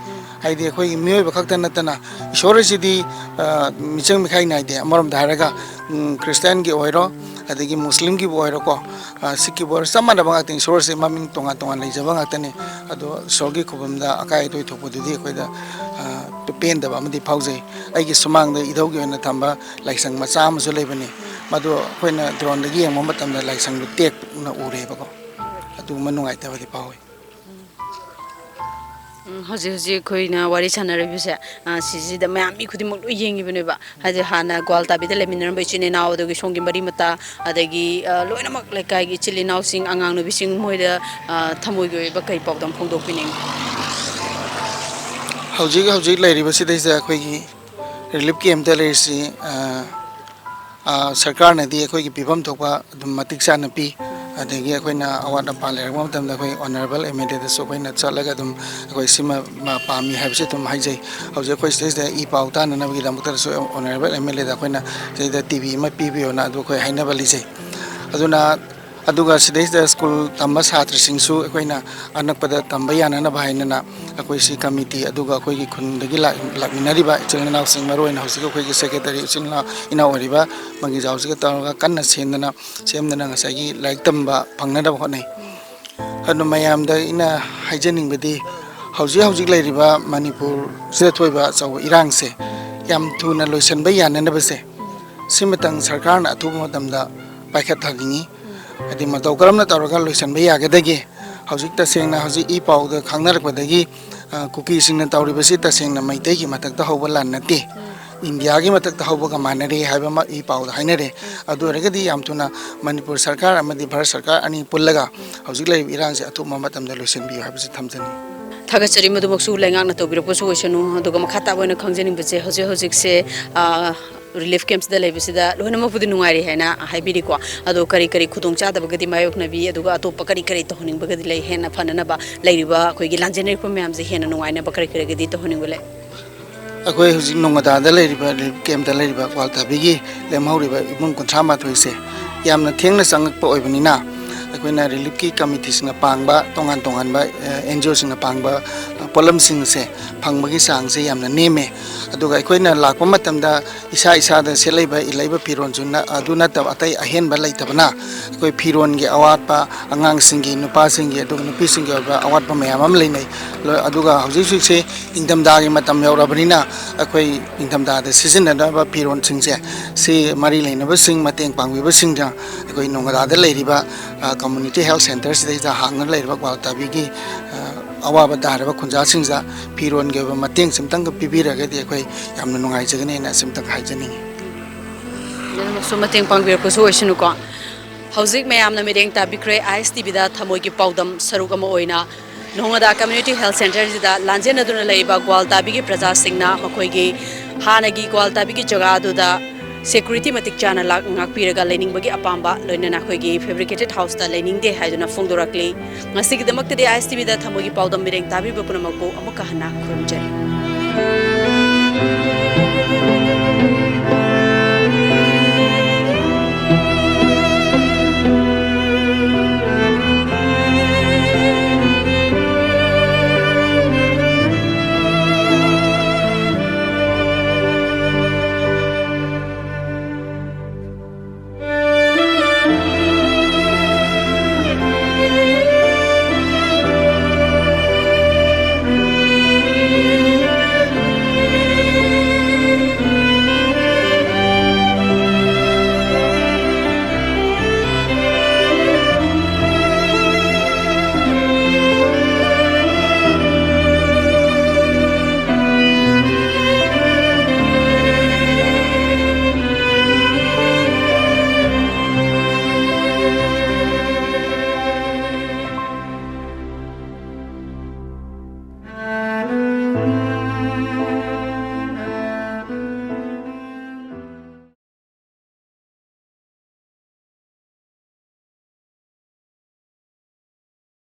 ꯍꯥꯏꯗꯤ ꯑꯩꯈꯣꯏꯒꯤ ꯃꯤꯑꯣꯏꯕ ꯈꯛꯇ ꯅꯠꯇꯅ ꯏꯁꯣꯔ ꯑꯁꯤꯗꯤ, ꯑ, ꯃꯤꯆꯪ ꯃꯤꯈꯥꯏ ꯅꯥꯏꯗꯦ꯫ ꯑꯃꯔꯣꯝꯗ ꯍꯥꯏꯔꯒ, ꯎꯝ, ꯈ꯭ꯔꯤꯁꯇꯤꯌꯥꯟꯒꯤ ꯑꯣꯏꯔꯣ, ꯑꯗꯒꯤ ꯃꯨꯁꯂꯤꯝꯒꯤꯕꯨ ꯑꯣꯏꯔꯣꯀꯣ, ꯑ, ꯁꯤꯛꯀꯤꯕꯨ ꯑꯣꯏꯔꯣ, ꯆꯞ ꯃꯥꯟꯅꯕ ꯉꯥꯛꯇꯅꯤ꯫ ꯏꯁꯣꯔꯁꯦ ꯃꯃꯤꯡ ꯇꯣꯉꯥꯟ ꯇꯣꯉꯥꯟ ꯂꯩꯖꯕ ꯉꯥꯛꯇꯅꯤ꯫ ꯑꯗꯣ ꯏꯁꯣꯔꯒꯤ ꯈꯨꯕꯝꯗ ꯑꯀꯥꯏ ꯑꯇꯣꯏ ꯊꯣꯛꯄꯗꯨꯗꯤ ꯑꯩꯈꯣꯏꯗ, ꯑ, ꯄꯦꯟꯗꯕ ꯑꯃꯗꯤ ꯐꯥꯎꯖꯩ꯫ ꯑꯩꯒꯤ ꯁꯨꯃꯥꯡꯗ ꯏꯙꯧꯒꯤ ꯑꯣꯏꯅ ꯊꯝꯕ ꯂꯥꯏꯁꯪ ꯃꯆꯥ ꯑꯃꯁꯨ ꯂꯩꯕꯅꯤ꯫ ꯃꯗꯨ ꯑꯩꯈꯣꯏꯅ ꯗ꯭ꯔꯣꯟꯗꯒꯤ ꯌꯦꯡꯕ ꯃꯇꯝꯗ ꯂꯥꯏꯁꯪꯗꯨ ꯇꯦꯛꯅ ꯎꯔꯦꯕꯀꯣ꯫ ꯑꯗꯨꯒꯨꯝꯕ ꯅꯨꯡꯉꯥꯏꯇꯕꯗꯤ ꯐꯥꯎꯏ꯫ ꯎꯝ, ꯍꯧꯖꯤꯛ ꯍꯧꯖꯤꯛ ꯑꯩꯈꯣꯏꯅ ꯋꯥꯔꯤ ꯁꯥꯟꯅꯔꯤꯕꯁꯦ, ꯑ, ꯁꯤꯁꯤꯗ ꯃꯌꯥꯝ ꯃꯤ ꯈꯨꯗꯤꯡꯃꯛ ꯂꯣꯏ ꯌꯦꯡꯉꯤꯕꯅꯦꯕ꯫ ꯍꯥꯏꯗꯤ ꯍꯥꯟꯅ ꯒ꯭ꯋꯥꯜꯇꯥꯕꯤꯗ ꯂꯩꯃꯤꯟꯅꯔꯝꯕ ꯏꯆꯤꯟ ꯏꯅꯥꯎ, ꯑꯗꯒꯤ ꯁꯣꯝꯒꯤ ꯃꯔꯤ ꯃꯇꯥ, ꯑꯗꯒꯤ, ꯑ, ꯂꯣꯏꯅꯃꯛ ꯂꯩꯀꯥꯏꯒꯤ ꯏꯆꯤꯜ ꯏꯅꯥꯎꯁꯤꯡ, ꯑꯉꯥꯡ ꯅꯨꯕꯤꯁꯤꯡ, ꯃꯣꯏꯗ, ꯑ, ꯊꯃꯣꯏꯒꯤ ꯑꯣꯏꯕ ꯀꯔꯤ ꯄꯥꯎꯗꯝ ꯐꯣꯡꯗꯣꯛꯄꯤꯅꯤꯡꯉꯤ? ꯍꯧꯖꯤꯛ ꯍꯧꯖꯤꯛ ꯂꯩꯔꯤꯕꯁꯤꯗꯩꯁꯤꯗ ꯑꯩꯈꯣꯏꯒꯤ relief camp ꯇ ꯂꯩꯔꯤꯁꯤ, ꯑ, ꯑ, ꯁꯔꯀꯥꯔꯅꯗꯤ ꯑꯩꯈꯣꯏꯒꯤ ꯄꯤꯐꯝ ꯊꯣꯛꯄ ꯑꯗꯨꯝ ꯃꯇꯤꯛ ꯆꯥꯅ ꯄꯤ꯫ ꯑꯗꯒꯤ ꯑꯩꯈꯣꯏꯅ ꯑꯋꯥꯠ ꯑꯄꯥ ꯂꯩꯔꯛꯄ ꯃꯇꯝꯗ ꯑꯩꯈꯣꯏ honourable M L A ꯗꯁꯨ ꯑꯩꯈꯣꯏꯅ ꯆꯠꯂꯒ ꯑꯗꯨꯝ ꯑꯩꯈꯣꯏ ꯁꯤꯃ ꯃ-, ꯄꯥꯝꯃꯤ ꯍꯥꯏꯕꯁꯤ ꯑꯗꯨꯝ ꯍꯥꯏꯖꯩ꯫ ꯍꯧꯖꯤꯛ ꯑꯩꯈꯣꯏ ꯁꯤꯗꯩꯁꯤꯗ ꯏ ꯄꯥꯎ ꯇꯥꯅꯅꯕꯒꯤꯗꯃꯛꯇꯁꯨ honourable M L A ꯗ ꯑꯩꯈꯣꯏꯅ ꯁꯤꯗꯩꯗ T V ꯑꯃ ꯄꯤꯕꯤꯌꯣꯅ ꯑꯗꯨ ꯑꯩꯈꯣꯏ ꯍꯥꯏꯅꯕ ꯂꯩꯖꯩ꯫ ꯑꯗꯨꯅ ꯑꯗꯨꯒ ꯁꯤꯗꯩꯁꯤꯗ ꯁ꯭ꯀꯨꯜ ꯇꯝꯕ ꯁꯥꯇ꯭ꯔꯁꯤꯡꯁꯨ ꯑꯩꯈꯣꯏꯅ ꯑꯅꯛꯄꯗ ꯇꯝꯕ ꯌꯥꯅꯅꯕ ꯍꯥꯏꯅꯅ ꯑꯩꯈꯣꯏ ꯁꯤ ꯀꯃꯤꯇꯤ, ꯑꯗꯨꯒ ꯑꯩꯈꯣꯏꯒꯤ ꯈꯨꯟꯗꯒꯤ ꯂꯥꯛ-, ꯂꯥꯛꯃꯤꯟꯅꯔꯤꯕ ꯏꯆꯤꯜ ꯏꯅꯥꯎꯁꯤꯡ, ꯃꯔꯨꯑꯣꯏꯅ ꯍꯧꯖꯤꯛ ꯑꯩꯈꯣꯏꯒꯤ ꯁꯦꯀ꯭ꯔꯦꯇꯔꯤ ꯏꯆꯤꯜ ꯏꯅꯥꯎ, ꯏꯅꯥꯎ ꯑꯣꯏꯔꯤꯕ ꯃꯪꯒꯤꯖꯥꯎꯁꯤꯒ ꯇꯧꯔꯒ ꯀꯟꯅ ꯁꯦꯝꯗꯅ, ꯁꯦꯝꯗꯅ ꯉꯁꯥꯏꯒꯤ ꯂꯥꯏꯔꯤꯛ ꯇꯝꯕ ꯐꯪꯅꯅꯕ ꯍꯣꯠꯅꯩ꯫ ꯑꯗꯨꯅ ꯃꯌꯥꯝꯗ ꯑꯩꯅ ꯍꯥꯏꯖꯅꯤꯡꯕꯗꯤ, ꯍꯧꯖꯤꯛ ꯍꯧꯖꯤꯛ ꯂꯩꯔꯤꯕ ꯃꯅꯤꯄꯨꯔꯁꯤꯗ ꯊꯣꯛꯏꯕ ꯑꯆꯧꯕ ꯏꯔꯥꯡꯁꯦ ꯌꯥꯝ ꯊꯨꯅ ꯂꯣꯏꯁꯤꯟꯕ ꯌꯥꯅꯅꯕꯁꯦ, ꯁꯤꯃꯇꯪ ꯁꯔꯀꯥꯔꯅ ꯑꯊꯨꯕ ꯃꯇꯝꯗ ꯄꯥꯏꯈꯠꯍꯟꯅꯤꯡꯉꯤ꯫ ꯍꯥꯏꯗꯤ ꯃꯇꯧ ꯀꯔꯝꯅ ꯇꯧꯔꯒ ꯂꯣꯏꯁꯤꯟꯕ ꯌꯥꯒꯗꯒꯦ? ꯍꯧꯖꯤꯛ ꯇꯁꯦꯡꯅ ꯍꯧꯖꯤꯛ ꯏ ꯄꯥꯎꯗ ꯈꯪꯅꯔꯛꯄꯗꯒꯤ, ꯑ, ꯀꯨꯀꯤꯁꯤꯡꯅ ꯇꯧꯔꯤꯕꯁꯤ ꯇꯁꯦꯡꯅ ꯃꯩꯇꯩꯒꯤ ꯃꯊꯛꯇ ꯍꯧꯕ ꯂꯥꯟ ꯅꯠꯇꯦ, ꯏꯟꯗꯤꯌꯥꯒꯤ ꯃꯊꯛꯇ ꯍꯧꯕꯒ ꯃꯥꯟꯅꯔꯦ ꯍꯥꯏꯕ ꯑꯃ ꯏ ꯄꯥꯎꯗ ꯍꯥꯏꯅꯔꯦ꯫ ꯑꯗꯨ ꯑꯣꯏꯔꯒꯗꯤ ꯌꯥꯝ ꯊꯨꯅ ꯃꯅꯤꯄꯨꯔ ꯁꯔꯀꯥꯔ ꯑꯃꯗꯤ ꯚꯥꯔꯠ ꯁꯔꯀꯥꯔ ꯑꯅꯤ ꯄꯨꯜꯂꯒ ꯍꯧꯖꯤꯛ ꯂꯩꯔꯤꯕ ꯏꯔꯥꯡꯁꯦ ꯑꯊꯨꯕ ꯃꯇꯝꯗ ꯂꯣꯏꯁꯤꯟꯕꯤꯌꯨ ꯍꯥꯏꯕꯁꯤ ꯊꯝꯖꯅꯤꯡꯏ꯫ ꯊꯥꯒꯠꯆꯔꯤ꯫ ꯃꯗꯨꯃꯛꯁꯨ ꯂꯩꯉꯥꯛꯅ ꯇꯧꯕꯤꯔꯛꯄꯁꯨ ꯑꯣꯏꯁꯅꯨ꯫ ꯑꯗꯨꯒ ꯃꯈꯥ ꯇꯥꯕ ꯑꯣꯏꯅ ꯈꯪꯖꯅꯤꯡꯕꯁꯦ, ꯍꯧꯖꯤꯛ ꯍꯧꯖꯤꯛꯁꯦ, ꯑ, relief camp ꯁꯤꯗ ꯂꯩꯕꯁꯤꯗ ꯂꯣꯏꯅꯃꯛꯄꯨꯗꯤ ꯅꯨꯡꯉꯥꯏꯔꯦ ꯍꯥꯏꯅ ꯍꯥꯏꯕꯤꯔꯤꯀꯣ꯫ ꯑꯗꯣ ꯀꯔꯤ ꯀꯔꯤ ꯈꯨꯗꯣꯡꯆꯥꯗꯕꯒꯗꯤ ꯃꯥꯌꯣꯛꯅꯕꯤ, ꯑꯗꯨꯒ ꯑꯇꯣꯞꯄ ꯀꯔꯤ ꯀꯔꯤ ꯇꯧꯍꯟꯅꯤꯡꯕꯒꯗꯤ ꯂꯩ? ꯍꯦꯟꯅ ꯐꯅꯅꯕ ꯂꯩꯔꯤꯕ ꯑꯩꯈꯣꯏꯒꯤ ꯂꯥꯟꯖꯦꯟꯅꯔꯛꯄ ꯃꯌꯥꯝꯁꯦ ꯍꯦꯟꯅ ꯅꯨꯡꯉꯥꯏꯅꯕ ꯀꯔꯤ ꯀꯔꯤꯒꯗꯤ ꯇꯧꯍꯟꯅꯤꯡꯕ ꯂꯩ? ꯑꯩꯈꯣꯏ ꯍꯧꯖꯤꯛ ꯅꯣꯡꯒꯗꯥꯗ ꯂꯩꯔꯤꯕ relief camp ꯇ ꯂꯩꯔꯤꯕ ꯀ꯭ꯋꯥꯜꯊꯥꯕꯤꯒꯤ ꯂꯦꯝꯍꯧꯔꯤꯕ ꯏꯃꯨꯡ ꯀꯨꯟꯊ꯭ꯔꯥ ꯃꯥꯊꯣꯏꯁꯦ ꯌꯥꯝꯅ ꯊꯦꯡꯅ ꯆꯪꯉꯛꯄ ꯑꯣꯏꯕꯅꯤꯅ, ꯑꯩꯈꯣꯏꯅ relief ꯀꯤ ꯀꯃꯤꯇꯤꯁꯤꯡꯅ ꯄꯥꯡꯕ, ꯇꯣꯉꯥꯟ ꯇꯣꯉꯥꯟꯕ, ꯑ, N G O ꯁꯤꯡꯅ ꯄꯥꯡꯕ, ꯑ, ꯄꯣꯠꯂꯝꯁꯤꯡꯁꯦ ꯐꯪꯕꯒꯤ ꯆꯥꯡꯁꯦ ꯌꯥꯝꯅ ꯅꯦꯝꯃꯦ꯫ ꯑꯗꯨꯒ ꯑꯩꯈꯣꯏꯅ ꯂꯥꯛꯄ ꯃꯇꯝꯗ ꯏꯁꯥ ꯏꯁꯥꯗ ꯁꯦꯠꯂꯛꯏꯕ, ꯏꯜꯂꯛꯏꯕ ꯐꯤꯔꯣꯜꯁꯨ ꯅ-, ꯑꯗꯨ ꯅꯠꯇꯕ ꯑꯇꯩ ꯑꯍꯦꯟꯕ ꯂꯩꯇꯕꯅ, ꯑꯩꯈꯣꯏ ꯐꯤꯔꯣꯜꯒꯤ ꯑꯋꯥꯠꯄ, ꯑꯉꯥꯡꯁꯤꯡꯒꯤ, ꯅꯨꯄꯥꯁꯤꯡꯒꯤ, ꯑꯗꯨꯒ ꯅꯨꯄꯤꯁꯤꯡꯒꯤ ꯑꯣꯏꯕ ꯑꯋꯥꯠꯄ ꯃꯌꯥꯝ ꯑꯃ ꯂꯩꯅꯩ꯫ ꯂꯣ-, ꯑꯗꯨꯒ ꯍꯧꯖꯤꯛ ꯍꯧꯖꯤꯛꯁꯦ ꯏꯪꯊꯝꯊꯥꯒꯤ ꯃꯇꯝ ꯌꯧꯔꯕꯅꯤꯅ, ꯑꯩꯈꯣꯏ ꯏꯪꯊꯝꯊꯥꯗ ꯁꯤꯖꯤꯟꯅꯅꯕ ꯐꯤꯔꯣꯜꯁꯤꯡꯁꯦ, ꯁꯤ ꯃꯔꯤ ꯂꯩꯅꯕꯁꯤꯡ, ꯃꯇꯦꯡ ꯄꯥꯡꯕꯤꯕꯁꯤꯡꯅ ꯑꯩꯈꯣꯏ ꯅꯣꯡꯒꯗꯥꯗ ꯂꯩꯔꯤꯕ, ꯑ, community health centre ꯁꯤꯗꯩꯗ ꯍꯥꯡꯗꯨꯅ ꯂꯩꯔꯤꯕ ꯀ꯭ꯋꯥꯜꯊꯥꯕꯤꯒꯤ, ꯑ, ꯑꯋꯥꯕ ꯇꯥꯔꯕ ꯈꯨꯟꯖꯥꯁꯤꯡꯗ ꯐꯤꯔꯣꯟꯒꯤ ꯑꯣꯏꯕ ꯃꯇꯦꯡꯁꯤꯝꯇꯪꯒ ꯄꯤꯕꯤꯔꯒꯗꯤ ꯑꯩꯈꯣꯏ ꯌꯥꯝꯅ ꯅꯨꯡꯉꯥꯏꯖꯒꯅꯤꯅ ꯑꯁꯤꯝꯇꯪ ꯍꯥꯏꯖꯅꯤꯡꯉꯤ꯫ ꯑꯗꯨꯃꯛꯁꯨ ꯃꯇꯦꯡ ꯄꯥꯡꯕꯤꯔꯛꯄꯁꯨ ꯑꯣꯏꯁꯅꯨꯀꯣ꯫ ꯍꯧꯖꯤꯛ ꯃꯌꯥꯝꯅ ꯃꯤꯠꯌꯦꯡ ꯇꯥꯕꯤꯈ꯭ꯔꯦ ꯑꯥꯏ ꯑꯦꯁ ꯇꯤ ꯚꯤꯗ ꯊꯃꯣꯏꯒꯤ ꯄꯥꯎꯗꯝ ꯁꯔꯨꯛ ꯑꯃ ꯑꯣꯏꯅ ꯅꯣꯡꯉꯥꯗꯥ ꯀꯝꯃ꯭ꯌꯨꯅꯤꯇꯤ ꯍꯦꯜꯊ ꯁꯦꯟꯇꯔꯁꯤꯗ ꯂꯥꯟꯖꯦꯟꯅꯗꯨꯅ ꯂꯩꯔꯤꯕ ꯒ꯭ꯋꯥꯜꯇꯥꯕꯤꯒꯤ ꯄ꯭ꯔꯖꯥꯁꯤꯡꯅ ꯃꯈꯣꯏꯒꯤ ꯍꯥꯟꯅꯒꯤ ꯒ꯭ꯋꯥꯜꯇꯥꯕꯤꯒꯤ ꯖꯒꯥ ꯑꯗꯨꯗ ꯁꯦꯀ꯭ꯌꯨꯔꯤꯇꯤ ꯃꯇꯤꯛ ꯆꯥꯅ ꯂꯥꯛ-, ꯉꯥꯛꯄꯤꯔꯒ ꯂꯩꯅꯤꯡꯕꯒꯤ ꯑꯄꯥꯝꯕ, ꯂꯣꯏꯅꯅ ꯑꯩꯈꯣꯏꯒꯤ ꯐꯦꯕ꯭ꯔꯤꯀꯦꯇꯦꯠ ꯍꯥꯎꯁꯇ ꯂꯩꯅꯤꯡꯗꯦ ꯍꯥꯏꯗꯨꯅ ꯐꯣꯡꯗꯣꯔꯛꯂꯤ꯫ ꯉꯁꯤꯒꯤꯗꯃꯛꯇꯗꯤ ꯑꯥꯏ ꯑꯦꯁ ꯇꯤ ꯚꯤꯗ ꯊꯃꯣꯏꯒꯤ ꯄꯥꯎꯗꯝ ꯃꯤꯠꯌꯦꯡ ꯇꯥꯕꯤꯕ ꯄꯨꯝꯅꯃꯛꯄꯨ ꯑꯃꯨꯛꯀ ꯍꯟꯅ ꯈꯨꯔꯨꯝꯖꯔꯤ꯫